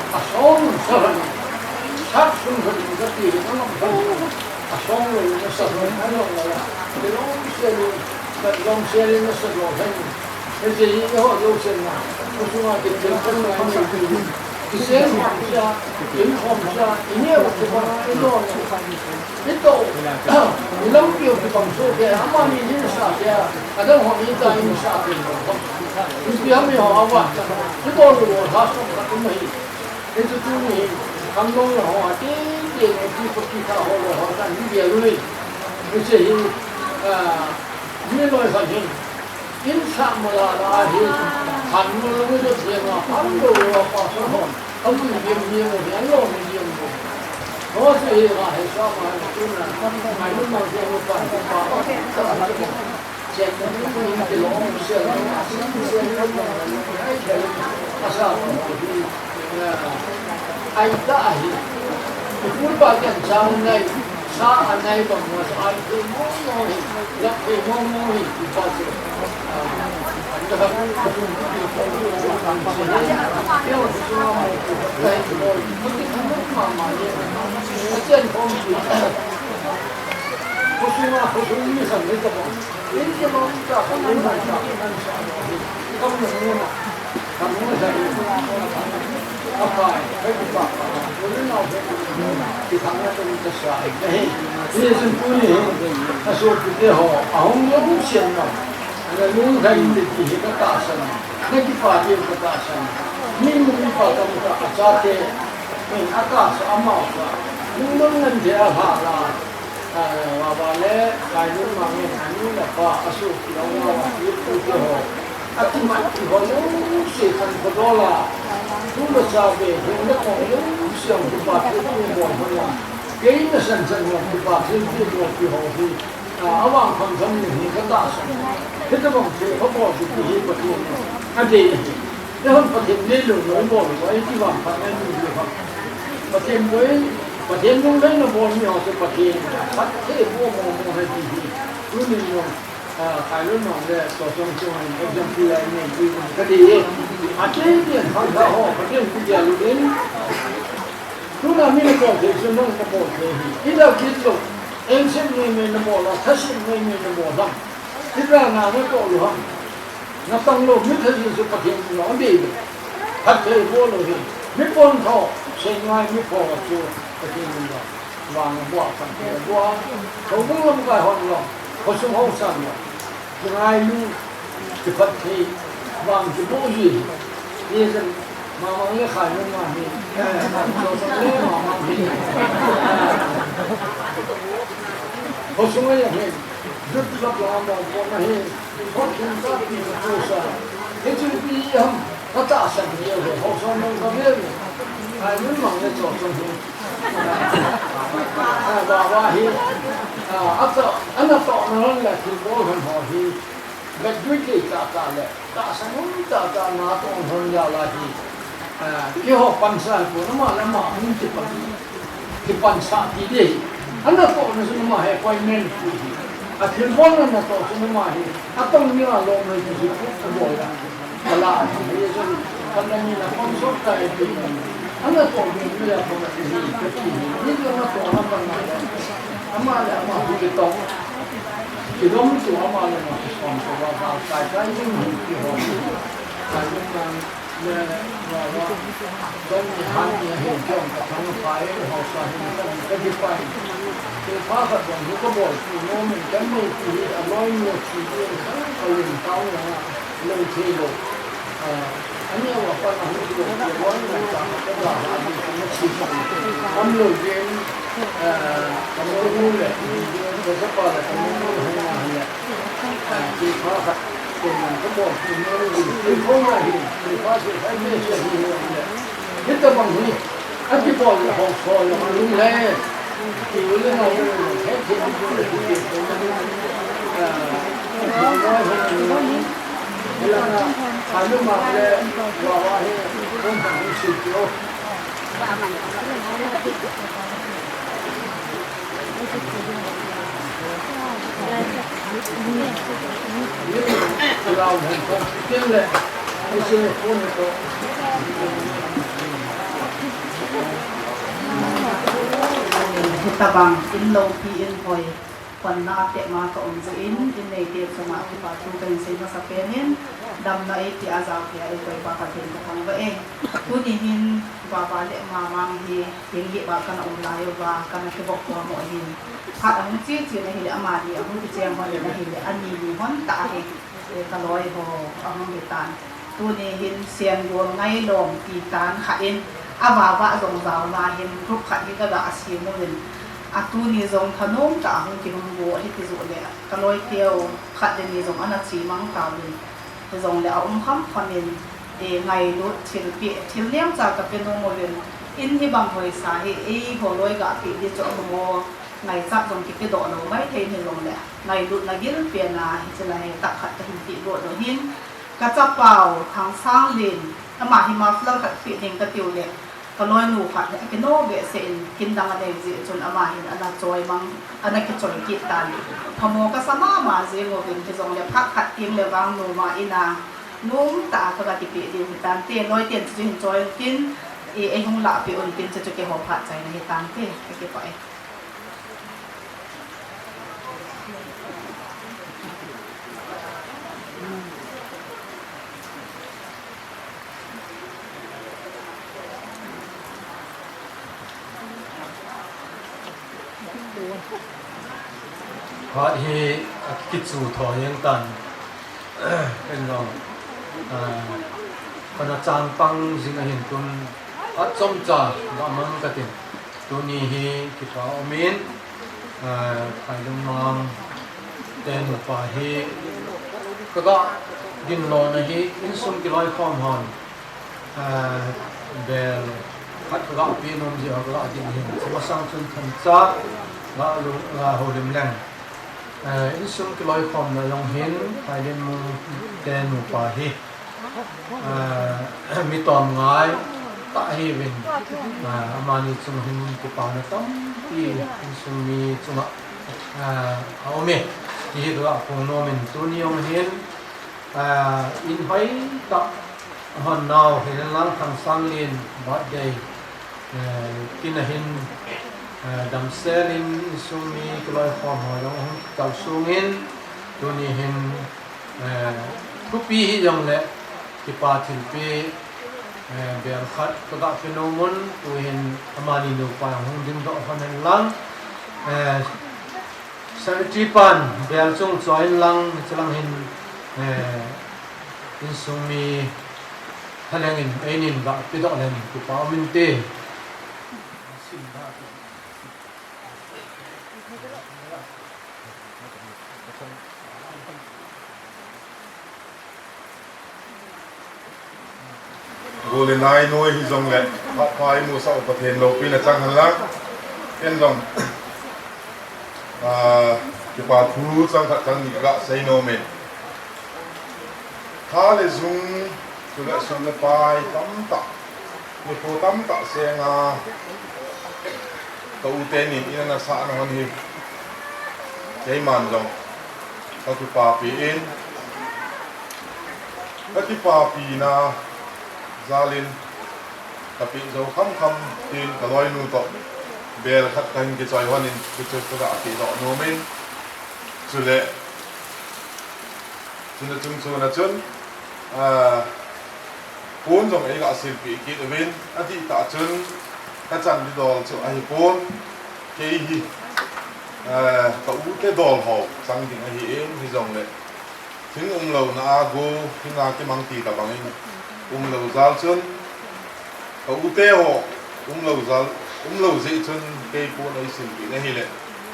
A song sa, sat sung sa, sa ti, sa ngam sa. A song lo, na sa lo, na lo, na la. Ke long se lo, na long se lo, na sa lo, sa ni. Ke se yi ho lo se na. Ko su ma ke chen chen na ni. Ki se ma sa, ki hom sa, ki ne wa ke ba, ki lo na. Ki to. Ni lam ki o ki pang so ke, ama ni ni sa ke. A dang ho ni ta ni sa ke. Ipi ham iho awa, ibol lo ha som khat um ahi. Hichu tuni hin, khangnoulou ho, ati, ti, ti, ti, ti, ti, ta ho lo ho, ta, hi, bia lu ni. Hiche hi, ah, mi loi khat hin, in sa ma la la hi, han mo lo ni, ti, ma, han lo lo, pa, so, ho. Amun liam liam hi, anlom liam liam. Ho se hi, ma, he sa ma, tu na, ma, lu ma, liam lu pa, pa, pa, pa, pa, pa. Chen, in kilom, sia, ma, sia, sia, ma, ai, sia, asa, ma, hi, ya, ai, ta, hi. Pu pa, ken, chang, nai, sa, anai, bang, ma, ai, te, mo, mo, hi. Yak, te, mo, mo, hi, pu pa, se. Hichun tuni, asopite ho, ahung lungset na. Ana lunglhai inte ti hi katahsan. Nakipah diu katahsan. Mi mu mi pa tam ta achate. Min atahsa amau sa. Lungdon ngan thei a lha la. Ah, Baba le, Khailun Mang in, anu le apa, asopi, aunau, api, apute ho. Akimat ti ho lungset chan khodola. Tu le cha ve, hin le kong lungset a kipa thilpeh bol ho la. Kei nasan chan ho kipa thilpeh bol ti ho hi. Ah, avang kham kham ni hi katahsan. Hitobang thilpha bol ti hi Pathen adei ahi. Eihon Pathen deilou lou bol lou, eiti vangphat ngai lou lou ham. Pathen boi, Pathen lunglhaina bol mi ho chu Pathen phatthei boh mong mong ahi ti hi. Tuni jong, ah, Khailun Mang le Chawchong chunga hin example a inei diu kadei e. Atei tei in khangthah ho, Pathen pi dia lu in. Tuna mi nabol thei chu nang nabol thei hi. Ida kit lou, engset meimei nabol a, thaset meimei nabol ham. Ida na natoh lou ham. Natang lou, mi thaset chu Pathen in adei lou. Phatthei boh lou hi. Mi pon tho, seingai mi pho chu Pathen in lou. Vang bua phatthei bua. Houbung lamkai hon lou. Khosung haosa lou. Kingailu, kiphatthei, vang kiboh ji. Hijeh a, Mamang le Khailun Mang hi. Eh, Mamang le Mamang hi. Khosung a jong hi. Jut lap la mo pon ahi. Khosung ka pi ka tu sa. Hichu ipi ham, katahsan hi ahi. Khosung nang ka ve. Khailun Mang le Chawchong hi. Ah, Baba hi, ah, ata, anatohna hon le thilbol hon ho hi, graduate tah tah le, tahsan um tah tah natoh hon jal a hi, ah, keiho pansah pon, ama le ama hung kipan, kipansah ti ding. Anatohna chu ama hi appointment pu hi. Athilbolna natoh chu ama hi, atong ni a lom le ti chu abol a. Kala, hichun, kala ni na pon sot ta e ti. Ana to ni ni la pon ni ni ni to na pon na. Ama le ama hu ke to. Ki dom tu ama le ama ki som to wa ba kai kai ni ni ki ho. Kai ni na le wa wa. Don ni han ni he jong ka thang pa e ho sa ni ka ni ka di pa e. Ke pa ka don ni ka bol tu no min ka ni ki a loi ni ki ka ka yin ta na. Lou thei lou. Ah, ani a pa na hu lou, lou wan na ta, ka da ha ni ka na chi ka. Am lou yen, ah, ka mo nu le, ka sa pa le, ka mo nu le, ha na ha le. Ah, ki pha khat, ko man ka bol, ki mo nu le, ki pha na hi, ki pha si, ha me si hi le. Hitabang hi, Ati bol le ho so le lung le. Ti u le na u le he ti u le ti ti. Ah, ma wa he ni. Ila na, ha lu ma le, wa wa he, kon ha ni si ti o. Hitabang in loupi in hoi, panna a peh ma ka um jeh in, in neite chunga kipa thu ka hin sei masa pen in, damna eipeh a jal thei a eikoi pa Pathen ka thangvah e. Tuni hin, Baba le Mamang hi, Thing lih ba kana um lai uva, kana kivop khom u ahin. Phat ahung che che na hile, amani ahung kicheng hon le na hile, ani ni hon ta ahi. Ka loi ho ahung hitan. Tuni hin Siangol Ngailom titan khat in, avava jong jaona hin group khat hi kaga asem uvin. Atuni jong thanom tah a hung kihung go ahi ti joh le, ka loi teu khat le ni jong ana chemang tauvin. Hijongle aum khamkham in, e, ngailut thilpeh, thil neocha kape nom uvin. In hibang hoisa hi, eiho loi gapeh di chu amaho ngaichat jong kipedoh lou maithei hijongle, ngailutna gilpen a hiche lai hi tah khat kahin pehdoh lou hin, kachapau Thangsanglin, ama hi muffler khat peh ding katiu le, ka loinu khat hi akino behseh in, kin dang anei jeh chun ama hin ana choi mang, ana kichoi kit tan. Phamo kasa mama jeng uvin, hijongle phat khat teng le vang noma in a, nomtah a kaga tipeh diu hitante, loi ten chu hin choi un tin, e, eihung lahpeh un tin, chuchu keiho phat chaina hitante, kakipah e. Phat hi akichu tho jeng tan. Ken jong, ah, kana chang pang jing ahin tun, phat chomcha gamang katin. Tuni hi kipa umin, ah, Phailungmang te nupa hi kaga dinlona hi insung kiloikhom hon, ah, bel khat kaga pe nom jeh a kaga din ahin. Chumasang chun themcha ga lu, ga houlim leng. Ah, insung kiloikhomna jong hin Phailungmang te nupa hi, ah, mi tomngai tah ahiuvin, ah, amani chung hin kipana tampi insung mi chunga, ah, aume. Hiche hi kaga phongnom in tuni jong hin, ah, in hoitah hon nau hihen lang Thangsanglin birthday, eh, kin ahin, eh, damsel in insung mi kiloikhom ho jong ahung kichal sung in tuni hin, eh, thupi hijongle kipa thilpeh, eh, bel khat kaga pe nom un, tuhin amani nupa ahung dingdoh hon hen lang, eh, Secretary pan bel chung choi in lang, hiche lang hin, eh, insung mi thalheng in einin ga pedoh leng kipa um inte. Gol le nai noi hijongle, phat pha imusah u Pathen loupina chang hen lang. Ken jong, ah, kipa thu chang khat chang ni kaga sei nom e. Tha le jung, chule sum le pai tamtah, nikho tamtah senga, ka u tenin in ana sahna hon hi, keiman jong kakipapi in, kakipapina jalin kapeh jou khamkham tin kaloinu toh bel khat kahin kichoi hon in, hichu kaga pehdoh nom in, chule chuna chungchon a chun, ah, pon jong eiga silpeh kit uvin, adihtah chun kachan didol chu ahipon, kei hi, ah, ka u te dol ho chang ding ahin, hijongle thing umlouna a go, thinga kimang ti tobangin umlou jal chun, ka u te ho umlou jal, umlou jeh chun kei pon eisilpeh na hile,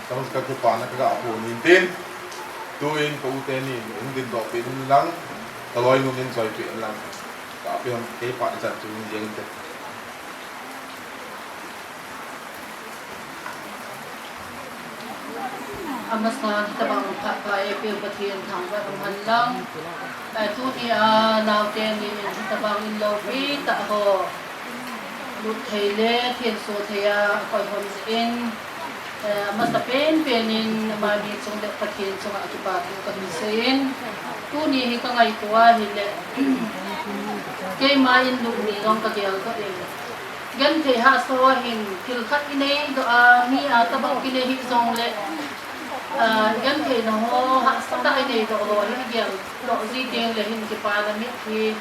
chang kakipana kaga phon in tin, tuin ka u tenin hung dindoh peh in lang, kaloinun in choipeh in lang, ka pe hon kei phat ichan chu hung jeng inte. Amasan, hitobang phat pha eipeu Pathen thangvah um hen lang. Eh, tunia naote nin hitobang in loupi tah ho lut thei le thenso thei a akoihom jeh in, eh, amasapen pen in amani chung le Pathen chunga kipa thu kahin sei in, tuni hi kangaito ahile, keima in lut ni jong kageldoh in, genthei hahsa ho hin thil khat ineidoh a, mi a tabang kinei hih jongle, ah, gentheina ho hahsatah a ineidoh ho hi ageldoh ji tengle hin kipana mitlhi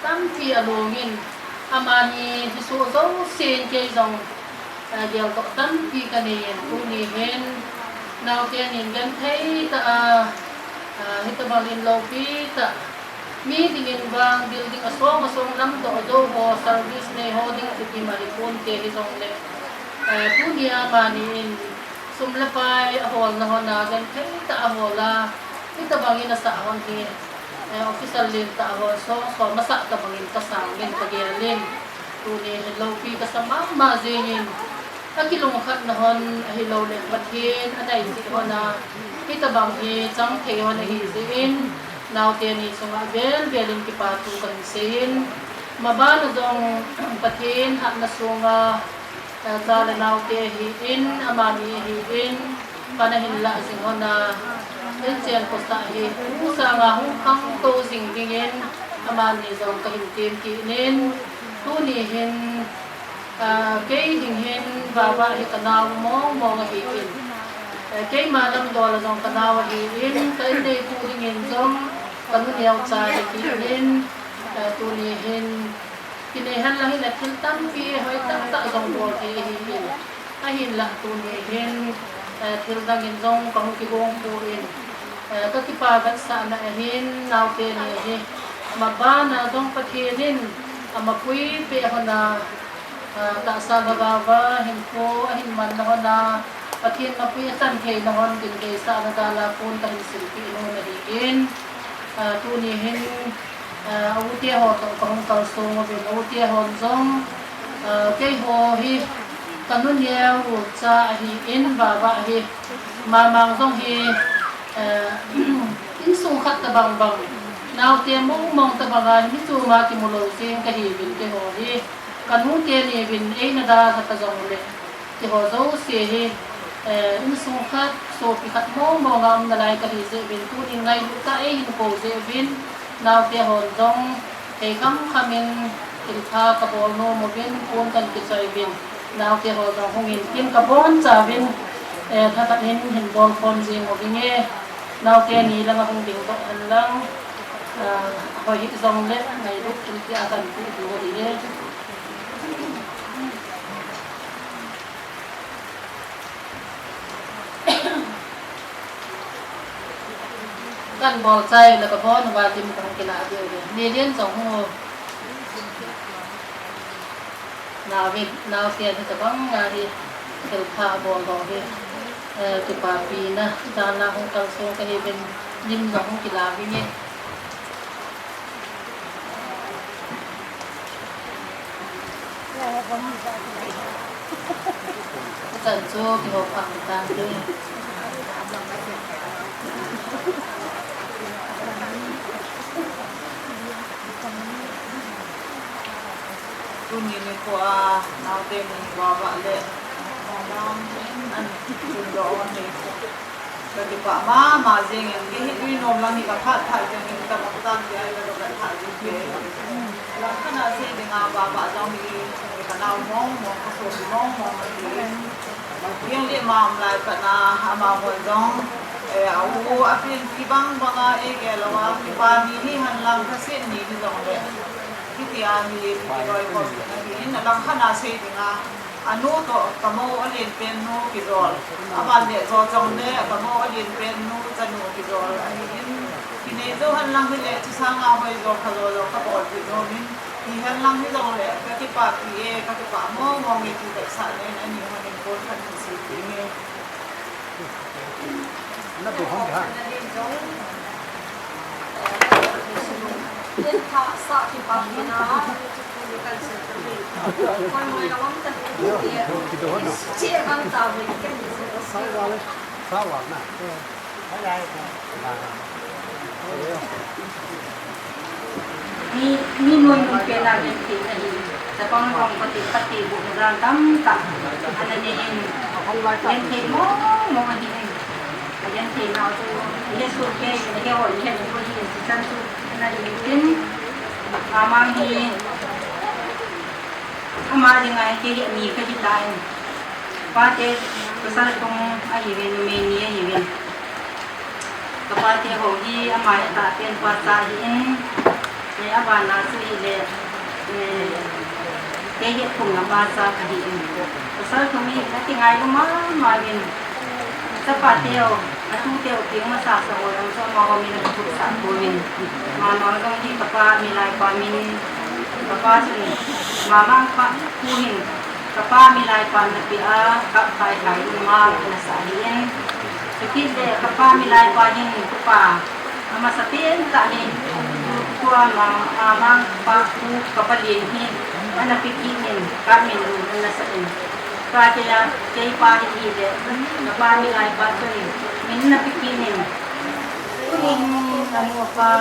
tampi along in, amani thusoh jousen kei jong, ah, geldoh tampi kanei in, tuni hin naote nin genthei tah a, Ah, hitabang in loupi tah, mi dingin vang building asong asong lam toh ajou ho service nei ho ding chu kima hi ponte hijongle, ah, tunia amani in sum le pai aholna hon a genthei tah ahol a, hitabang in asah hon hi, eh, official lentah hon song song asah tabang in kasang in kagel in. Tuni hin loupi kasa mama jingin, akilungkhatna hon ahilouleh Pathen anai jeh hon a, hitabang hi chang thei hon ahi jeh in, naote ni chunga vel vel in kipa thu kahin sei in, maban a jong Pathen hatna sunga, eh, cha le naote ahin, amani ahin, pan ahin lah jing hon a, inchen khosah hi, tu sanga hung khangtou jing dingin, amani jong kahin tem kit in, tuni hin, ah, kei ding hin, Vava hi kanao mong mong ahin, eh, keima lamdol a jong kanao ahin, ka inneipu dingin jong kanu neocha ahi kit in, eh, tuni hin, kinei henlang hile thil tampi hoi tahtah jong bol thei ahin, ahinla tuni hin, eh, thil dang in jong kahung kigong poi, eh, kakipa vetsahna ahin, naote ni hi, maban a jong Pathen in amapui peh hon a, ah, tahsa le Vava hinkho ahin manna hon a, Pathen mapui achan theina hon ding deisahna dal a kon kahin silpeh nom ahin, ah, tuni hin, ah, a u te ho toh kahung kalsong uvin, a u te hon jong, ah, keiho hi kanu neo u cha ahin, Vava hi, mamang jong hi, ah, insung khat tabang bang, naote mong mong tabang a, hichu ma kimu lou jeng kahiuvin, keiho hi, kanu teni uvin, eina dalha ta jongle, keiho jouse hi, eh, insung khat, sopi khat mong mong a um nalai kahi jeh uvin, tuni ngailut tah a eihin kou jeh uvin, naote hon jong, thei kham kham in, thilpha kabol nom uvin, kon kahin kichoi uvin, naote ho jong hung in tin kabonchauvin, eh, thahat in hin bol khom jing uvinge, naote ni langa hung dingdoh henlang, ah, hoi hih jongle, ngailut in tia kahin ti diu ahi e. Kahin bol chai le kabon uva lim kahung kilah diu ahi. Nilian jong hung o. Naovin, naosen hitabang a hi thilpha bol ho hi, eh, kipapina dan a hung kalsong kahiuvin, lim jong hung kilah vinge. Chan chu kihou phah tante. Tuni nikho a naote ni Vava le Monglam in an tundoh u ahi. Kakipah mama jingin, kei hi tui nom lang hi kaphat phat jingin, kabang tan ti a hi kaga phat phat jing kei. Langkhat a sei dinga Vava jong hi, kanao mong mong, kasopi mong mong ahi. Jing le ma um lai pat na, amaho jong, eh, a u, apen kibang bang a, eigel lou a, kipa ni hihen lang, khaset ni hijongle, hitia hi, kiloi khom ahin, alangkhat a sei dinga, anu toh kamou alen pen nu kijol. Aban le jo jong le kamou alen pen nu chanu kijol ahin. Kinei jou henlang hile, chu sanga hoi jo, pha jo jong kabolpeh nom in. Hihen lang hijongle, kakipah pi e, kakipah mong mong e ti vetsahna in, ani hon in kon kahin sei pi e. Na bu hong ha. Sa wal na. Mi, mi noi noi pen a genthei ahi. Chapang jong kati, kati bu na dan tamtah ana nei in. Genthei mong mong ahi. Agenthei nau chu, Jesu ke, he hoi, he hoi, he chan chu ana nei in. Ama hi, ama dinga kei hi mi kahi tai. Pate pasal thum ahiuvin, numei ni ahiuvin. Kapate ho hi ama hi tahpen pa cha ahin, eh, abana chu hile, eh, kei hi thumna pa cha kahin. Pasal thum hi kati ngailu mama uvin. Chapate ho, Atute u teng masa sa ho jong chu amaho min a ka thupsah poi. Mama jong hi kapa milai pa min, kapa chun mama pa pu hin kapa milai pa na pi a kap khai khai in ma na sa hi in. Chukit le kapa milai pa hin kapa amasa pen ta hi. Tua ma, mama pa pu kapa lien hi ana pi ki min ka min lu na sa in. Ka kei a, kei pa hi hi le, na pa mi lai pa chun, min na pi ki nin. Tunin, ka nu pa,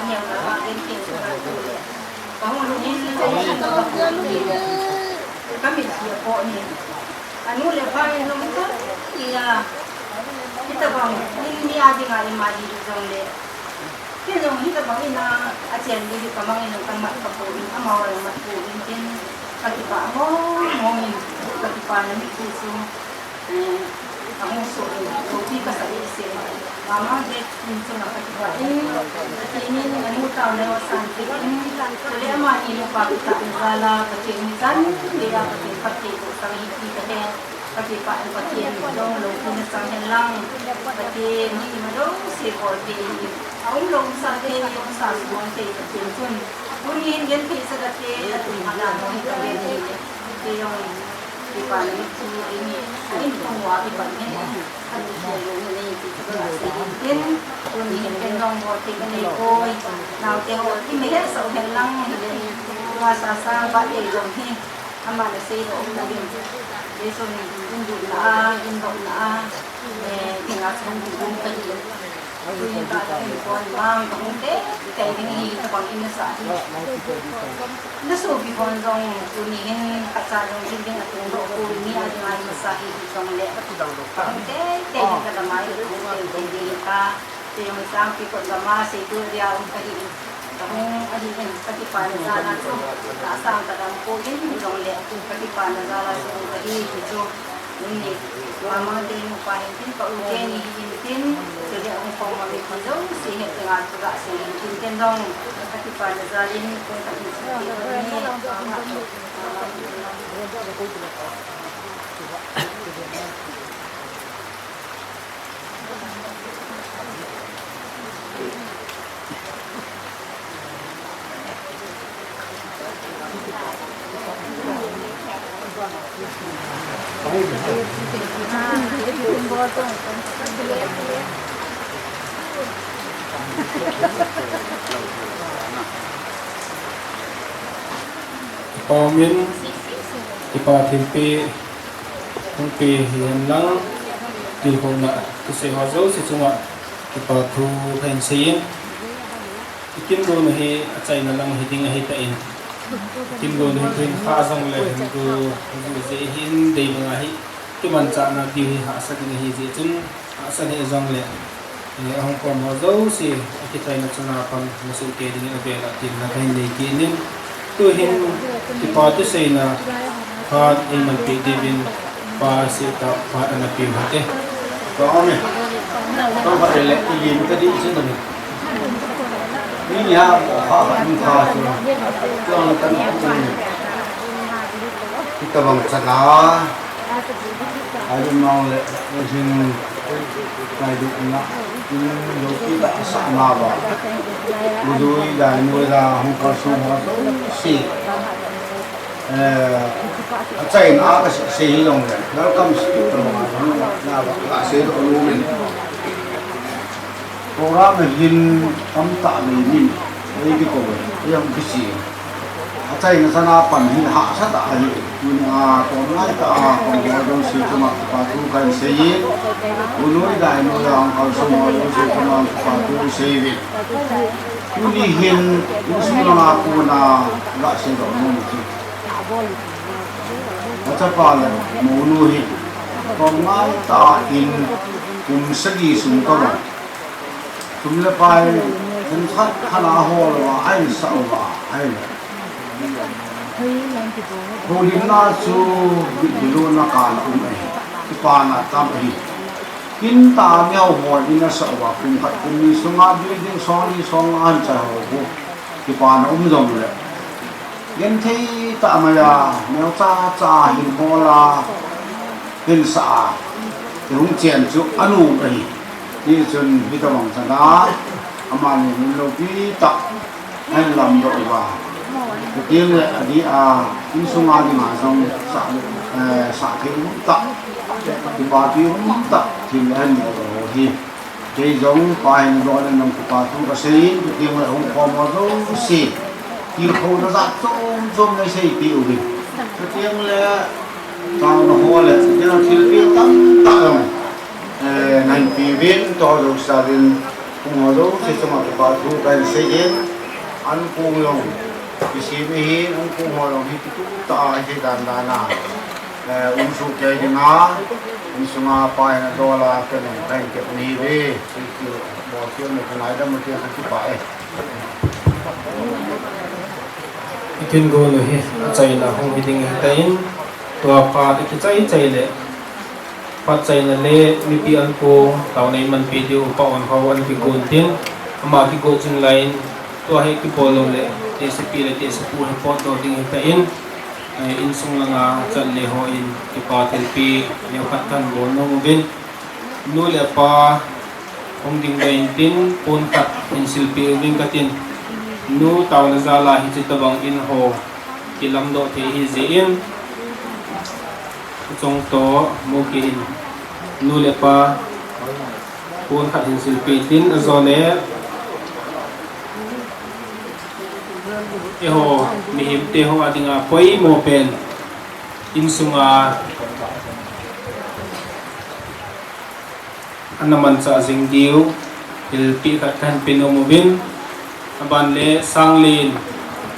neo na pa, den kin sa na tu le. Ka hung lu hin, ka hung lu hin, ka hung lu hin. Ka mi si a po ni. Anu le pa in lu ta, iya. Kita bang, nin mi a ding a ima di jong le. Kei jong hitabang in a, achen ding hi kamang in kamat kapon, amaho jong mat pon tin, kakipah mong mong in, kakipana mitlhi chu, eh, ahung soh in, loupi kasah in, mama jet in chunga kakipah in, Pathen in anu tao neo asan peh in, chule amani nupa kitah in jal a, Pathen in chan geiya Pathen phatthei boh tang ahi ti kahe. Ka kipah in Pathen in jong loupi na chang hen lang. Pathen in ima jouse bol thei, aum lou umsa thei, umsa sumang thei Pathen chun. Tuni hin genthei sa kate, ati ma dan ho hi ka gen hi. Kei jong kipana mitlhi in, a in thum uva kipan hin. Ka mitlhi a jong hi nei ti chu ka sei hin tin. Tuni hin ken jong bol thei ka nei poi. Naote ho, i me he sa u hen lang hi le. Tua sa sa ba ei jong hi. Ama na seidoh um uvin. Jesu min in dihna a, in dopna a, eh, dinga chun hung ding ka hi. Tui hin ka in kon mang ka hung te, te ding hi tabang in na sa hi. Na sopi kon jong tuni hin khat cha jong ding ding a tung doh ko ni a ding a in sa hi jong le. Ka hung te, te ding ka damai ka hung te, te ding ka. Kei jong sangpi kot gam a seitu ria um kahi in. Kahung ahi in, ka kipana jal a chu, tahsa ka dam poi in, hijongle, ka kipana jal a chu hung kahi ti chu. Tuni, mama te nupa hin tin, ka u te ni hin tin, chule hung khom ma mi khon jouse hin tin, a chu ga sei hin tin, ken jong, ka kipana jal in, kong ka in chu ti ko ni. Amen. Kipa thilpeh hung pe hihen lang, tilkhouna kisei ho jouse chunga kipa thu kahin seiyin. I kin lona hi achaina lang hiding ahitan. I kin lona hi tuin kha jongle hin tu ju je hin dei banga hi kimanchahna diu hi hahsa ding ahi jeh chun, hahsa hih jongle, eh, ahung khom ho jouse, akichaina chunga pan, na sohkei dingin avel a tinna kahin nei kit in. Tuhin, kipa thuseina, phat eiman peh diuvin, Pa Setap, phat ana peh u hite. Ka um e. Ka um e le, i lim ka di sin na ni. Ni ya, ha, ha, ni ha, so. Ka um e. Kitabang chana. Aidum nong le, ahin, aidum na, in lo kita sa na ba. Mudui dai mui da hung ka su ma si. Eh, achaina ka sei hi long le. Welcome si to ma na ba ka sei to lu min. Program hin tamtah nei min, ei kiko ve, ei hung kisi. Achaina chana pan hi hahsa tah ahi, tun a, kom lai tah a, kom lai jouse chunga kipa thu kahin sei e. U noi dai noi a, hung kalson ho jouse chunga kipa thu sei ve. Tuni hin, insung langa kona, ga sei doh nom chu. Achapa le, monu hi, kom lai tah in, kum sagi sung ka va. Sum le pai, khenkhat khat a hol uva, ahin sa uva, ahin. Houlimna chu, mit hiluna kal a um ahi, kipana tam ahi. Kin tah a miho hon in asa uva, kum khat kum ni sunga building song li song a ahin chai ho khu, kipana um jongle. Genthei tah mai a, neocha cha hin hol a, hin sa a, kihung chen chu anom ahi. Hichun hitobang chana, amani min loupi tah ahin lamdoh uva, chuteng le adeh a, insung a dinga jong sa, eh, sa thei um tah, kipapi um tah thil ahin bol u hi. Kei jong Pa hin dol in jong kipa thu kasei, chuteng le hung khom ho jouse, tilkhouna jat chom chom neiseipeh uvin, chuteng le taona ho le, chuteng le thilpeh tamtah jong, eh, nahin peuvin, tua jouse a din, hung ho jouse chunga kipa thu kahin seiyin, ankong jong kisem ahin, ankong ho jong hi kituh tah a hi dan dan a, eh, um sohkei dinga, insunga Pa hin adol a, ken jong kahin kep nahiuve, sei ti, bol ti, um, kangaidam u ti, kakipah e. Ikin gon u hi achaina hung hi ding ahitan, tua phat ikichai chai le, phat chaina le mipi ankong taona imanpi diu upa hon ho ana kigon tin, ama kigot jing laiyin, tua hi kibol lou le, tehsepi le tehsepu hi potdoh ding ahitan, eh, insung langa chat le hon kipa thilpeh neokhat kahin bol nom uvin, nu le pa hung ding laiyin tin, pon khat hin silpeh uving katin, nu taona jal a hiche tobang in ho kilamdoh thei ahijeh in, achong toh mu kit in, nu le pa pon khat hin silpeh tin, ajole eiho mihemte ho a dinga poimo pen, insunga ana manchah jing diu thilpeh khat kahin pe nom uvin, aban le Sanglen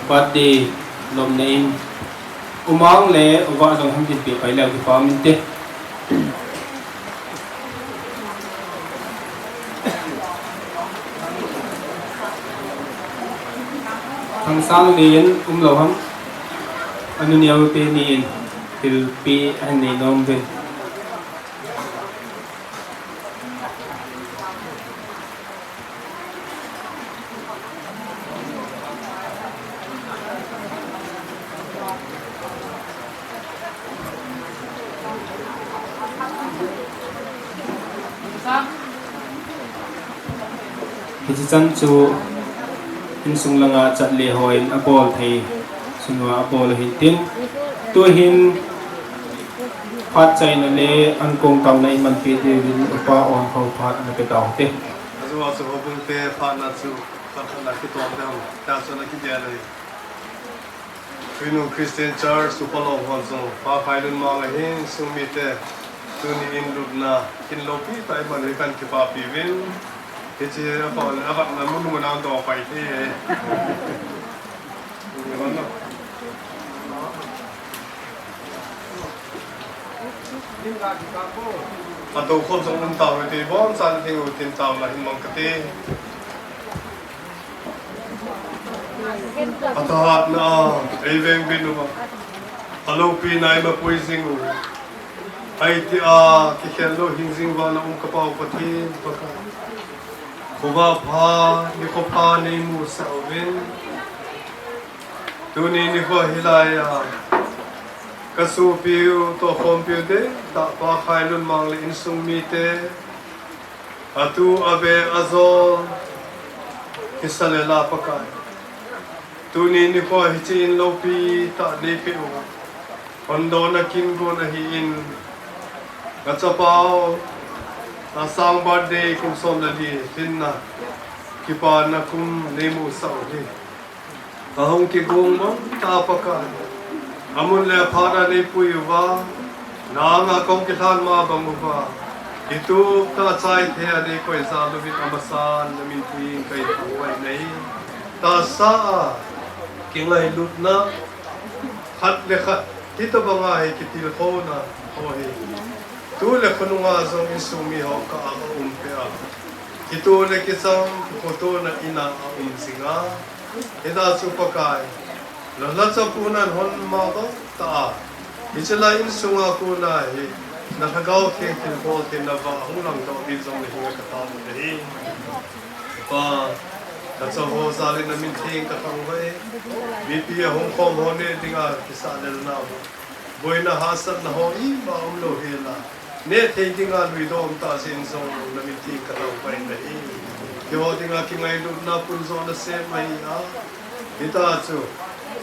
birthday lomna in, U Mang le U Vah jong hung dinpeh pai leu kipa um inte. Thang Sanglen umlou ham, anu neo teni in thilpeh ahin nei nom uvin. Hiche chan chu insung langa chat le hon abol thei, sunga abol ahin tin, tuhin phat chaina le ankong taona imanpi diuvin upa hon ho phat ana pe taute. Ajou a chu houbung te phatna chu khat khat a kitom dam, tua chu ana kigel ahi. Twinung Christian Church upa lou hon jong, Pa Khailunmang ahin, insung mite, tuni in lutna kin loupi tah iman u hi kahin kipapi uvin, hiche a pa le avat na mun mun a dong pai thei e. Atou khom jong um tau hite, bonchan thing u tin taona hin mang kate. Athahatna a eiveng uvin uva, aloupina eimapui jing u, ahi tia kikhel lou hing jing uva na um ka Pau Pathen Pakai. Khovah pha, nikho pha neimusah uvin. Tuni nikho hilai a kasopiu toh khompiu deitah Pa Khailunmang le insung mite, atu ave ajo kisa le la Pakai, tuni nikho hiche in loupi tah neipeh u, hondona kin gon ahin, nachapau Tahsang birthday kum som le li lhinna, kipana kum neimusah u hi. Ahung kigong mong tah Pakai, amun le aphat a neipui uva, na anga kahung kilhan ma bang uva, itup tah a chaithei a neikoi jal uvin amasan namin theng kahin thangvah in ahi. Tahsa a kingailutna, khat le khat hitobang a hi kitilkhouna ho hi, tu le khonung a jong insung mi ho kah a aum peh a, kitoh le kichang, kikhotohna in a aum jing a, hita chu Pakai, nalhacha puna hon ma bang tah a, hiche lai insung a kona hi, na Lhagao Theng thilbol theina vah hung langdoh ding jong nahi ngai kataovin ahi. Pa, lhacha ho jal in namin theng kathangvah e. Mipi ahung khom ho neh dinga kisah lelna u, boina hahsatna ho ima umlou hel a, neh thei dinga nuidom tah jeh in jong na min theng katao pai nahi. Keiho dinga kingailutna punjona sem ahi a. Hita chu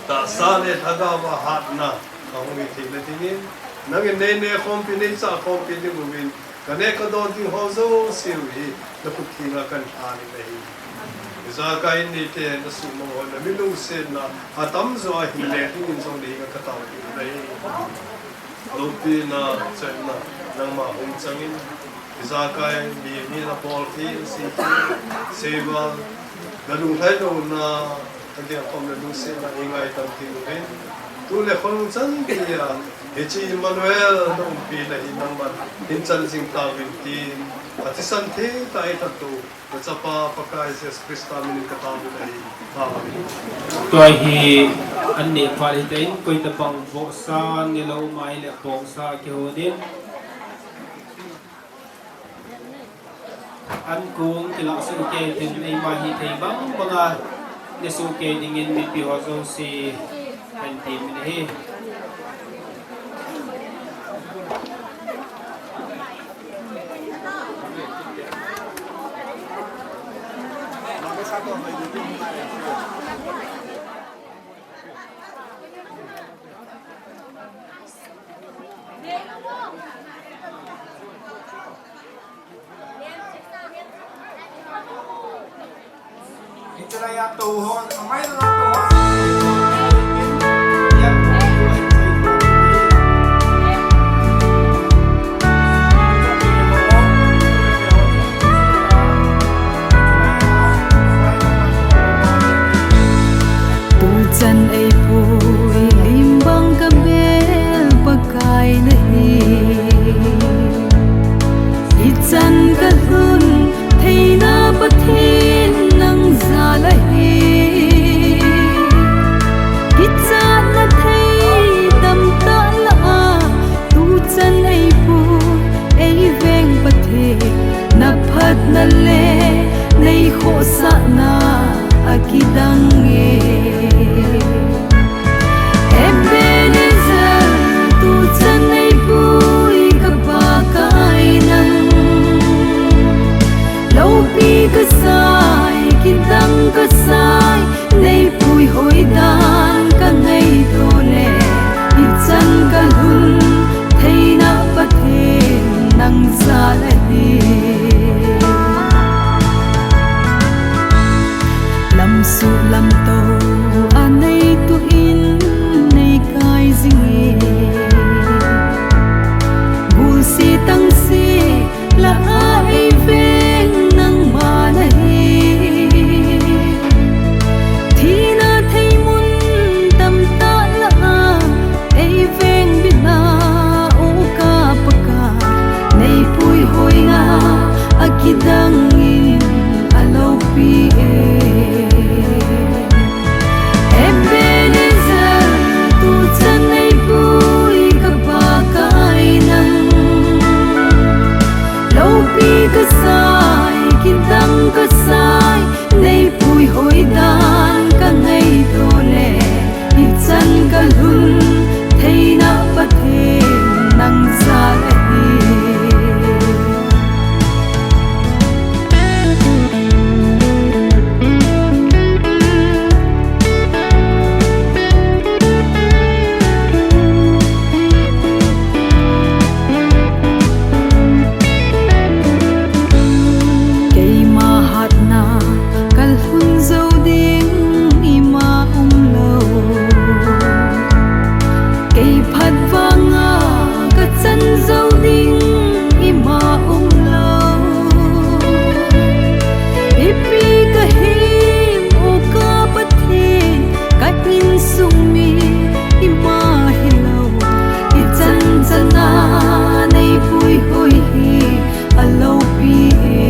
tahsa le lhagao a hatna ahung hi theina dingin, nangin nei neh khompi, nei chah khompi ding uvin, ka neh ka don ding ho jouse u hi na khut thenga kan lhan in ahi. Ijakai in neite na suhmang ho na mi lungsetna atamjo a hin le dingin jong nei hinga katao in ahi. Loupina, chahna, nangma hung chang in, ijakai mi, mi na bol thei, sei thei, seival, na lunglhai louna, ka gel khom na lungsetna i ngai tam ding uvin. Tu le khonung chan geiya, hiche Emmanuel na umpi na hi nangman hin chan jing tauvin tin, athisan thei tah a i thatto na Chapa Pakai Jesu Christa minin ka taovin ahi. Amen. Tua hi an neh phat hitin, koi tabang vohsa nelou um ahile bongsa kihon in. An kong kilah soh kei tin, eima hithei bang banga ne soh kei dingin mipi ho jouse kan temin ahi. Tuchan eipui lim bang kabel Pakai nahi. Ichan kalhun theina Pathen nang jal ahi. Kichatna thei tamtah lah a, tuchan eipui eiveng Pathen, na phatna le nei khohsahna akidang e. Ebenezer, tuchan eipui ka Pakai nang. Loupi kasai, kidang kasai, nei puihoi dan ka ngaito le, ichan kalhun theina Pathen nang jal ahi. Lamsuh lamtou a nei tuh in nei kai jing e. Gulse tangse lah a eiveng nangma nahi. Thina thei mun tamtah lah a eiveng bina, o ka Pakai, nei puihoina akidang in aloupi e. Ebenezer, tuchan eipui ka Pakai nang. Loupi kasai, kidang kasai, nei puihoi dan ka ngaito le, ichan kalhun theina Pathen nang jal ahi. Keima hatna kalhun jou ding ima umlou. Kei phat vanga kachan jou ding ima umlou. Ipi kahim, o ka Pathen, ka insung mi ima hilou. Ichan chana nei puihoi hi aloupi e.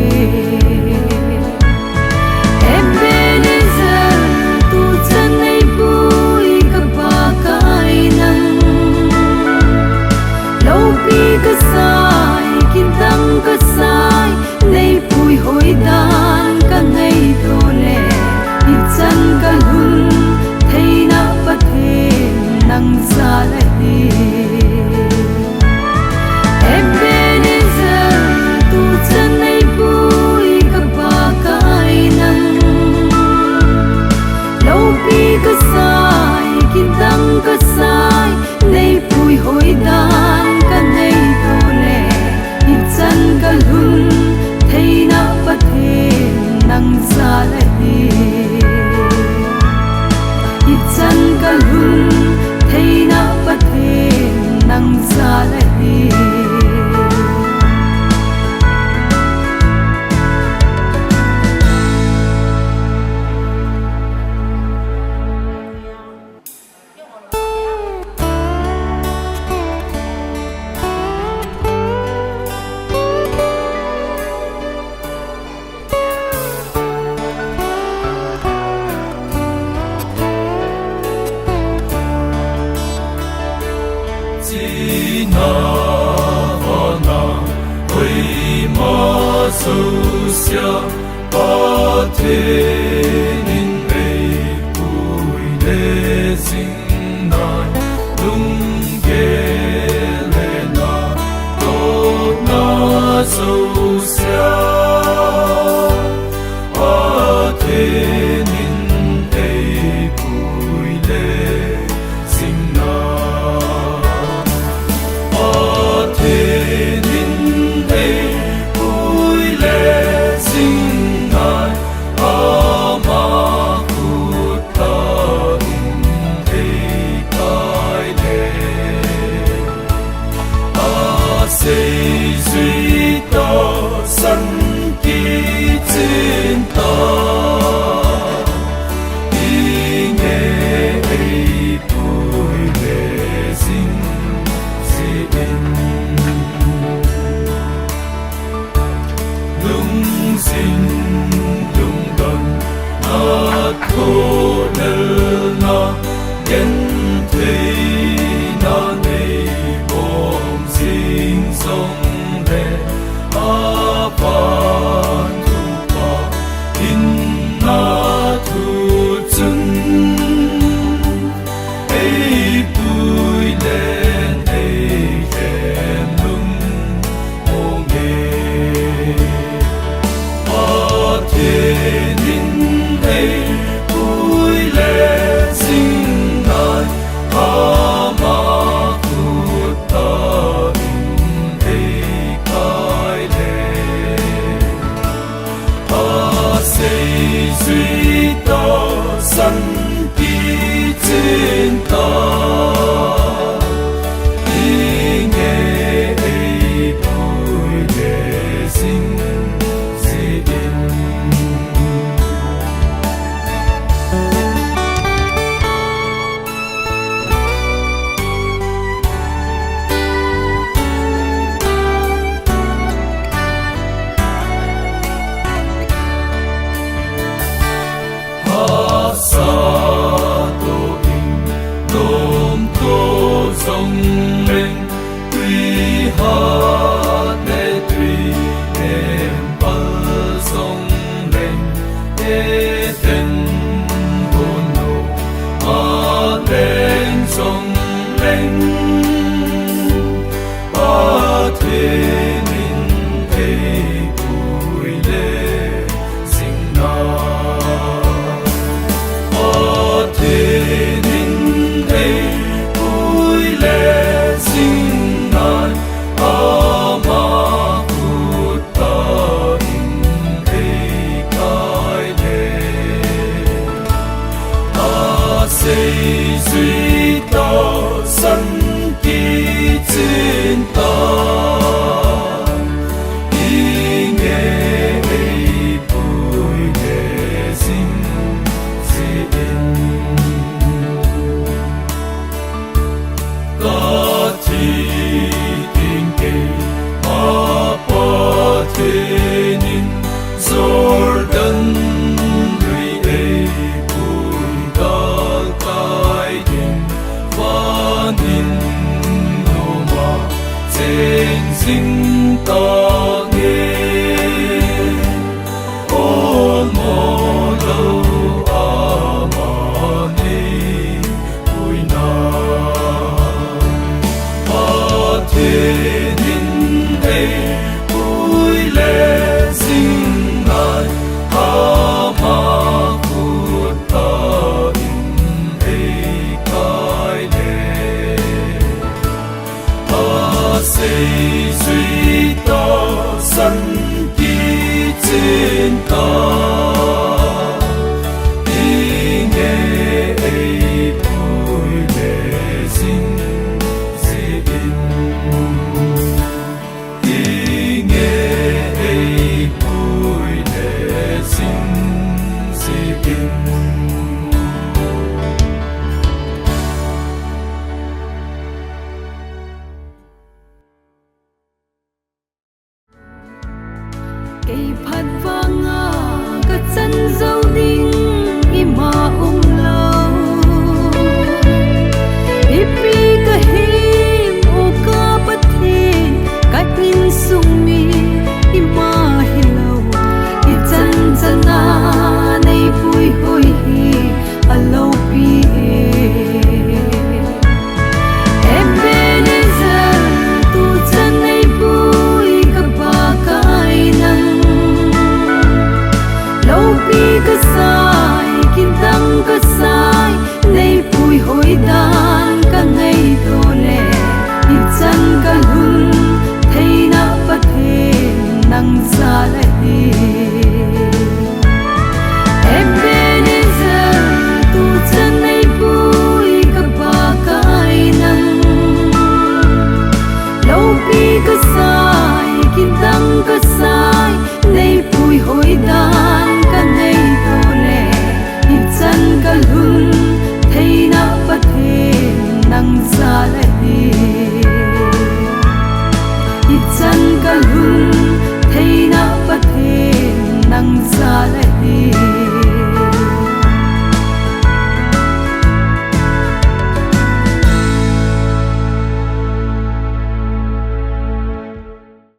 Ebenezer, tuchan eipui ka Pakai nang. Loupi kasai, kidang kasai, nei puihoi dan ka ngaito le, ichan kalhun theina Pathen nang jal ahi. Ebenezer, Ajouse a Pathen in eipui le jing nai, lunggel le natona jouse a Pathen in eipui le jing nai, Pathen in eipui le jing nai, ama khut tah in eikai le, aseijui tahsan kichen tah in eipui le jing jeh in, lungsim lungdon, athoh lelna, gentheina nei bom jing jongle, avan thupha in athu chun eipui le eikhen lung mong e. Pathen in eipui le jing nai, ama khut tah in eikai le, aseijui tahsan kichen tah in eipui le jing jeh in, hahsa toh in, nom toh jong leng, twi hat le twi nem pal jong leng, Eden hon nom a leng jong leng, Pathen in eipui le jing nai, Pathen in eipui le jing nai, ama khut tah in eikai le, aseijui tahsan kichen tah in eipui le jing jeh in, ka thi teng keima Pathen in Jordan lui eipui galkai ding, van in nom a cheng jing tange. Olmo lou ama nei puina, Pathen in eipui le jing nai, ama khut tah in eikai le, aseijui tahsan kichen tah in eipui le jing jeh in, in eipui le jing jeh in. Kei phat vanga kachan jou ding ima umlou. Ipi kahim u ka Pathen, ka insung mi in Lhun theina Pathen nang jal ahi.